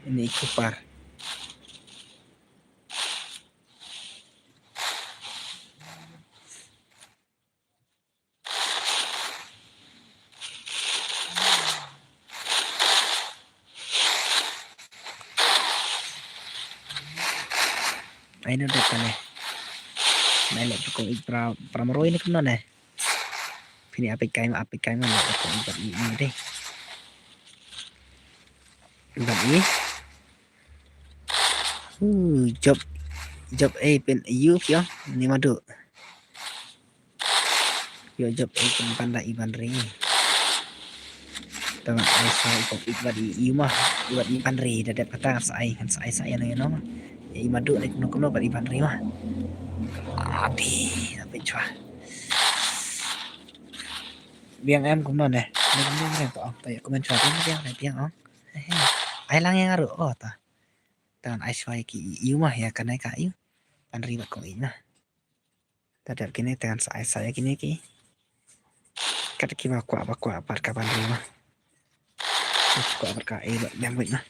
Ini kupar. Ai no dep kane. Nai leh kong ij pra pra maroi ni kumno ne. Pini apik kai ma apik kai ma leh kong ij bad i i deh. Bad i. Uh, job job eh pen yu kyo ni madu. Yo job eh pen panda i ban ri. Tama ai sa i kong ij bad i i ma i bad i ban ri da dep kata sa ai kan sa ai sa ai no no ma. Ya i madu ni kumno kumno bad i ban ri ma. Adi apa chwa. Biang em kumno ne. Ni kumno ne to to ya kumno chwa biang biang ne biang ong. Ai lang yang aru oh ta. Tangan ai shwa ki i i ma ya kanai ka i. Ban ri bad kong ij ma. Ta dep kine tangan sa ai sa ya kine ki. Kat ki ba kwah ba kwah pat ka ban ri ma. Kwah pat ka i bad biang bad ma.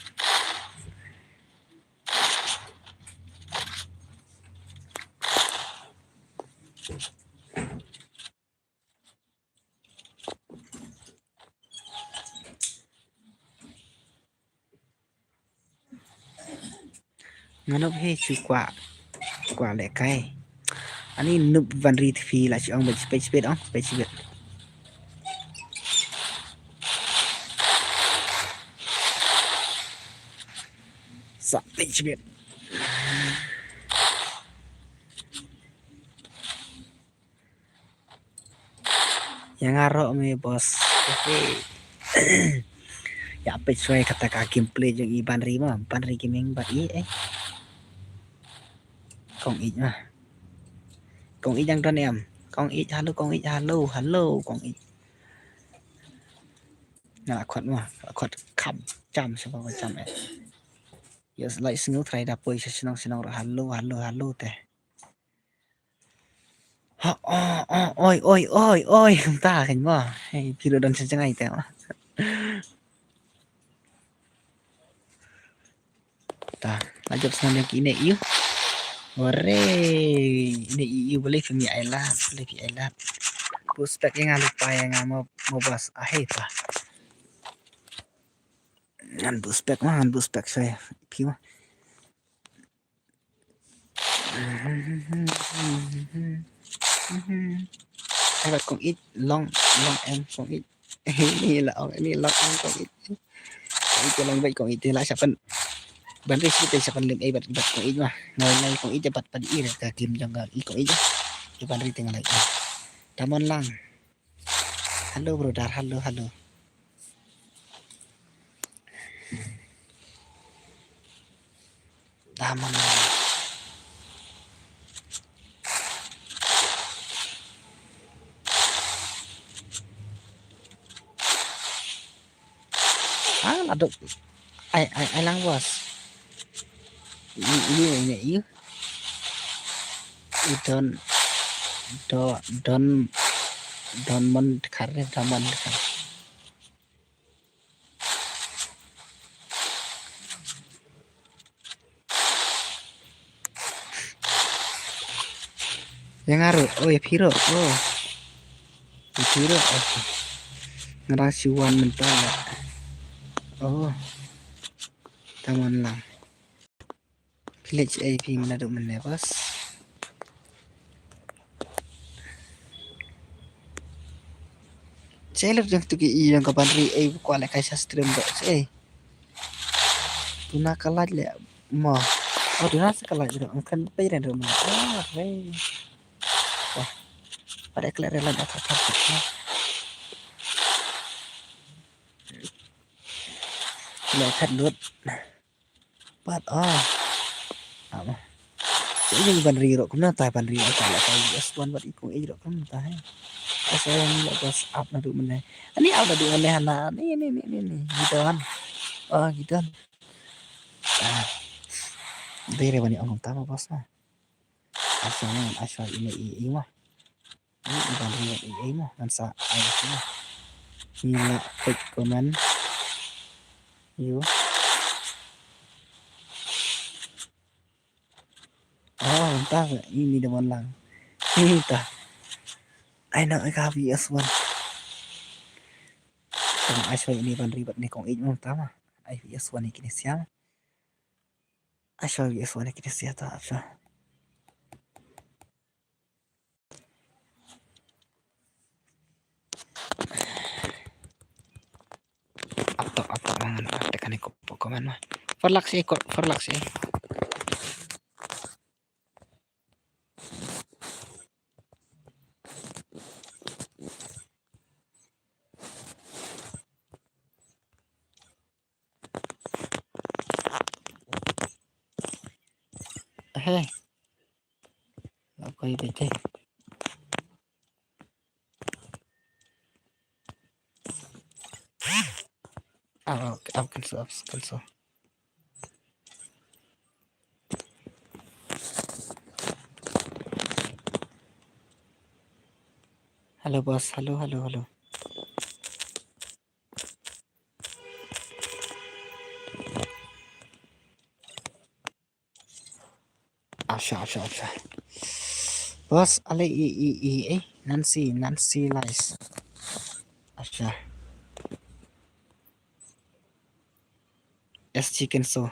Nga nop he chu kwah kwah leh kai. Ani nup van ri tfi la chi ong bad chi pet chi pet ong pet chi pet. Sa pet chi pet. Yang aro me boss. Ya pet shwai kata ka gameplay jong i ban ri ma ban ri gaming bad i eh. Kong ij ma. Kong ij yang don em. Kong ij halo kong ij halo halo kong ij. Nga khot ma khot kam cham sha ba cham eh. Yes like single try da poi sha sinong sinong halo halo halo te. Ha, oh, oh, oi, oi, oi, oi, ta kan ba. Hei, phi ruh don sha jngai te ma. Ta, la jop snam ïa ki ine iu. Ore, ine iu bale phi mi ai la, bale phi ai la. Respect ïa nga lypa ïa nga mo mo bas ahe ta. Ngan bu spek ma, ngan bu spek soi phi ma. Ai bad kong ij long long em kong ij. Ni la ong ni long em kong ij. Kong ij long bai kong ij te la shapan. Ban ri site shapan lim ai bad bad kong ij ma. Ngai ngai kong ij bad pad i ka kim jong ka i kong ij. Ban ri te ngai. Tamon lang. Hello brother, hello hello. Daman. Ah, laduk. Ai ai ai lang bos. Ini ini ini. I don do don don mon kar don mon kar. Yang aru, oh ya piro, oh. Ya piro, oh. Ngerang siwan mental. Oh. Taman lang. Village A P mana duk mana bos. Chelep jang tu ki i jang ka ban ri ei kwa le kai sa stream do che. Tuna ka laj le mo. Oh tuna sa ka laj do kan pe ren do mo. Ah re. Wah. Pada kle re laj atat atat. Le atat lut. Pat ah. Ama. Ini ban ri ro kumna tai ban ri ro tai la tai S one bat ikung ej ro kumna tai. Asal ni la bas up na du mene. Ani up na du mene hana. Ni ni ni ni ni. Gitu kan. Oh gitu kan. Ah. Dei re ban ïa ong kumta ma boss ma. Ai shuwa ma, ai shuwa ine i i ma. I i ban ri i i ma, ngan sa ai i ma. Ngi la peit comment. Ïa. Oh, mynta ini da ban lang. Ini ta. Ai na ka V S one. Tang ai shuwa ini ban ri bad ne kong ij mynta ma. Ai V S one ni kine sia. Ai shuwa V S one ni kine sia ta ai shuwa. Aptok aptok mangan aptok kane ko poko man ma. Farlak si ko farlak si. Hey. Apa itu teh? Ah, okay, ah, cancel, ah, cancel. Hello, boss. Hello, hello, hello. Asha, asha, asha. Boss, ale i, i, i, eh, Nancy, Nancy Lies. Asha. S G Kenso.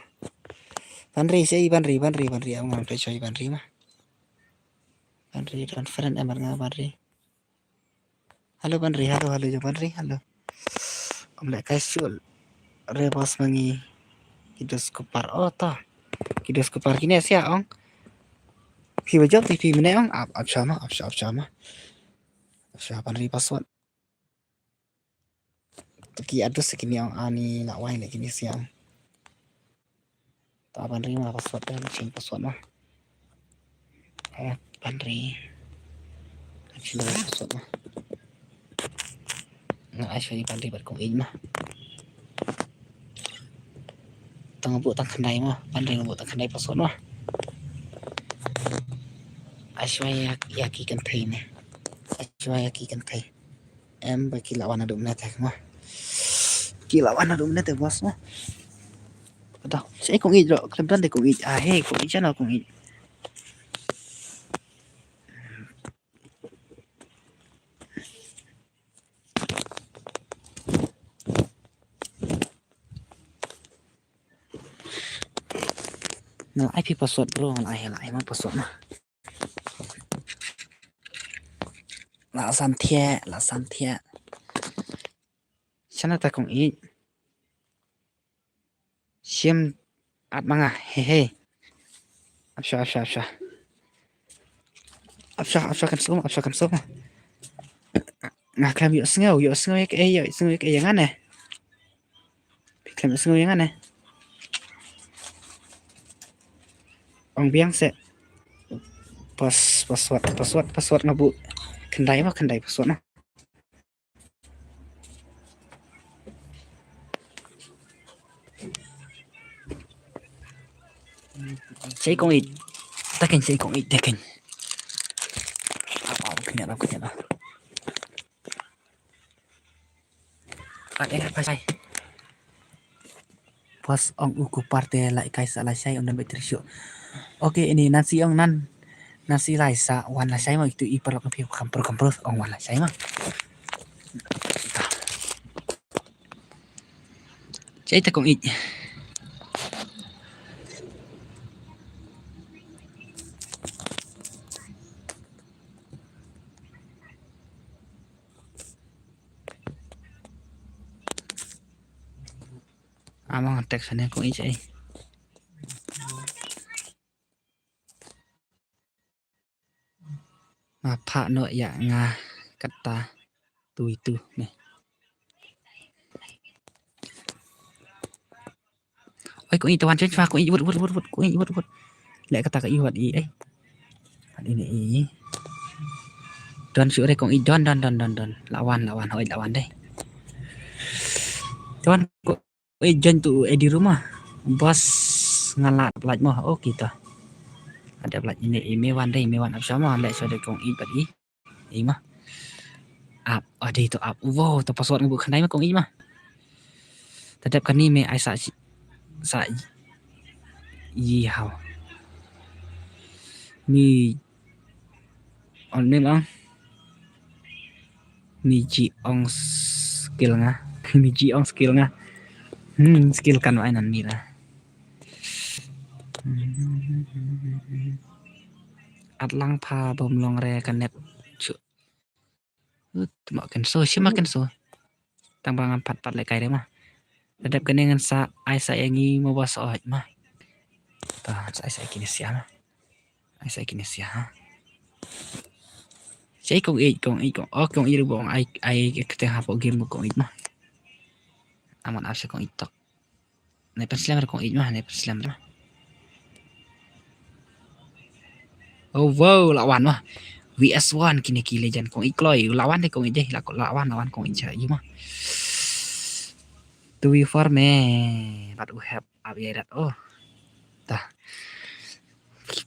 Ban ri, si ban ri, ban ri, ban ri, am ngam peit si ban ri ma. Ban ri, ban friend, em, nga ban ri. Hello ban ri, hello, hello, jong ban ri, hello. Om leh kai shul. Re boss mangi. Kidos kupar. Oh, ta. Kidos kupar kine sia ong. Phi ba jop ti phi mene ong. Ap, ap shama, ap sha, ap shama. Ap sha ban ri password. Tuki adus kine ong ani la wai le kine sia ong. Ta ban ri ma password, ban change password ma. Eh, ban ri. Ban change password ma. Nga ai shwa ban ri bad kong ij ma. Tang bu tang khandai ma, ban ri bu tang khandai password ma. Ai shwa ya ki kan thei ne. Ai shwa ya ki kan thei. Em ba ki la wan haduh mynne te ma. Ki la wan haduh mynne te boss ma. Kata, si kong ij ro, khlem don de kong ij. Ah, hey, kong ij channel kong ij. Nga ai phi password bro, nga ai, nga ai ma password ma. La san thiah, la san thiah. Shana ta kong ij. Shim at manga, he he. Apsha, apsha, apsha. Apsha, apsha kan sum, apsha kan sum. Nga khlem ïohsngew, ïohsngew ïa kaei, ïohsngew ïa kaei ïa nga ne. Phi khlem ïohsngew ïa nga ne. Ong biang se. Pas, password, password, password nga buh. Khyndai ma, khyndai password na. Sei kong ij. Ta khein sei kong ij, ta khein. Ap, ap, khein, ap, khein, ap. Ap, eh, ap, sai. Pas ong u kupar te la kai sa la shai ong dan betri shu. Okay, ini Nancy ong nan. Nancy lai sa wan la shai ma itu i paralok phi kampur kampur ong wan la shai ma. Chai ta kong ij. Amang text ne kong ij ai. Nga phah noh ïa nga kata tu itu ne. Oi, kong ij tawan chen chwa, kong ij wut, wut, wut, wut, kong ij wut, wut. Leh kata ka ij wut i, eh. Wut i ne i. Don shu re kong ij don, don, don, don, don. Lawan, lawan, hoi, lawan deh. Don, kong ij join tu edi rumah. Bos Nga la dep lait mo. Okay to. Dep lait ine i me wan dei, me wan ap sha mo, leh sha dei kong i bad i. I ma. Ap, ade to ap. Wow, to password nga buh khandai ma kong i ma. Te dep kane me ai sa sa yi hau. Mi on me lang. Mi ji ong skill nga. Mi ji ong skill nga. Hmm, skill kan wa nan mi la. At lang pha bom long re ka net chu. Ut ma ken so, shi ma ken so. Tang ba ngam pat pat le kai re ma. Te dep kane ngan sa ai sa ïa ngi mo ba sa oi ma. Ta sa ai sa ïa kine sia ma. Ai sa ïa kine sia ha. Sa ai kong ij, kong ij, kong, oh, kong ij ruh bong ai, ai kete ha po game kong ij ma. Aman ap sa kong ij tok. Ne pen slem re kong ij ma, ne pen slem re. Oh wow, la wan ma. V S one kine ki legend kong ij kloi, la wan de kong ij de, la la wan, la wan kong ij ja, yu ma. Tu wi for me, but u hep ap ïa dat, oh. Ta.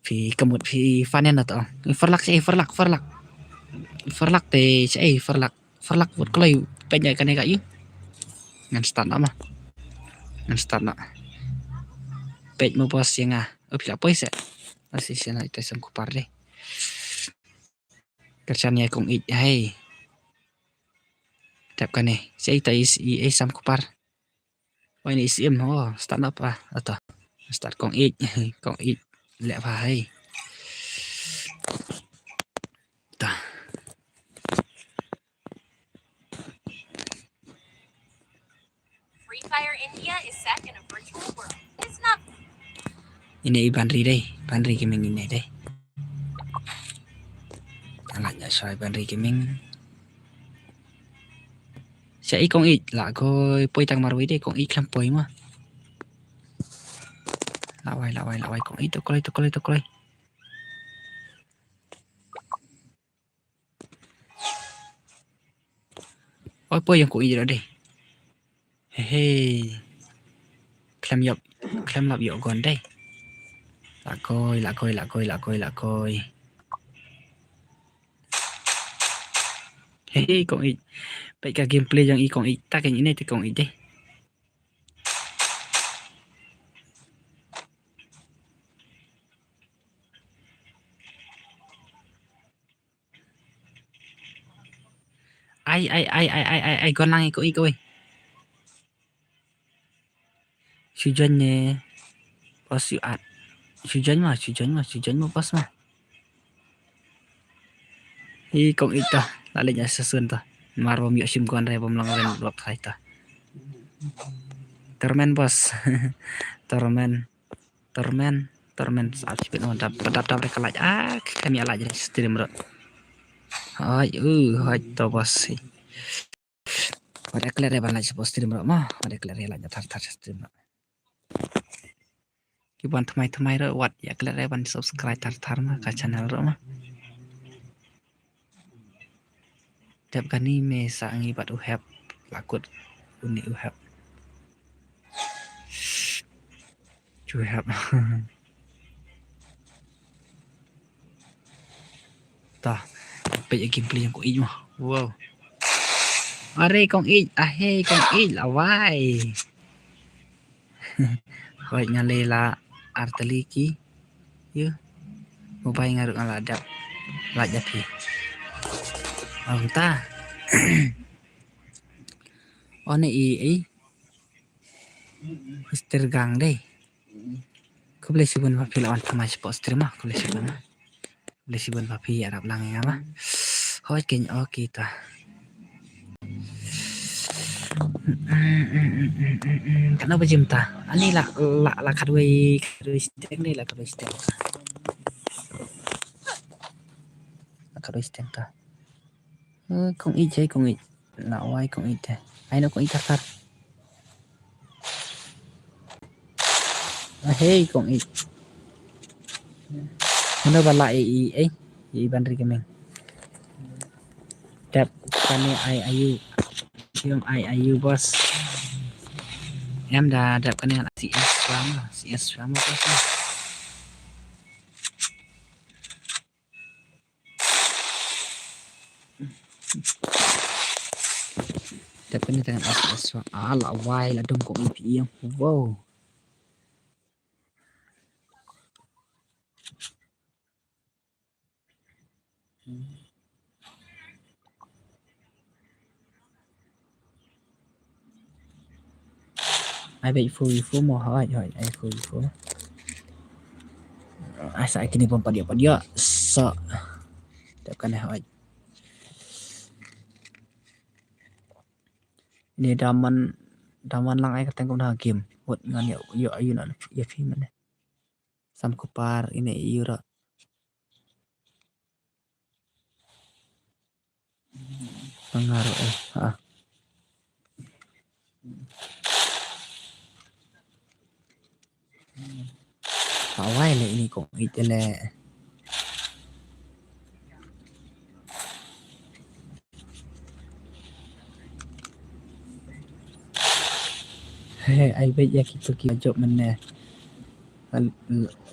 Phi kamut phi fanen na to. Farlak si, farlak, farlak. Farlak te si, farlak. Farlak wat kloi peit ïa kane ka yu. Ngan start na ma. Ngan start na. Peit mo bos ïa nga. Up ïa poi se. Asi se na ita sam kupar de. Kerja ni kong ij hai. Tap kane. Se ita is i sam kupar. Oi ni is im ho. Start na pa. Ata. Start kong ij. Kong ij. Lek pa hai. Ta. Free Fire India is set in a virtual world. It's not. Ine i Banri dei, Banri Gaming ine dei. Alah nya shoi Banri Gaming. Sa i kong ij la koi poi tang marwei dei kong ij klam poi ma. Lawai lawai lawai kong ij to kloi to kloi to kloi. Oi poi yang ku ira deh. Hehe. Klem yop, klem lap yop gon deh. Lakoi lakoi lakoi lakoi lakoi. Hehe kong ij. Pek ka gameplay yang i kong ij tak yang ini ti kong ij deh. Ai ai ai ai ai ai ai gon lang iko iko. Shu join ne. Bos yu at. Shu join ma, shu join ma, shu join ma bos ma. Hi kong ito. Lali nya sasun to. Mar bom yok shim gon re bom lang ren blok khai to. Torment bos. Torment. Torment, torment sap sipit no dap dap dap reka laj ah kami laj re stream ro. Hai uh hai to bos. Wada kler re ban laj sipit stream ro ma. Wada kler re laj thar thar stream ro. Ki ban thamai thamai ro wat ya kler re ban subscribe thar thar ma ka channel ro ma. Dep kani me sa ngi bat u hep lakut uni u hep. Chu hep. Ta pe ya gameplay yang ko ij ma. Wow. Are kong ij, ahe kong ij lawai. Hoi nga le la artali ki. Yu. Mobile nga ruk nga la dap. La japi. Ang ta. One i i. Mister Gang dei. Khublei shibun ma phi la wan thamai shipok stream ma. Khublei shibun ma. Khublei shibun ma phi arap lang ya ma. Hoi ken okay ta. Katno ba jim ta? Ani la la la khatwei khatwei steng ni la khatwei steng. La khatwei steng ta. Eh, kong ij jai kong ij. La wai kong ij te. Ai no kong ij thar thar. Ahei kong ij. Mano ba la e i e i ban ri kemeng. Dep kane ai ayu. Siom ai ayu bos. Em da dep kane ai si. Rama, C S Rama ka sa. Tapi ni dengan S S Rama. Ah, la wai la dum ko E P M. Wow. Ai beit fu fu mo hoi hoi ai fu fu. Ai sa kini pom padia padia sa. Tak kan hoi. Ini daman daman lang ai kateng kum na game. Wat ngan ya ya ayu na ya fi mana. Sam kupar ini iura. Pengaruh eh. Ha. Awai le ini kong it le. He ai beit ya kitu ki job mene.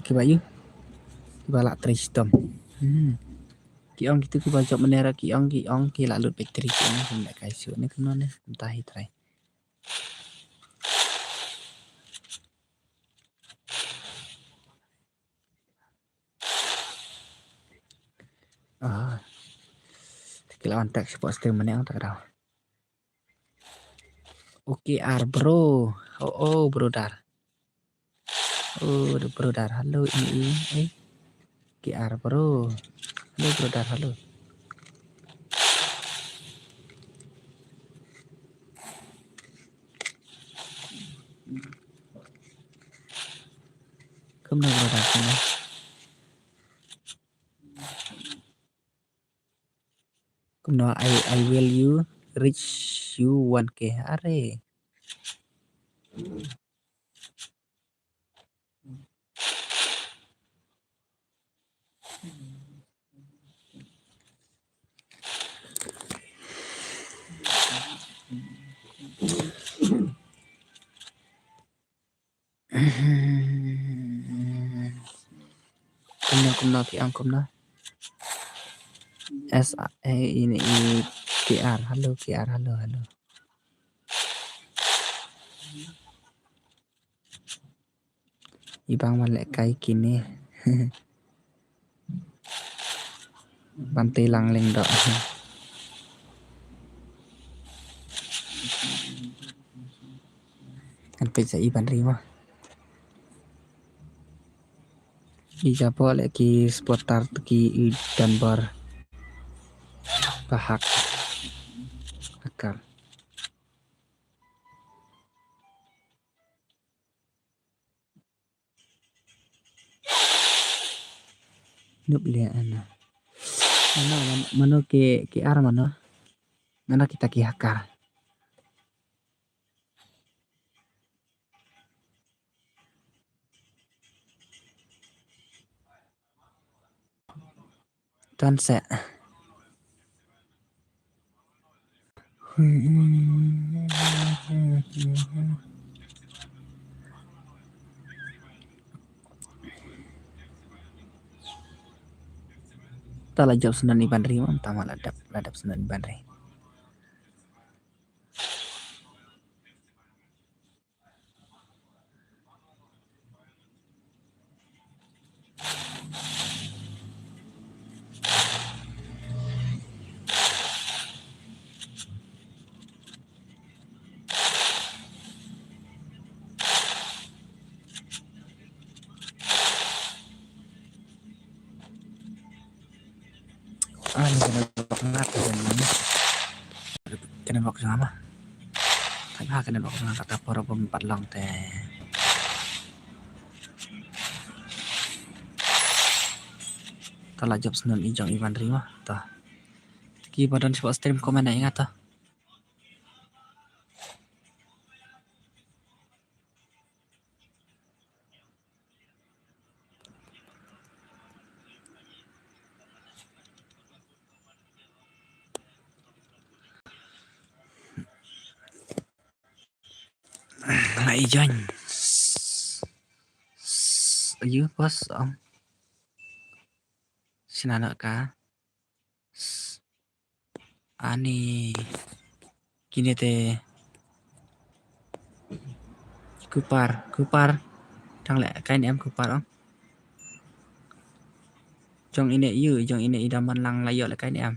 Kiba yu kiba la tristom. Hmm. Ki ong kitu kiba jop manera ki ong ki ong ki la lut battery ki ong kum da kai shu ne kumno ne kumta hi trai. Ah. Ki la wan tak support stream mane ong tak daw. O K R bro. Oh, oh brother. Oh, the brother. Hello ini eh. K R bro. Hello brother, hello. Kumno brother, kumno? Kumno I I will you reach you one K. Are. Kumno kumno ki ang kumno. S A ini i K R. Hello K R, hello hello. Ibang malek kai kini. Ban te lang leng do. Kan peit sa iban rima. I japo le ki supporter ki i danbar. Bahak. Akar. Nup lia ana. Mano mano ke ke ar mano. Mano kita ki hakar. Tan seh. Ta la jop snan iban ri mam tama la dap la dap snan iban ri. Ah, ni kena bak ngat tu kan ni. Kena bak sama. Kan ha kena bak ngat kata para pempat lang te. Ta la jop snan i jong iban ri ma ta. Ki badan sebab stream komen na ingat ta. La i join. Ïa, pos, ong. Sngewbha ka. S-, ani. Kine te. Kupar, kupar. Tang leh kai ne em kupar, ong. Jong ine ïa, jong ine i Damon Lang la ïoh leh kai ne em.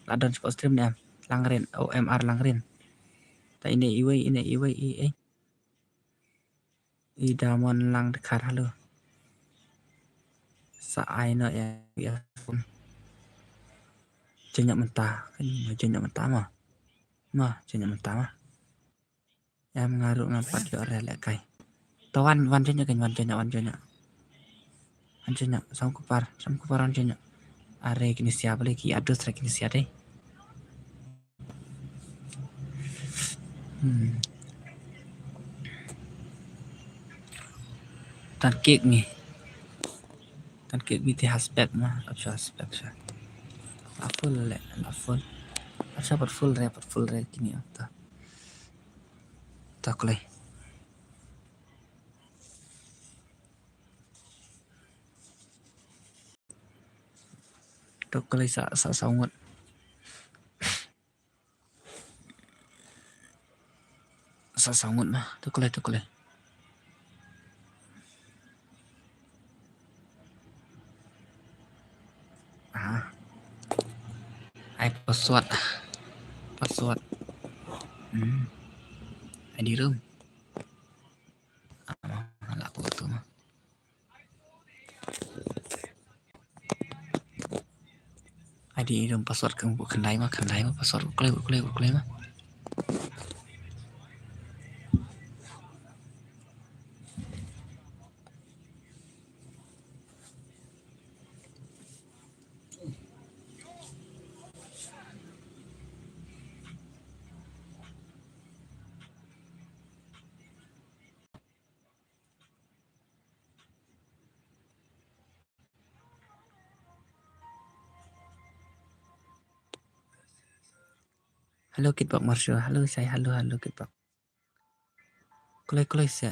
La don spot stream ne em. Langrin, O M R Langrin. Ta ine iwei, ine iwei, i, i. I Damon Lang Dkhar, hello. Sa ai noh ïa, ïa phone. Jong ïa mynta, kan jong ïa mynta ma. Ma, jong ïa mynta ma. Em nga ruh ngam pat ïoh re leh kai. To wan, wan jong ïa kan, wan jong ïa, wan jong ïa. Wan jong ïa, sam kupar, sam kupar wan jong ïa. Are kine sia bale ki adus re kine sia dei. Hmm. Tan kik ni. Tan kik ni te ha spek ma, ap sha spek sha. La full le, la full. Ap sha pat full re, pat full re kini ap ta. Ta klei. Ta klei sa, sa, sa ngut. Sa, sa ngut ma. Ta klei, ta klei. Ah. Ai password. Password. Hmm. Ai di room. Ah, la ko tu ma. Ai di dum password ka u khyndai ma, khyndai ma password u klei, u klei, u klei ma. Hello Kitbok Marsho, hello Shai, hello, hello Kitbok. Kloi kloi sa.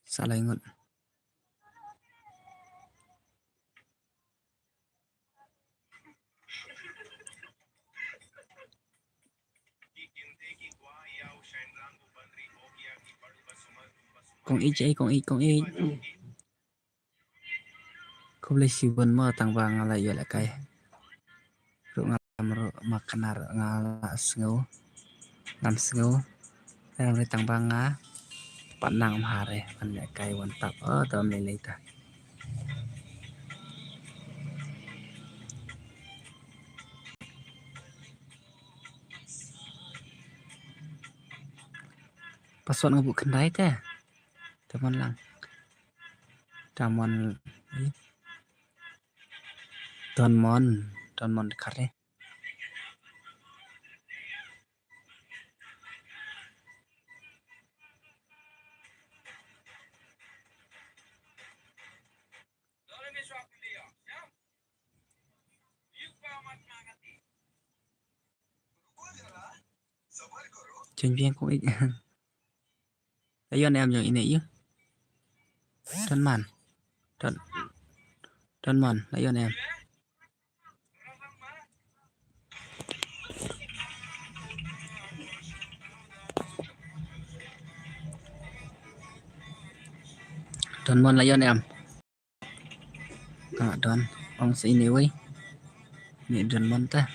Sa lai ngut. Kong Ij, eh, Kong Ij, Kong Ij. Khublei shibun mo tang ba nga la ïoh lehkai. Ruh nga lam ruh ma khynnah ruh nga la sngew. Ngam sngew. Nga lam ruh tang ba nga pat nang ym hare ban lehkai wan tap. Oh, to ym lei lei ta. Password nga buh khyndai te. Damon lang. Damon. Damon. Damon Dkhar. Chen biang kong ik. La ïoh ne em jong ine ïa. Don man. Don, don man, la ïoh ne em. Don man, la ïoh ne em. Ka don, ong sa ine wei. Ni don mon ta.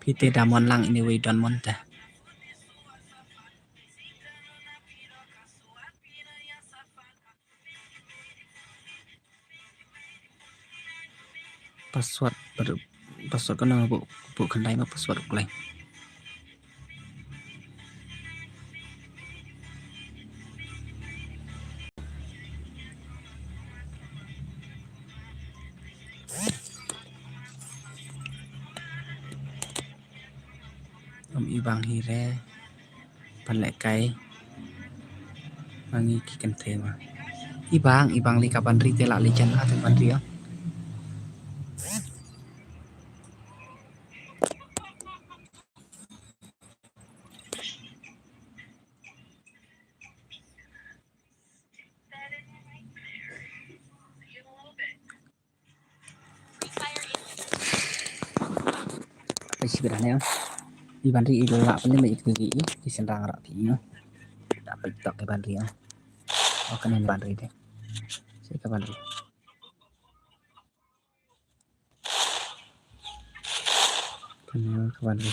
Phi te da mon lang ine wei don mon ta. Password, password ka nang buh, buh khyndai ma password u kleng. Ym i bang hi re. Pan lehkai. Bang i ki kynthei ma. I bang, i bang li ka ban ri te la li jan la te ban ri. Sibit hane. I ban ri i la pynlem i ki i ki senrang ra pi i. Da pek tok i ban ri. O kane ban ri de. Si ka ban ri. Kane ka ban ri.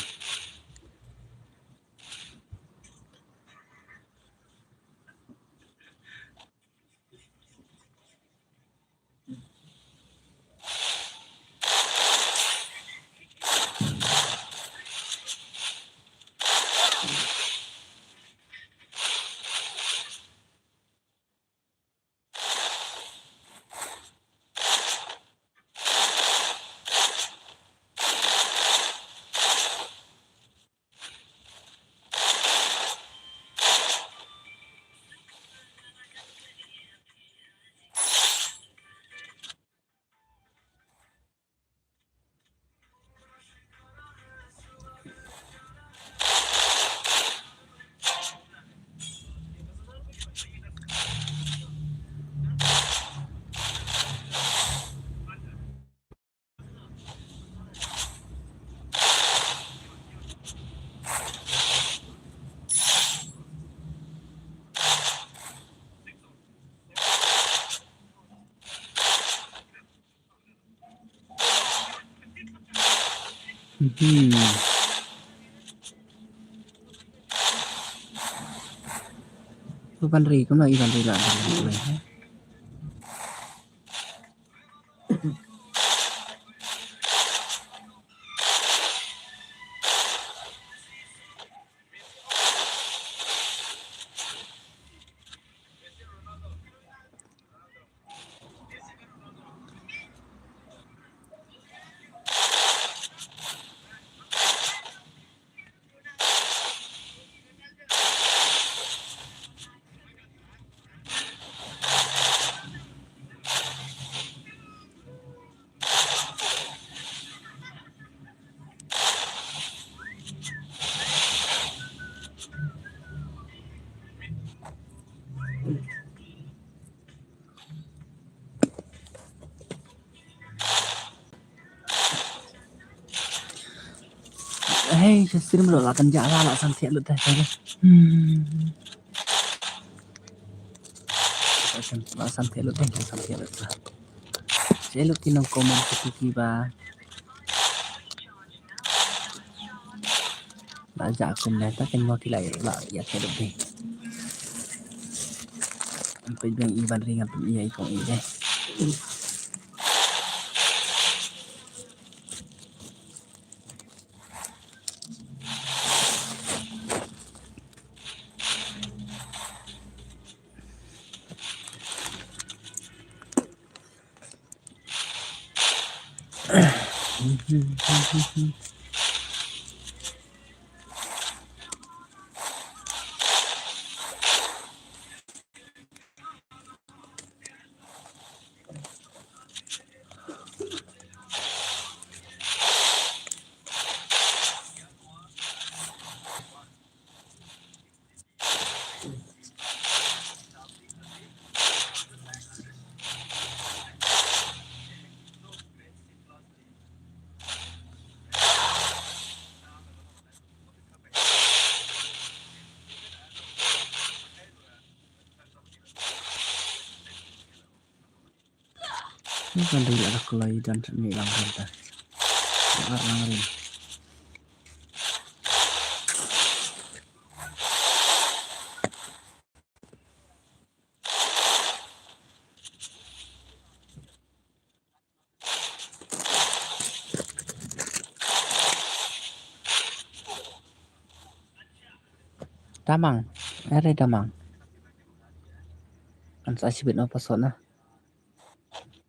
Mhm. Iban ri kumno, iban ri la ban ri kumno, ha? Hei, sa stream lo la kan ja la, la san thiah lut teh. Hmm. La san thiah lut teh, la san thiah lut teh. Sa lut ki nong comment ki ki ba. La ja kumne ta kan mo ki la la ya ke dei. Peit biang i ban ri ngam pyn-i ïa i kong i dei. Ni kan ri la ka kloi dan ni lang ri ta. Ar lang ri. Damang, are damang. An sa sibit no pasot na.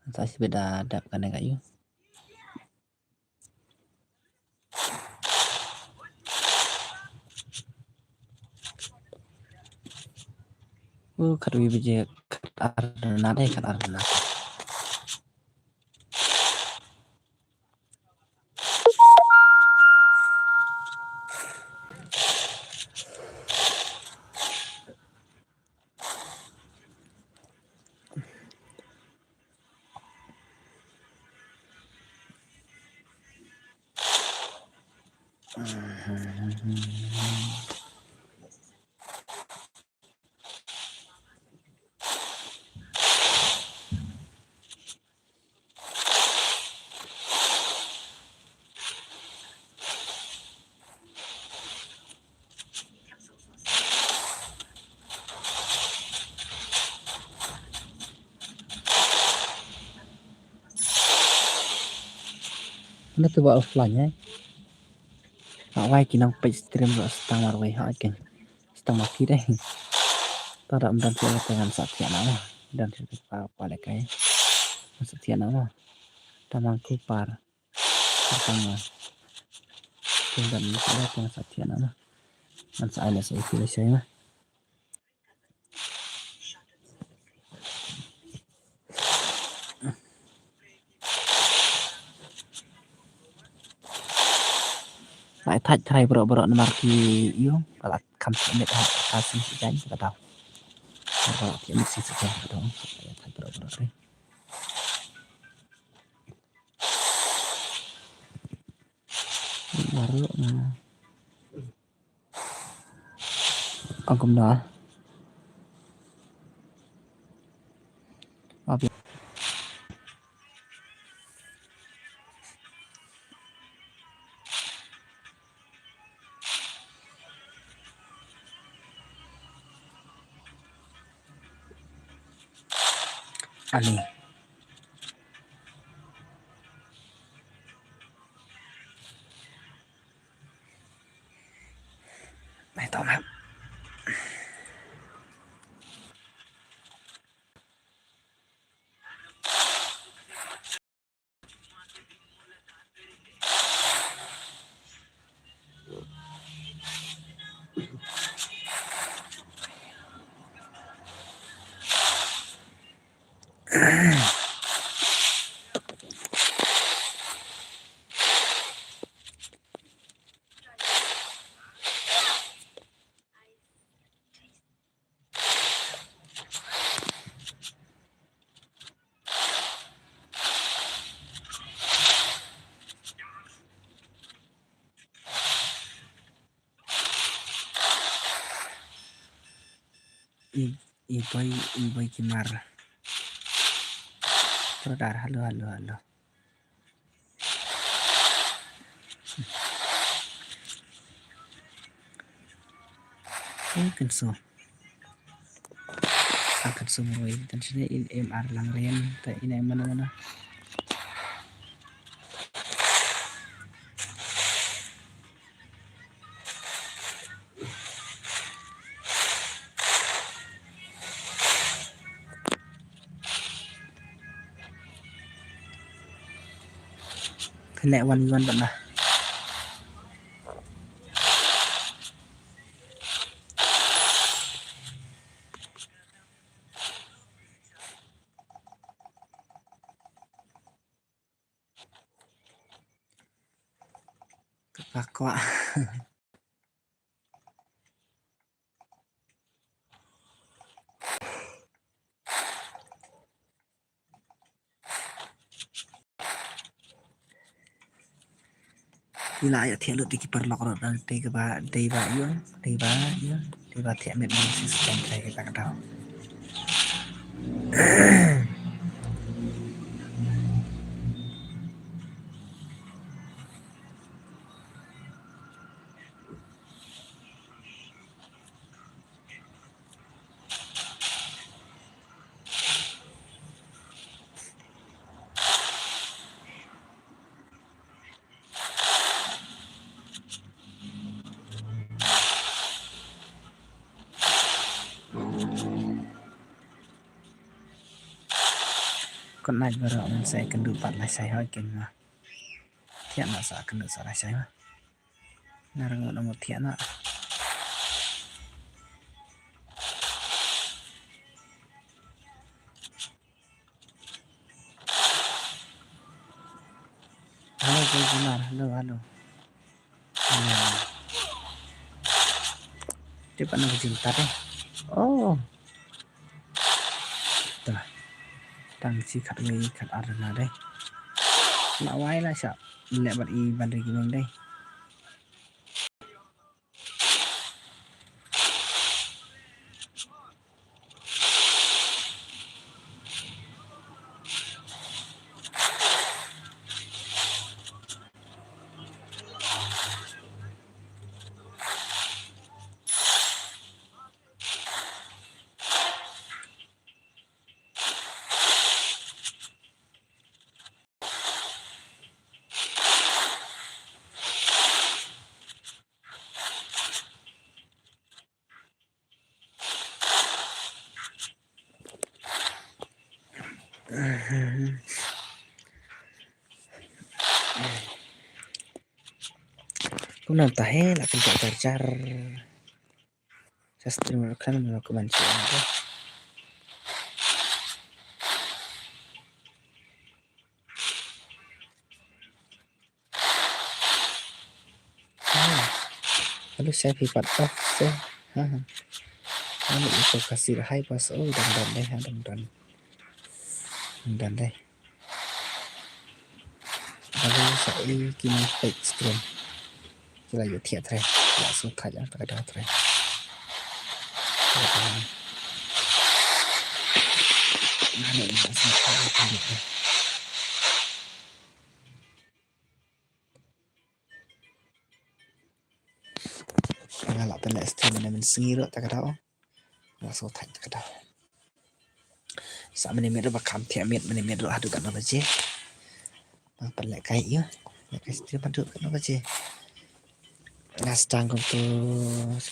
An sa sibit da dap kane ka yu. Oh, khat wi baje khat ar na dei khat ar na. Nda te ba offline eh. Ha wai ki nang page stream ba stang marwei ha ken. Stang ma ki dei. Ta da mdan sha te ngan sa thiah na ma. Dan sha te pa pa le kai. Ngan sa thiah na ma. Ta mang ku par. Par tang ma. Ken dan sha te ngan sa thiah na ma. Ngan sa ai na sa isi le shai ma. Lai thait thrai bro bro namar ki ïoh ka la kham submit ha ka sing si jan ka daw. Ka la ki mix si jan ka daw. Lai thait bro bro thrai. Baru na. Ong kumno? Abi. Ani. Nai to map. I, i boy, i boy kimar. Prodar, halo, halo, halo. Ken so. Akan so mroi tan sini in M R lang rian ta in ai mana mana. Kane wan wan bana. Ka kwah. Ki la ïa thiah lut da ki paralok ruh dang dei kaba dei ba ïoh, dei ba ïoh, dei ba thiah met mynta shi skem trai kata ka daw. Kon nai baroh ngan sa ïakynduh pat lashai hoi ken ma. Thiah noh sa kynduh sa lashai ma. Nga ruh ngan mut thiah noh. Halo, Boy Bunar. Halo, halo. Halo. Te pat na ka jingtat eh. Oh. Tah. Tang shi khatwei khatar na dei. La wai la sha. Leh bad i ban ri ki meng dei. Kumno mynta hi la kynjah jar jar. Sa stream ruh khlem, ruh kumne shu ong. Ah. Alu, sa phi pat off se. Ha ha. Alu, ito ka sir hai pas. Oh, dang don dei ha, dang don. Dang don dei. Alu, sa i kine page stream. Ki la ïoh thiah trai. La sngewthuh ïa ka daw trai. Nane la sngewthuh ïa ka daw trai. Nga la pynleh stream mynne mynsngi ruh ta ka daw. Nga sngewthuh ta ka daw. Sa mynne miet ruh ba kham thiah miet, mynne miet ruh haduh katno baje. Nga pynleh kai ïa. Leh kai stream haduh katno baje. Nga sdang kumto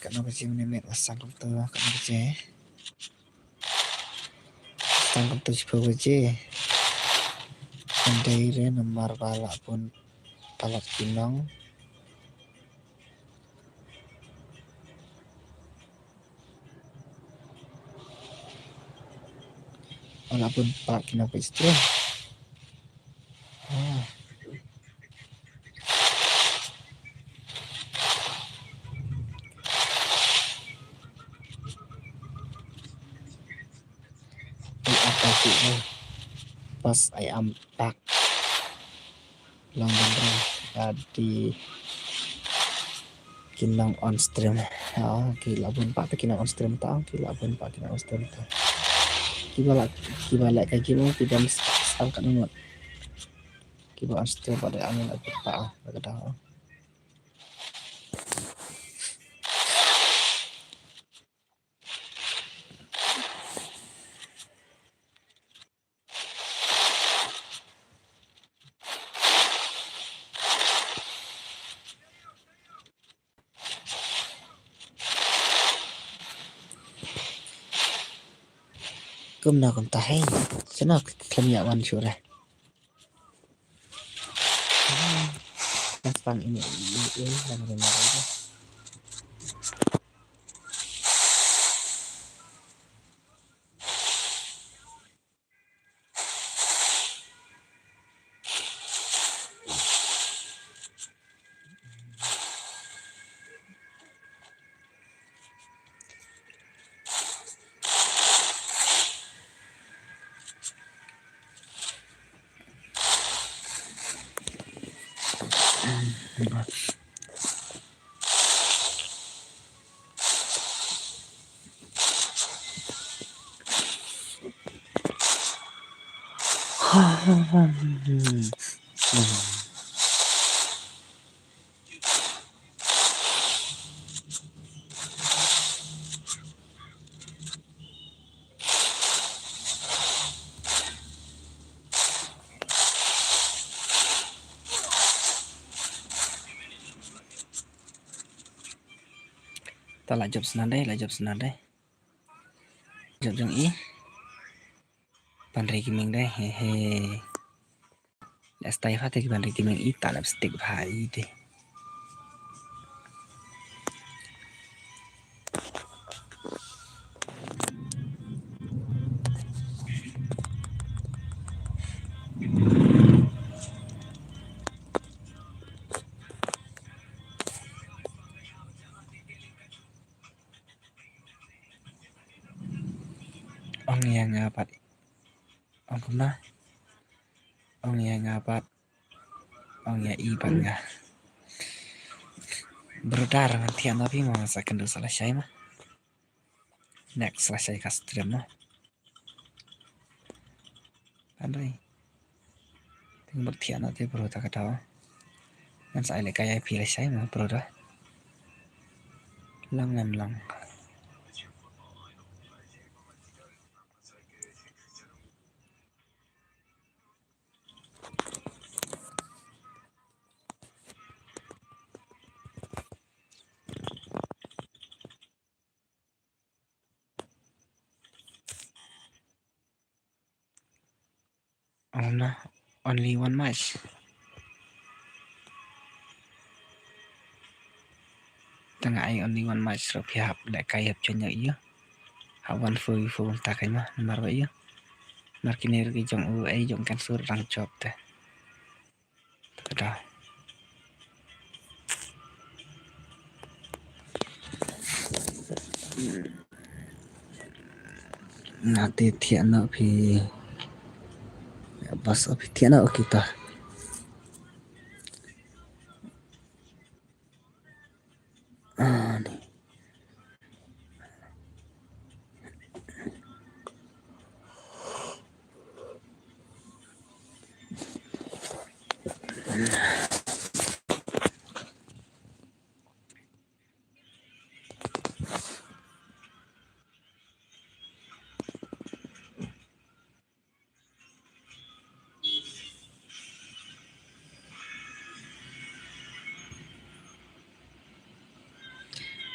katno baje mynne miet, nga sdang kumto katno baje. Sdang kumto shiphew baje. Ym dei re namar ba la bun palat ki nong. Oh, la bun palat ki nong page stream. Ah. Ai am pak ki, eh. Pas ai am pak. Long ban rung. Adi ki nong on stream. Ha, ki la bun pat ki nong on stream ta, ki la bun pat ki nong on stream ta. Ki ba la, ki ba la ka ki mo, ki ban s-, s-, ang ka nong. Ki ba on stream pat da ang la bun pat, la ka da. Kumno kumta hi. Seno khlem ïa wan shuh re. Nang pang ini, ini, ini, nang ini, ini. Ta la jop snan dei, la jop snan dei. Jop jong i. Ban ri ki meng dei, he he. Leh stai pha te ki ban ri ki meng i ta lipstick pha i te. Ong ïa nga pat. Ong kumno? Ong ïa nga pat. Ong ïa i pat nga. Brother, ngan thiah noh phi mo, sa kynduh sa lashai ma. Next lashai ka stream mo. Andai. Ting bad thiah noh te bro ta ka daw. Ngan sa ai leh ka ïa phi lashai mo bro da. Long ngam long. Ong na, only one match. Tang ai only one match ruh phi hap leh kai hap join ïa. Hap one four four ta kai ma namar ba ïa. Mar kine ruh ki jong u ai jong kan sur rang jop te. Kada. Nate thiah na phi. Bas phi thiah na kita. Ani.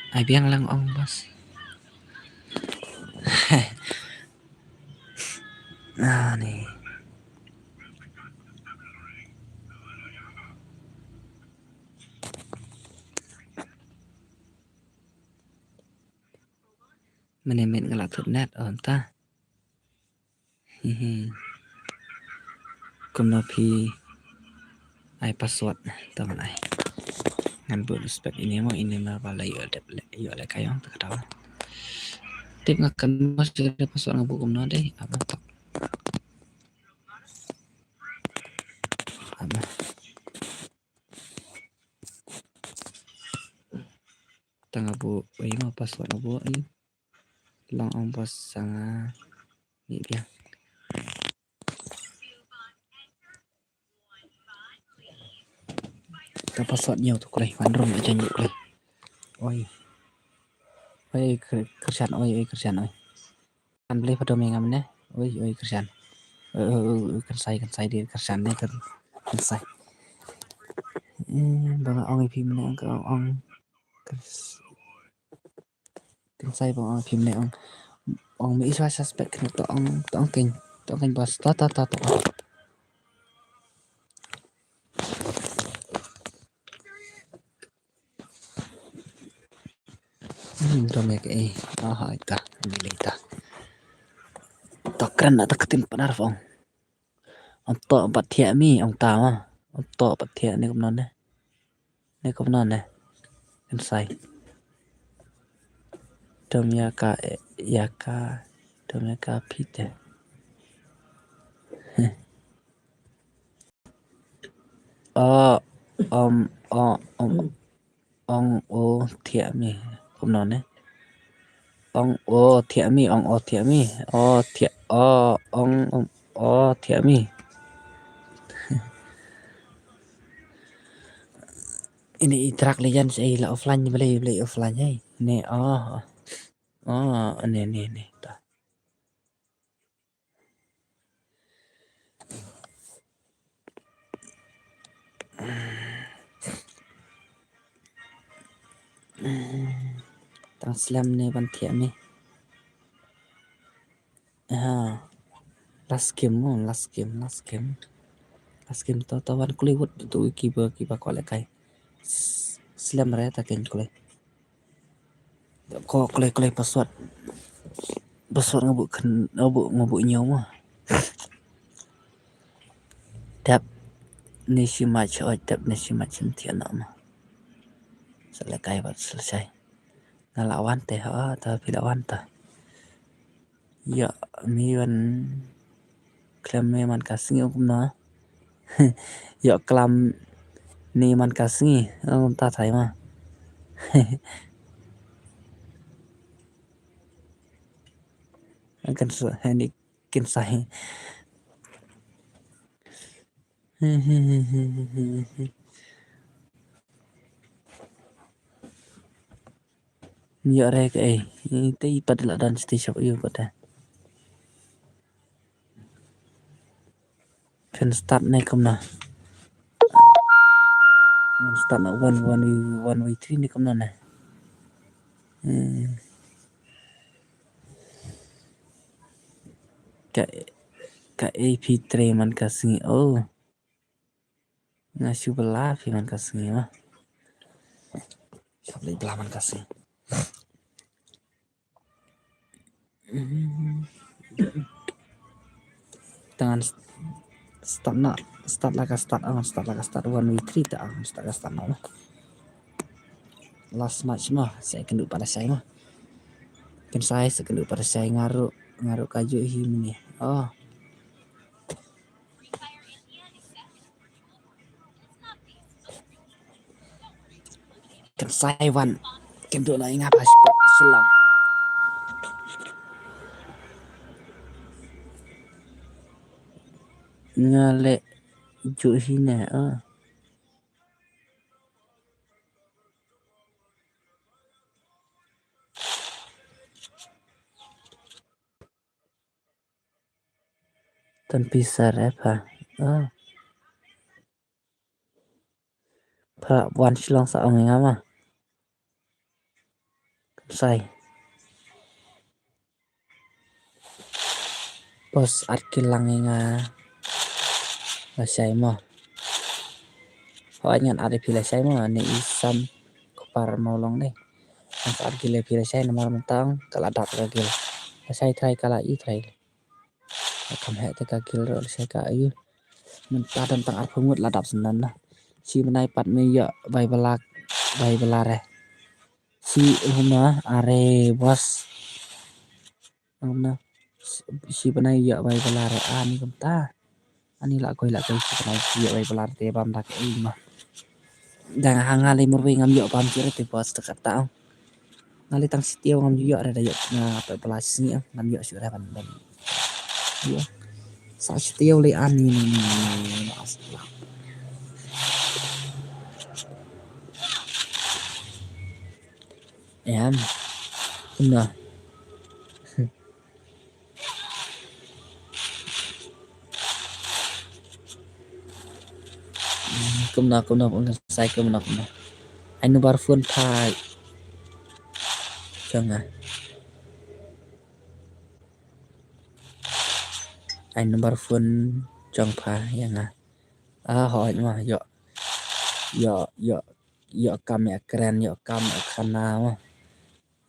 Ai biang lang ong bas. Ani. Mane met nga la thut net ong ta. Hihi. Kumno phi ai password tang ai. Ngan bud respect ini mo ini ma ba la yu dep le yu le kayong ta kata. Tip nga kan mo sih password nga bud kumno deh apa tak. Apa. Tang abu, oi ma password abu, oi. Long ong bos sanga ni dia. Ta password nyo tu kulai, wan rum aja nyo kulai. Oi. Oi, Kr-, Krishan, oi, oi, Krishan, oi. Kan beli pada mengam ne. Oi, oi, Krishan. Oi, oi, oi, oi, kan sai, kan sai dia, Krishan ne, kan, kan sai. Eh, bang ong ipi mene, ong, ong. Kris-, Kan sai bang ong phim ne ong. Ong me iswa suspect ne to ong, to ong keng, to ong keng bos. To, to, to, to. Hmm, to me ke eh. Ah, ita, ni le ita. To kren na to ketin panar fong. Ong to bat thiah mi, ong ta ma. Ong to bat thiah ni kumno ne. Ne kumno ne. Kan sai. Dom ya ka, ya ka. Dom ya ka pite. O, om, o, om, ong, o, thiah mi. Kumno ne. Ong, o, thiah mi, ong, o, thiah mi. O, thiah, o, ong, om, o, thiah mi. Ini i track lian sa i la offline, balei, balei offline, hei. Ne, oh. Oh, ne, ne, ne. Ta. Tang slem ne ban thiah ne. Ha. Last game mo, last game, last game. Last game to, to wan kuli wut tu kiba, kiba kwah lehkai. S-, slem re ta ken kuli. Ko kuli, kuli password. Password nga buh khen, nga buh, nga buh ñiew mo. Dep ni shi mach, oj dep ni shi mach shen thiah noh mo. Sa lehkai bad selesai. Nga la wan te, ha, ta phi la wan ta. Ïa, mi wan khlem me man ka sngi ong kumno. Ïa, klam ni man ka sngi ong ta thai ma. Kan sa, ni kan sa. Ïa re ka ei. Te i pat la dan siti shop ïa pat. Phin start ne kumno. Phin start na one, one, one way three ne kumno ne. Hmm. Ka, ka A P three man ka sngi. Oh. Nga shu bala phi man ka sngi ma. Kap lei bla man ka sing. Tangan st-, start na, start la ka start, ang start la ka start, one way three ta, ang start ka start na. Last match ma, sa ïakynduh pat lashai ma. Kan sa ïa sa ïakynduh pat lashai nga ruh, nga ruh ka juh hi mynne. Oh. Kan sa ïa wan. Kan duna ïa nga pat sha Shillong. Nga leh juh hi ne, ah. Tan pisa re pha. Ah. Pha wan Shillong sa ong ïa nga ma. Kan sa ïa. Boss, ar kilang ïa nga lashai mo. Hooid ngan ar ïa phi lashai mo, ne i Sam Kupar Mawlong ne. Ngan sa ar gil ïa phi lashai namar mynta ong ka la dap ka gil. Lashai trai ka la ïoh trai. Kam heh te ka gil ruh lashai ka ïoh. Mynta don tang arphew ngut la dap shen na. Shi bnai pat me ïoh bai bala, bai bala re. Shi hum na are boss. Hum na shi bnai ïoh bai bala re ani kumta. Ani la koi la koi shi bnai ïoh bai bala re te bam dak ei ma. Dang ha nga lei murwei ngam ïoh bam shi re te boss te kata. Nga lei tang shi tiew ngam ïoh re da ïoh nga pat bala shi sngi ngam ïoh shi re ban ban. Ïoh. Sa shi tiew lei ani ni ni ni ni. Em. Kumno. Kumno, kumno, kumno, sai kumno, kumno. Ai number phone pha. Jong nga. Ai number phone jong pha ïa nga. Ah, hooid ma, ïoh. Ïoh, ïoh. Ïoh kam ïa kren, ïoh kam ïa khana ma.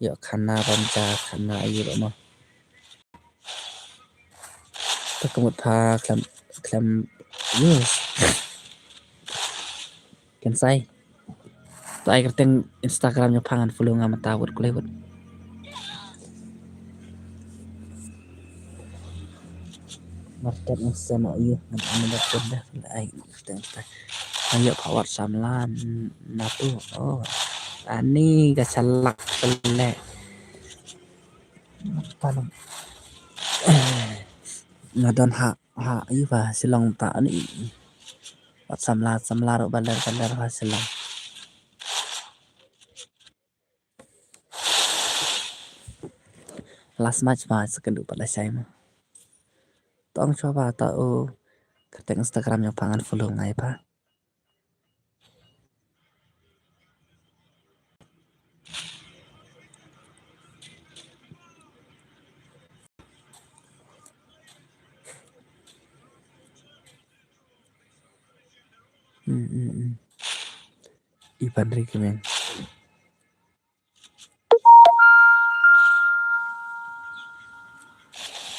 Ïoh khana ban ja khana ïoh ma. Ta ka mut pha khlem, khlem, yes. Kan sai. Ta ai kyrteng Instagram jong pha ngan follow nga mynta wut kuleh wut. Market ngan send ïa u ngan ane market dah. Ai kyrteng Insta. Ayo pha WhatsApp la n-, na tu. Oh. Ani ka shalak pele. Nga don ha, ha, ïa pha Shillong ta ani. Wat samla, samla ruh baler, baler pha Shillong. Last match pha sa kynduh pat lashai ma. Tong shuwa pha ta u kyrteng Instagram jong pha ngan follow ngai pha. Hmm, hmm, hmm. Iban ri kmen.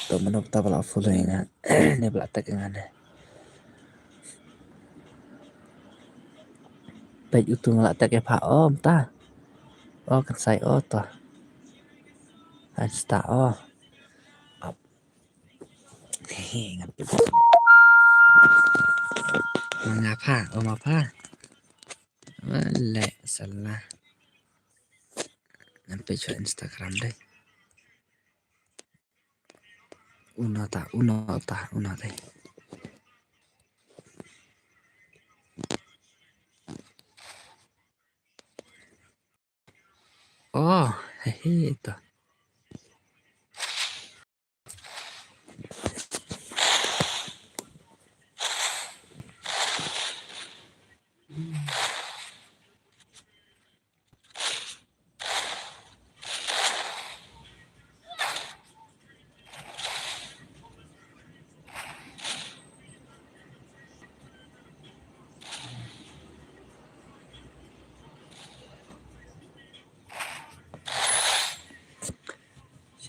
To mano ta ba la follow ïa nga. Ne ba la tag ïa nga ne. Peit utu nga la tag ïa pha, oh mynta. Oh kan sai, oh to. Hai sta, oh. Ap. He, ngan peit. Ma nga pha, oh ma pha. Wale salah. Ngan peit sha Instagram dei. Uno ta, uno ta, uno ta. Oh, hehe, ito.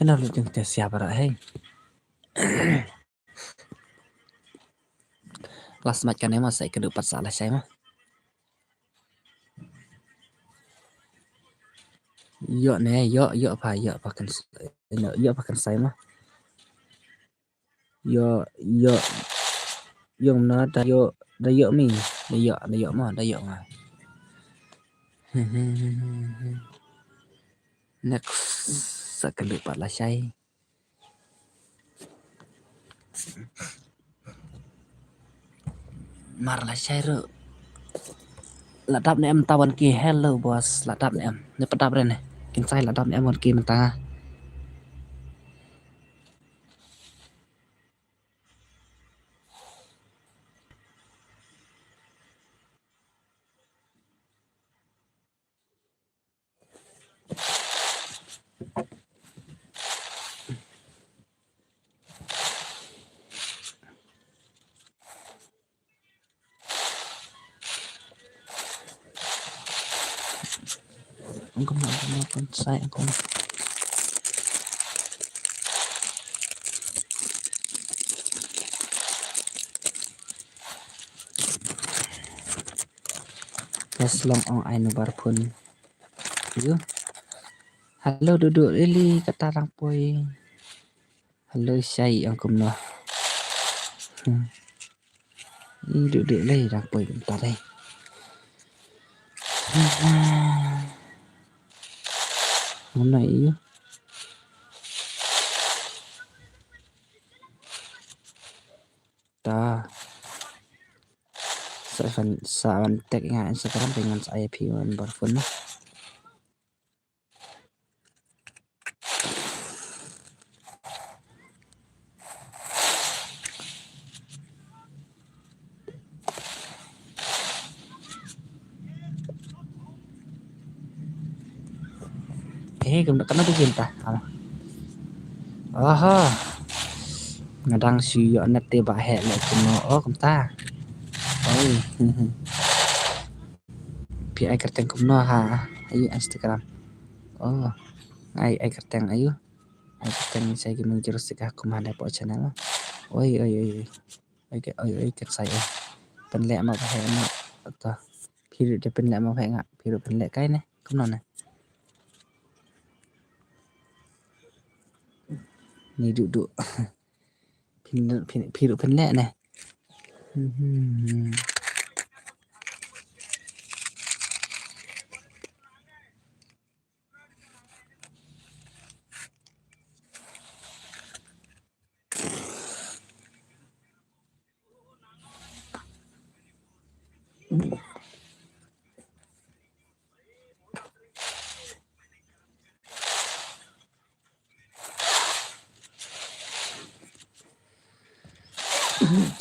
Ina lut jingteh sia para hei. Last match kane ma sa ka du pat sa lashai ma. Ïoh ne, ïoh, ïoh pa, ïoh pa kan, ïoh, ïoh pa kan sai ma. Ïoh, ïoh, ïoh na da ïoh, da ïoh mi, da ïoh, da ïoh ma, da ïoh nga. Next, sa ka du pat lashai. Mar lashai ruh. La dap ne em ta wan ki, hello boss, la dap ne em. Ne pat dap re ne. Kin sai la dap ne em wan ki mynta. Ong kumno, ong kumno, kan sai, ong kumno. Yes, long ong ai number phone. Yu. Hello, Dudu Lily, kata rang poi. Hello, Shai, ong kumno. Hmm. Ih, duk duk lei, dang poi kumta lei. Mana ih? Ta. Sa fan, sa fan tag nga Instagram, dengan sa I P number phone. Eh, kena, kena tu cinta. Alah. Aha. Ngadang si yo net te ba hek le kena. Oh, kenta. Oi. Phi ai kyrteng kumno ha? Ayu Instagram. Oh. Ai, ai kyrteng ayu. Ai kyrteng Shai Gaming zero six ha kum ha dei po channel. Oi, oi, oi, oi. Oi, oi, oi, oi, kyrsai, oi. Pynleh ma ba heh ma. Ato. Phi ruh da pynleh ma ba heh nga. Phi ruh pynleh kai ne. Kumno ne. Ni duk duk. Phi, phi, phi ruh pynleh ne. Mhm.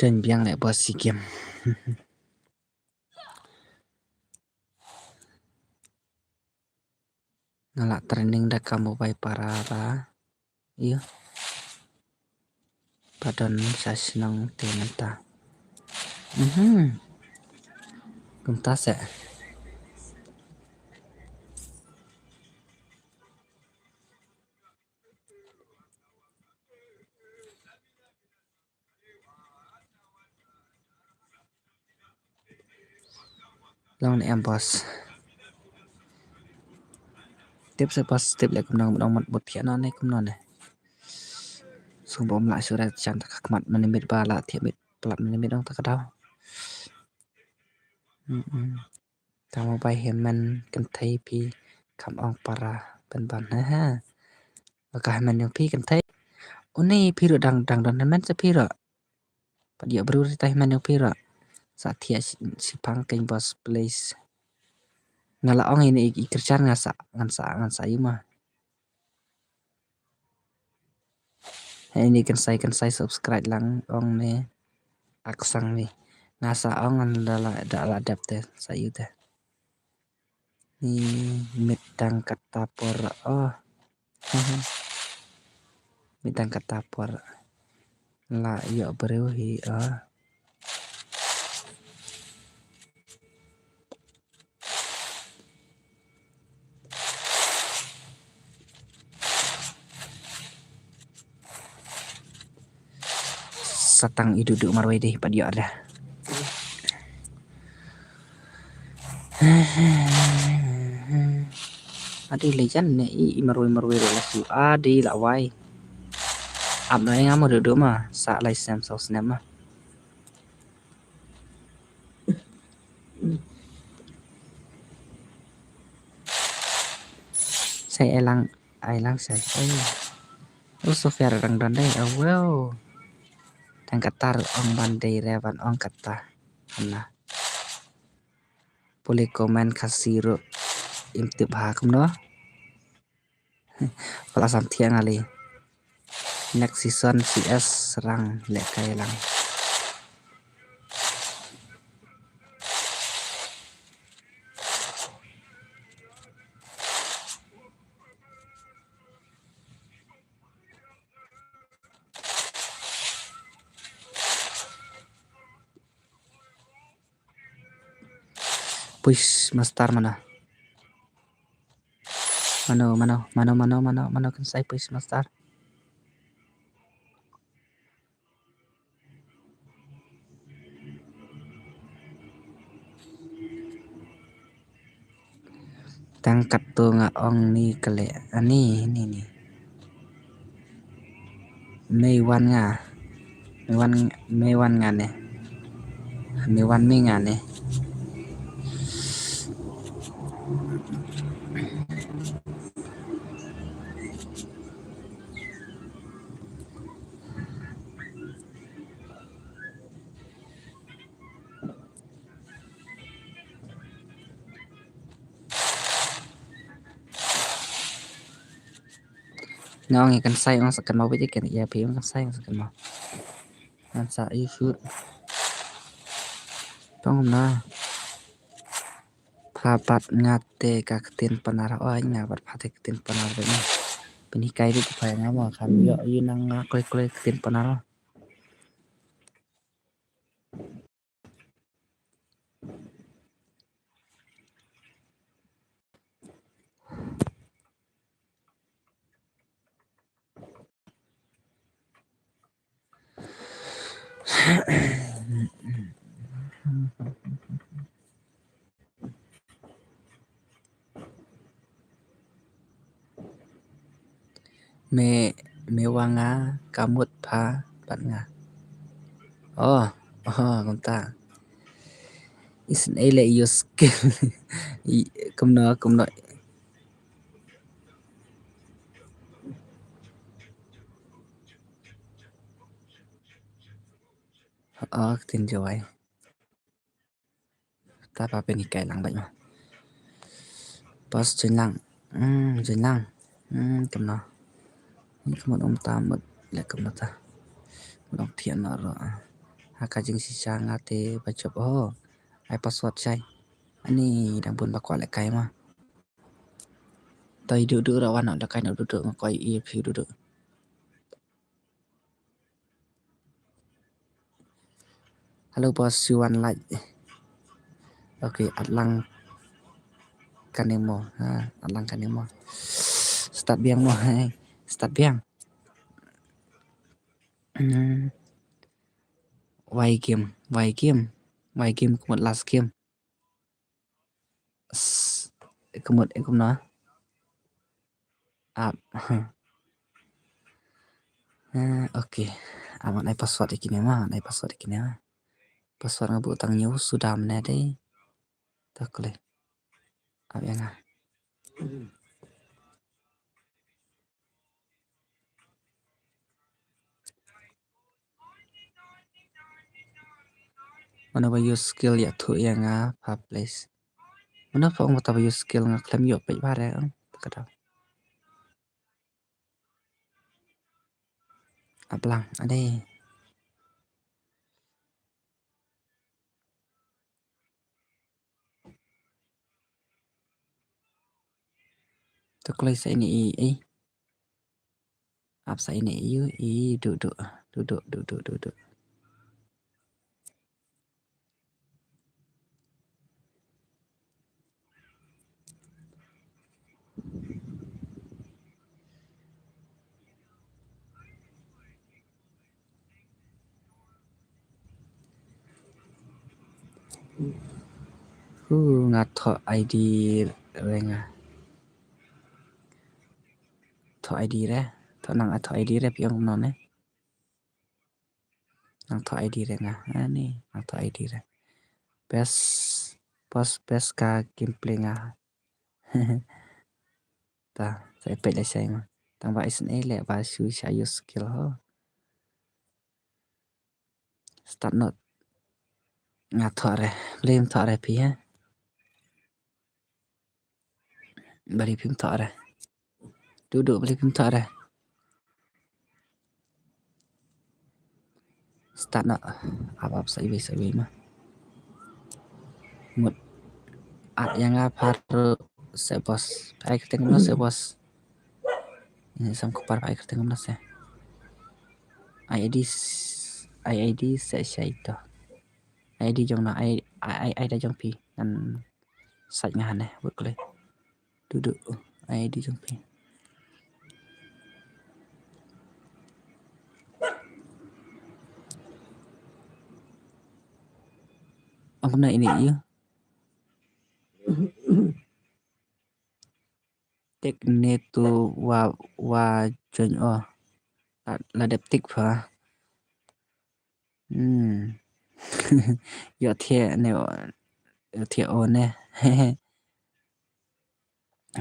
Jan biang leh bos si game. Nga lah training da ka mobile para ba. Iyo. Ba don sa shnong te mynta. Mhm. Kumta se. Long ne em bos. Tip se bos, tip leh kumno, kumno mat bot thiah no ne kumno ne. Sum bom lah sure chan ta ka khmat mane mit ba lah thiah mit palat mane mit dong ta ka daw. Mm-mm. Tang mo bai hynmen kynthei phi kham ong para pynban ha ha. Ka hynmen yong phi kynthei. Uni phi ruh dang, dang don hynmen se phi ruh. Pat ïoh briew ri tai hynmen yong phi ruh. Sa thiah shi, shipang keiñ bos please. Nga la ong ine i, i kyrchan nga sa, ngan sa, ngan sa ïu ma. Hei ni kynsai, kynsai subscribe lang ong ne ak sang ni. Nga sa ong ngan da la, da la dep te sa ïu te. Ni mit dang kata por oh. Mit dang kata por. La ïoh briew hi oh. Satang i duh duh marwei dei pat ïoh dah. Adi lejan ne i, i marwei marwei la su adi la wai. Ap no nga mo duh duh ma sa lai snem saw snem ma. Sai elang, elang sai. Oh. Oh, Sofia rang don dei. Oh, wow. Tang katar ong ban dei re ban ong kata. Hana. Pule komen Khasi ruh im tip ha kumno. Pala sam thiang ali. Next season C S rang leh kai lang. Push master mana? Mano, mano, mano, mano, mano, mano kan sai push master. Tang katto nga ong ni kale ani ni ni. Mei wan nga. Mei wan, mei wan nga ne. Mei wan mi nga ne. Nga ong kan sai ong sa kan mau biji kan ya pi ong kan sai ong sa kan mau. Kan sa you shoot. Tong na. Pha bat nga te ka ktien Pnar. Oh, nga bat pha te ktien Pnar ba ni. Pynhikai dei pha nga mo kan yo yu nang nga kloi kloi ktien Pnar. Me, me wa nga ka mut pha bad nga. Oh, oh, kumta. Isn't ele use skill. Kumno, kumno. Oh, ktien Jowai. Ta pa pynhikai lang bad ma. Pas join lang. Hmm, join lang. Hmm, kumno. Ni kumno um ta mut le kumno ta. Mut ong thian na ro. Ha ka jingshisha nga te ba jop oh. Ai password shai. Ani dang bun ba kwah le kai ma. Toi du du ra wan le kai no du du ma koi i phi du du. Hello boss, you want like? Okay, at lang kane mo. Ha, at lang kane mo. Start biang mo. Hai. Start biang. Hmm. Wai game, wai game. Wai game kumut last game. Kumut kumno. Ap. Ah, okay. Amat ai password ikine ma, ai password ikine ma. Password nga buh tang nyu suda mene dei. Tak le. Ap ïa nga. Mano ba use skill ïa thuh ïa nga pha please. Mano pha ong ba ta ba use skill nga khlem ïoh peit ba re ong ta ka dau. Aplang ade. To kloi sa ini i i. Ap sa ini i i du du du du du du du. Hu, nga thoh I D re nga. Thoh I D re. Thoh nang, thoh I D re phi ong kumno ne. Nang thoh I D re nga. Ani, nang thoh I D re. Best, post best ka gameplay nga. Ta, sa i peit lashai nga. Tang ba isynei leh ba shu sha use skill ho. Start not. Nga thoh re. Balei phim thoh re phi ha? Balei phim thoh re? Duh duh, balei phim thoh re? Start noh. Ap ap sa iwei sa iwei ma. Mut. At ïa nga pha ruh seh boss. Pha ai kyrteng kumno seh boss? Ïa sam kupar pha ai kyrteng kumno seh? I D s-, I D seh shai to. I D jong no, I, I, I, I da jong phi. Ngan sait nga hangne, bud kloi. Duh duh, I D jong phi. Ong kumno ine ïa. Tik ne tu wa, wa join o. La, la dep tik pha. Hmm. Ïoh thiah ne, ïoh thiah o ne.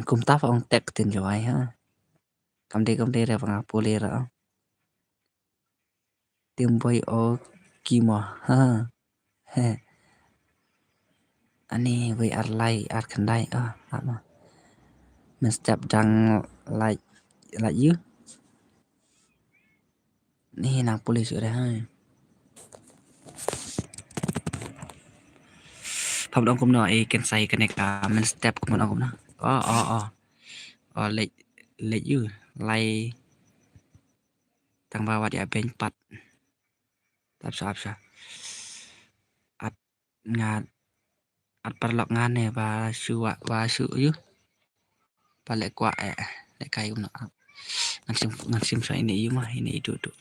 Kumta pha ong tek tin jawai ha. Kam dei, kam dei re pha nga pule ra. Tim boi o kimo. Ha. He. Ani wei ar lai, ar khyndai. Ah, apa? Mynstep dang lai, lai ïa. Ni nang pule shuh re hai. Pham dang kumno, eh, ken sai kane ka mynstep kumno kumno. Oh, oh, oh. Oh, leh, leh ïa. Lai. Tang ba wat ïa beiñ pat. Tap sa, ap sa. At nga, at paralok nga ne ba shu wa, ba shu ïa. Ba leh kwah eh, leh kai kumno. Ngan sim, ngan sim sa ine ïa ma, ine ïa duh duh.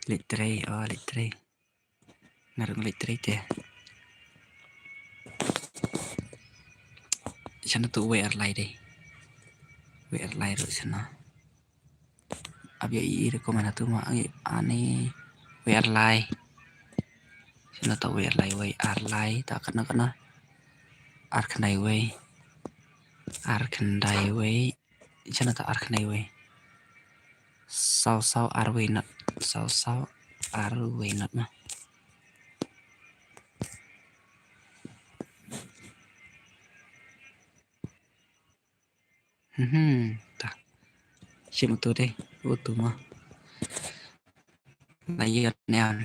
Leh trei, oh, leh trei. Nga ruh nga leit trei te. Shano tu wei ar lai dei. Wei ar lai ruh shano. Ap ïa i recommend hatu ma, ani wei ar lai. Shano tu wei ar lai, wei ar lai ta katno katno. Ar khyndai wei. Ar khyndai wei. Shano ta ar khyndai wei. Saw saw ar wei not. Saw saw ar wei not ma. Hmm, ta. Shim utu dei, utu ma. Na ïa ne an.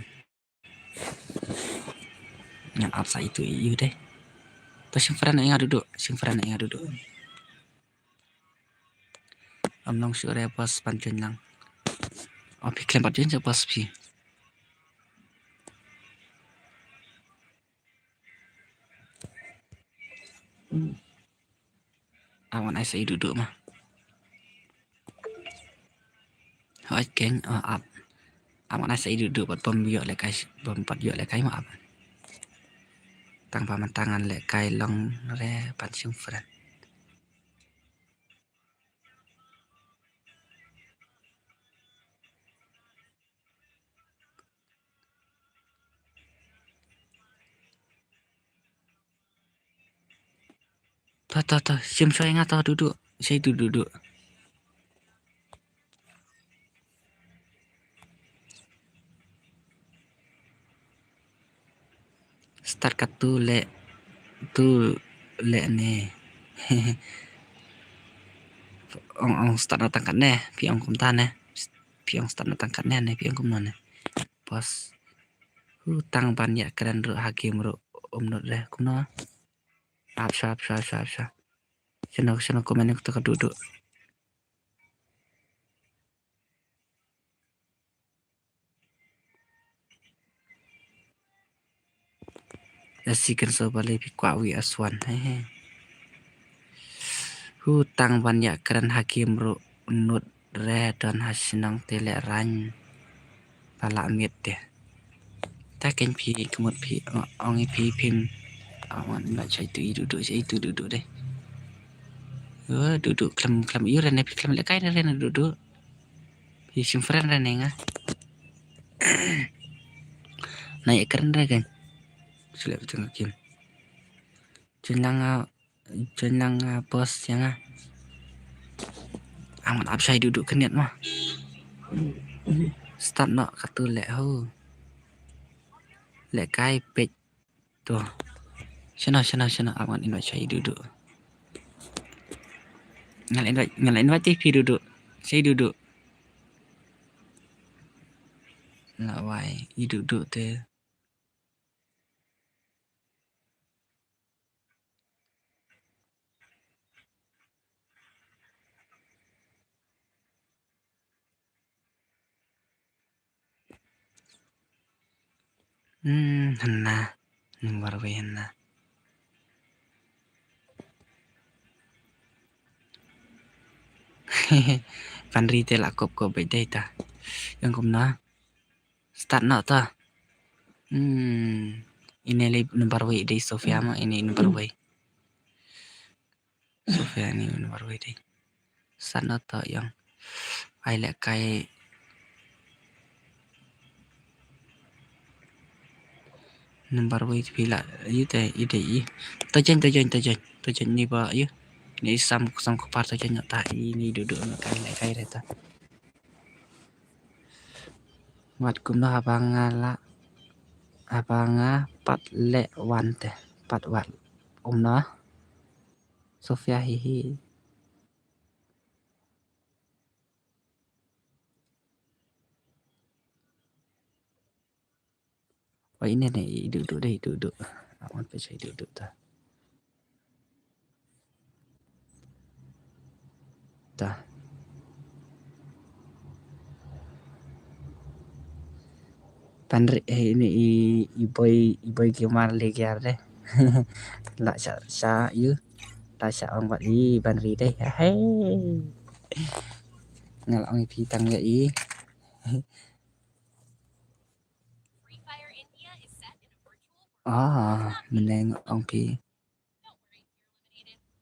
Ngan ap sa itu ïa dei. To shim friend ïa nga duh duh, shim friend ïa nga duh duh. Am long shuh re boss, pan join lang. Oh, phi khlem pat join shuh boss phi. Am ngan ai sa i duh duh ma. Hooid keng, oh, ap. Am ngan ai sa i duh duh bad bym ïoh lehkai, bym pat ïoh lehkai ma ap. Tang ba mynta ngan lehkai long re pan shim friend. To, to, to, shim shuwa ïa nga to, duh duh. Shai duh duh duh. Start katto leh, to leh ne. Ong, ong start na tang katne, phi ong kumta ne. Phi ong start na tang katne ne, phi ong kumno ne. Boss. Hu tang ban ïa kren ruh ha game ruh um nud re kumno. Ap sha, ap sha, ap sha, ap sha. Shano, shano comment ïa kato ka duh duh. Ïa si kan so balei phi kwah wi aswan. He he. Hu tang ban ïa kren ha game ruh nud re, don ha shnong te leh rang. Ba lah miet te. Ta kein phi, ka mut phi, ong, ong i phi phim. Ong, wan, la chai tu i Dudu, chai tu Dudu dei. Yo, Dudu khlem, khlem, yo, rene phi khlem lehkai ne rene Dudu. Phi sim friend rene nga. Na ya kren re kein. Sule betul kein. Chun lang, ah, Jon lang, ah, post ïa nga. Amat ap shai Dudu khyndiat mo. Start noh katu leh ho. Lehkai peit to. Shano, shano, shano, amat invite shai Dudu. Nga la invite, nga la invite phi Dudu. Shai Dudu. La wai i Dudu te. Hmm, hynna. Number wei hynna. Ban ri te la kop kop beit dei ta. Ïa kumno. Start noh ta. Hmm. Ine lei number wei dei Sofia mo, ine number wei. Sofia ine number wei dei. Start noh ta ïong. Ai lehkai. Number wei phi la ïu te i dei i. Ta jon, ta jon, ta jon. Ta jon ni ba ïu. Ni sam, sam kpar ta jon noh ta i ni Dudu noh kai lehkai re ta. Wat kumno haba nga la, haba nga pat leh wan te, pat wat kumno. Sofia hi hi. Wah, ine ne i Dudu dei, i Dudu. Awan peit shai Dudu ta. Ta. Ban ri, eh, ine i, i boi, i boi gamer leger dei. La sha, sha ïu. La sha ong bad i ban ri dei. Hei. Nga la ong i phi tang ïa i. Ah, mynne nga ong phi.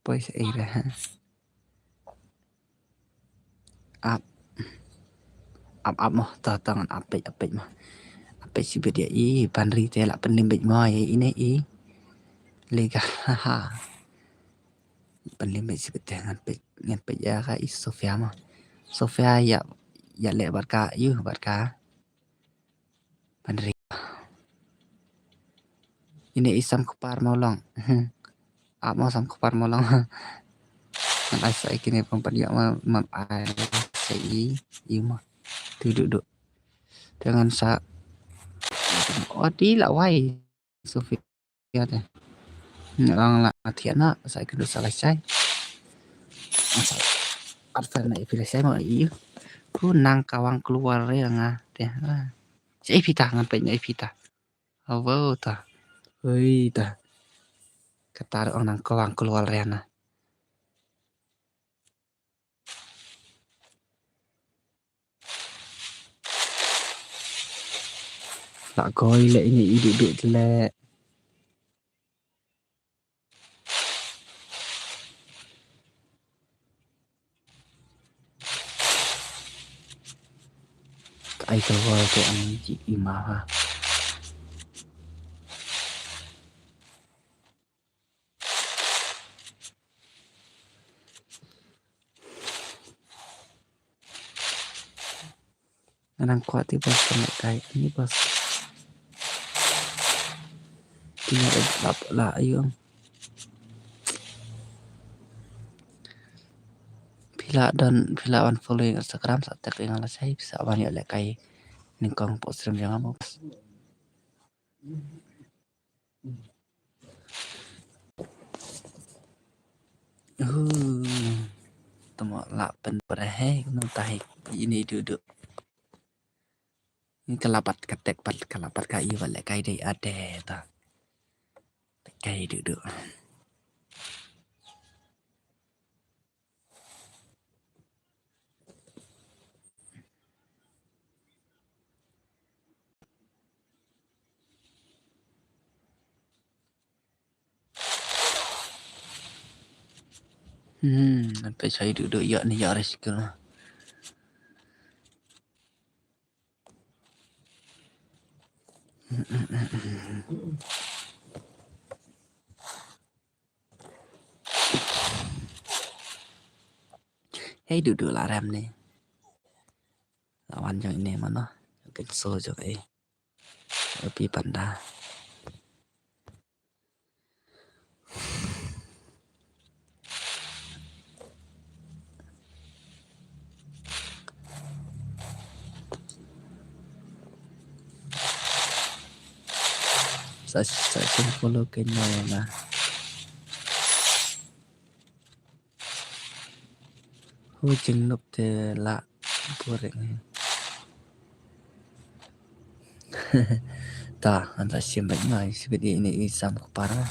Poi sa ei re ha. Ap. Ap, ap mo, to, to ngan ap peit, ap peit mo. Ap peit shibit ïa i, ban ri te la pynlem beit mo ïa ine i. Lega ha. Pynlem beit shibit te ngan peit, ngan peit ïa ka i Sofia mo. Sofia ïa, ïa leh bad ka, ïu bad ka. Ban ri. Ine i sam kpar mo long. Ap mo sam kpar mo long. Ngan ai sa i kine pang pan ïa ma, ma ai sa i, i ma. Tu Dudu. Te ngan sa. Odi la wai. Sofia. Ïa te. Ngan la thiah na sa i kynduh sa la shai. Sa at fan na i phi la shai mo i. Ku nang kawang keluar ïa nga te. Sa i phi ta ngan peit na i phi ta. Awo ta. Oi ta. Kata ong nang kawang keluar ïa na. La koi le ini i Dudu le. Ka ai ka wal ka ang ji i ma ha. Ngan kwah ti bos kane kai ani bos. Ti la la la ayo. Phi la don, phi la wan follow Instagram sa tag ïa nga la shai, sa wan ïoh lehkai nyngkong post stream jong nga mo. Uh, tamo la pynpra he, kumno ta he, ini Dudu. Ka la pat ka tek pat, ka la pat ka i wat lehkai dei ade ta. Kai Dudu. Hmm, ngan peit shai duh duh ïa ni ïa re sikil. Hei duh duh la rem ni. La wan jong ine mano. Jong kin so jong e. Api panda. Sa sa sing polo kenya na. Hu jingnup te la buring. Ta, anta sim bad ngai sibit ini isam kepara.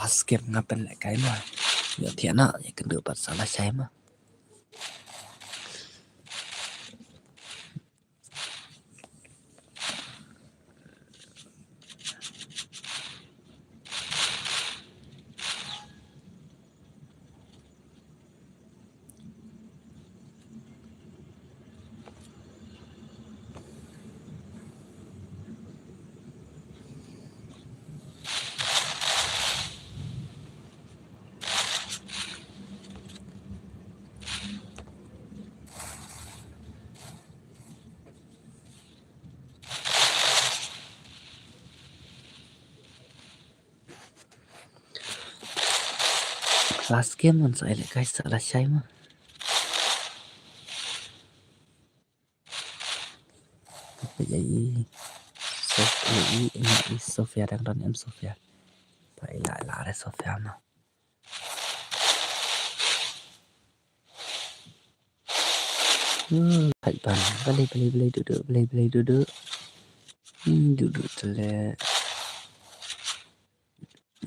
Last game ngapen leh kai ma. Yo tiana, ya kendu pat salah shai ma. Last game man sa elek kai sa la shai ma. Tapi ya i Sof i i i Sofia dang don em Sofia. Pa ila ila re Sofia ma. Hmm, pat ban. Balei balei balei duh duh balei balei duh duh. Hmm, duh duh tele.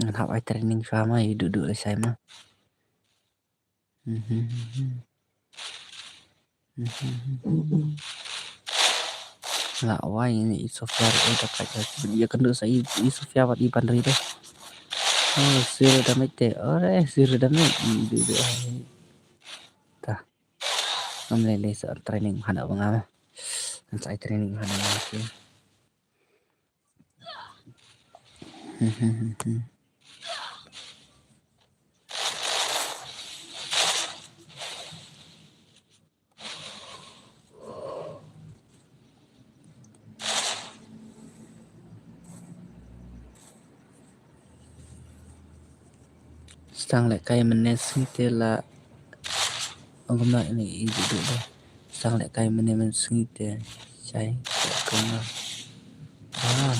Ngan hap ai training shuwa ma i duh duh lashai ma. La wai ini i Sofia i da ka ja. Ya kendu sa i i Sofia wat i ban ri de. Oh, zero damage te. Ore, zero damage. I duh duh. Ta. Ngam lei lei sa training hana ba nga. Ngan sa ai training hana ba nga. Stang leh kai mane sngi te la. Ong kumno ini i duh duh de. Stang leh kai mane mane sngi te. Shai. Kumno. Ah.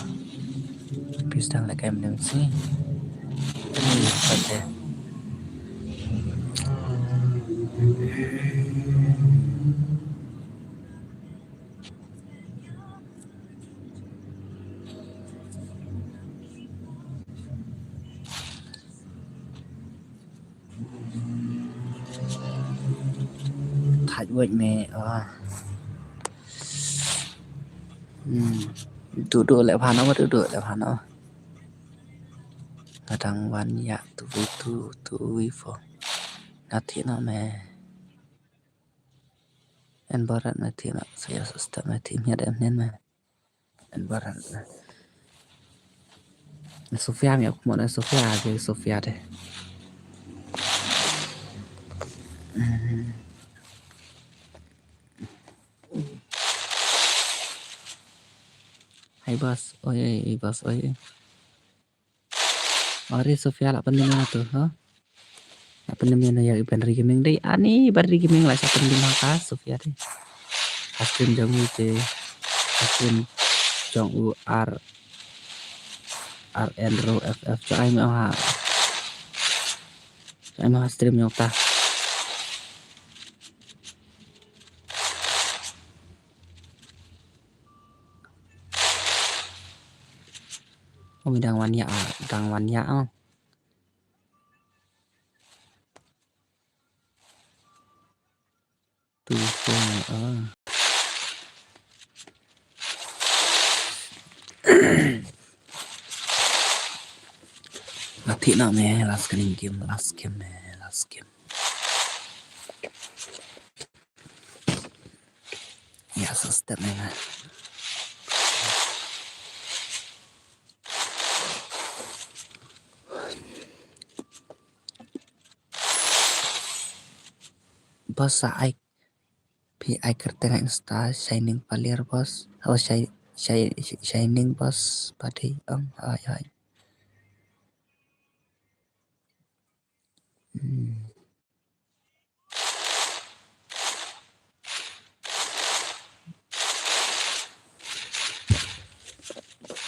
Phi stang leh kai mane mane sngi. Ini pat te. Thait wait me ah. Hmm. Duh duh leh phano ma duh duh leh phano. Nga dang wan ïa tu tu tu four. Nga thik noh me. En barat me thik noh sa ïa sa step me thik ïa dem nen me. En barat. Sofia mi aku mana Sofia aja Sofia deh. Hai bas, oi oi bas oi. Ari Sofia la penem tu, ha? Apa namanya na ya Iban Ri Gaming dei. Ani Iban Ri Gaming la sa penem ha ka Sofia dei. Hastin jong u te. Hastin jong u R R N Ro F F cho ai ma ha. Cho ai ma stream jong ta. Umi dang wan ïa, dang wan ïa. Tu ko ah. Nga Ki na me, last game, game, last game, me, last game. Ya, sa step me, me. Boss sa ai, phi ai kyrteng Insta, Shining Paliar, boss. Oh, Shi-, Shi-, Shi-, Shining, boss. Pati, um, ai, ai. Hmm.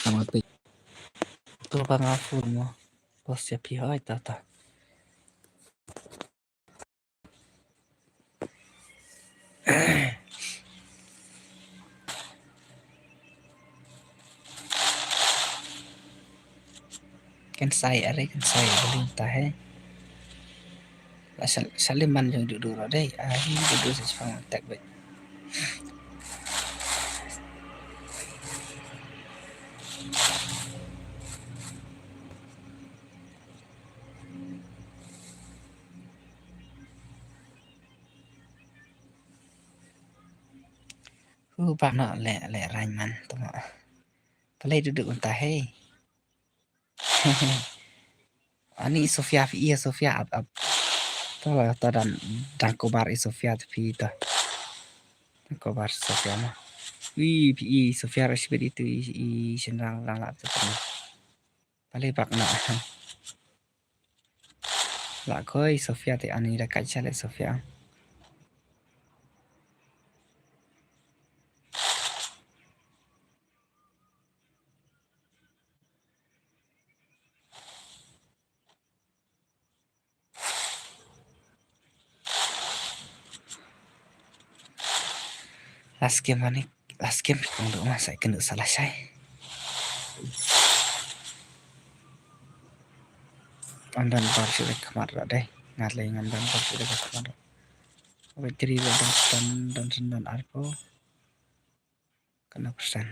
Tama pe. Tu ba nga full mo. Boss ya pi hoi ta ta. Kan sai are, kan sai beli ta he. Asal salim man jong dudu ro dei. Ah, hi dudu sa chipang tak bet. Hu bak no le, le rain man tama. Pale duduk unta hei. Ani Sofia, phi i Sofia ap ap. To la to dan, dan kobar i Sofia, phi to. Dan kobar Sofia ma. Wi, phi i Sofia ra shibit itu i, i shenrang rang la to. Pale bak na. La khoi Sofia te ani da kacha le Sofia. Last game ani, last game kong do ma sa kenu salah sai. Andan bar shu dei khmat ra dei. Ngat lei ngan dan bar shu dei khmat ra. Oke, jadi dan dan dan dan arpo. Kena pesan.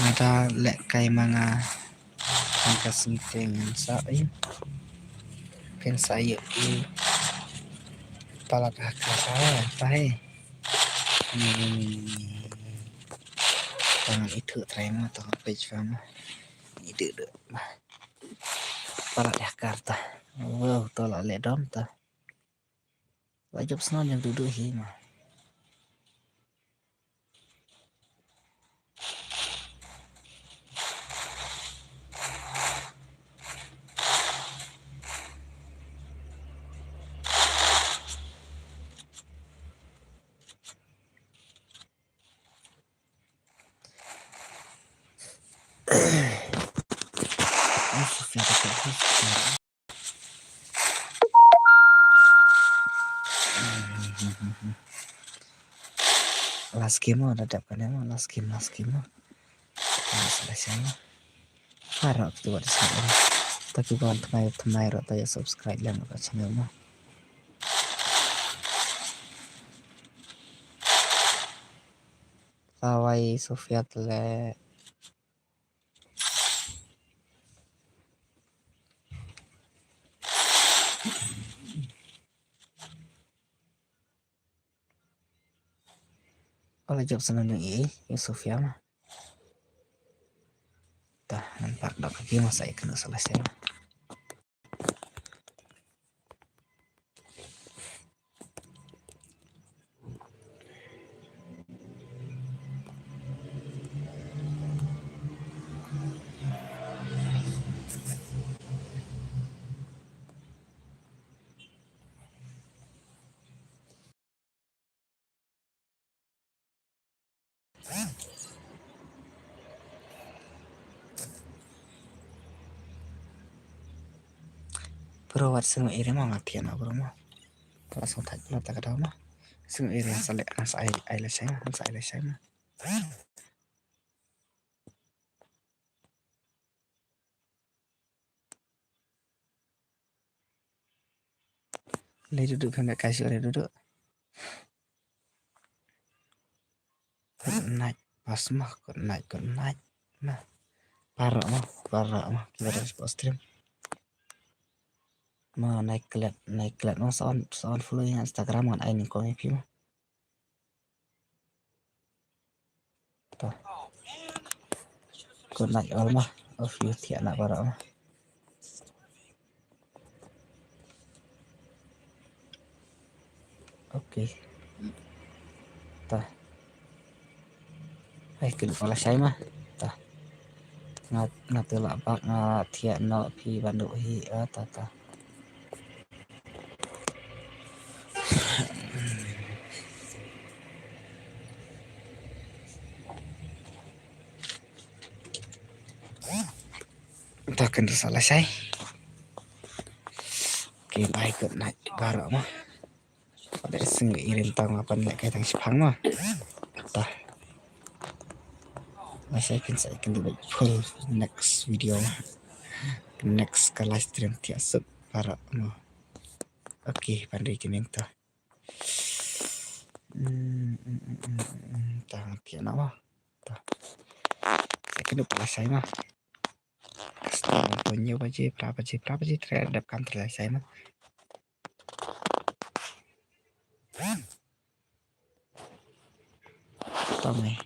Ada lek kai manga angka singteng sa eh. Pen sa yuk i palat akar apa eh. Ni ni ni ni. Tangan itu try ma tangan page fam. Itu deh. Palat akar ta. Wow, to la le dom ta. Wajib snon yang duduk hi ma. Last game mo, da dep kane mo, last game, last game mo. Last, last game mo. Harap tu buat sana. Tapi buat tmai, tmai rot aja subscribe dan buat channel mo. Lawai Sofia tele. Ola jop sana nung i, i Sofia ma. Tah, nampak dak kaki masa ikan selesai ma. Bro, wat sngewsih ri mo nga thiah na bro mo. Wat sngewsih thait na ta ka daw mo. Sngewsih ri sa leh sa ai ai leh sa ai leh sa. Lei dudu, phi meh kai shuh lei dudu. Good night, pas ma, good night, good night. Ma. Para ma, para ma. Kita dah support stream. Ma, naik kelet, naik kelet. Ma, sound, sound follow ïa Instagram ngan ai nyngkong ïa phi ma. Ta. Good night all ma. Of you thiah na para ma. Okay. Ta. Ai, kynduh lashai ma. Ta. Nga, nga tulak bak, nga thiah noh phi ban duh hi. Ah, ta, ta. Ta, kynduh sa lashai. Okay, bye, good night baroh ma. Pada seng irim tang ma, pan leh kai tang shipang ma. Ta. Lashai, kynduh sa, kynduh bad full next video ma. Next ka live stream thiah suk baroh ma. Okay, pan ri kynduh ta. Hmm, hmm, hmm, hmm, hmm, tang thiah noh ma. Ta. Sa kynduh pat lashai ma. Sa to hynñiew baje, phra baje, phra baje, tre dep kam tre lashai ma. Tang eh.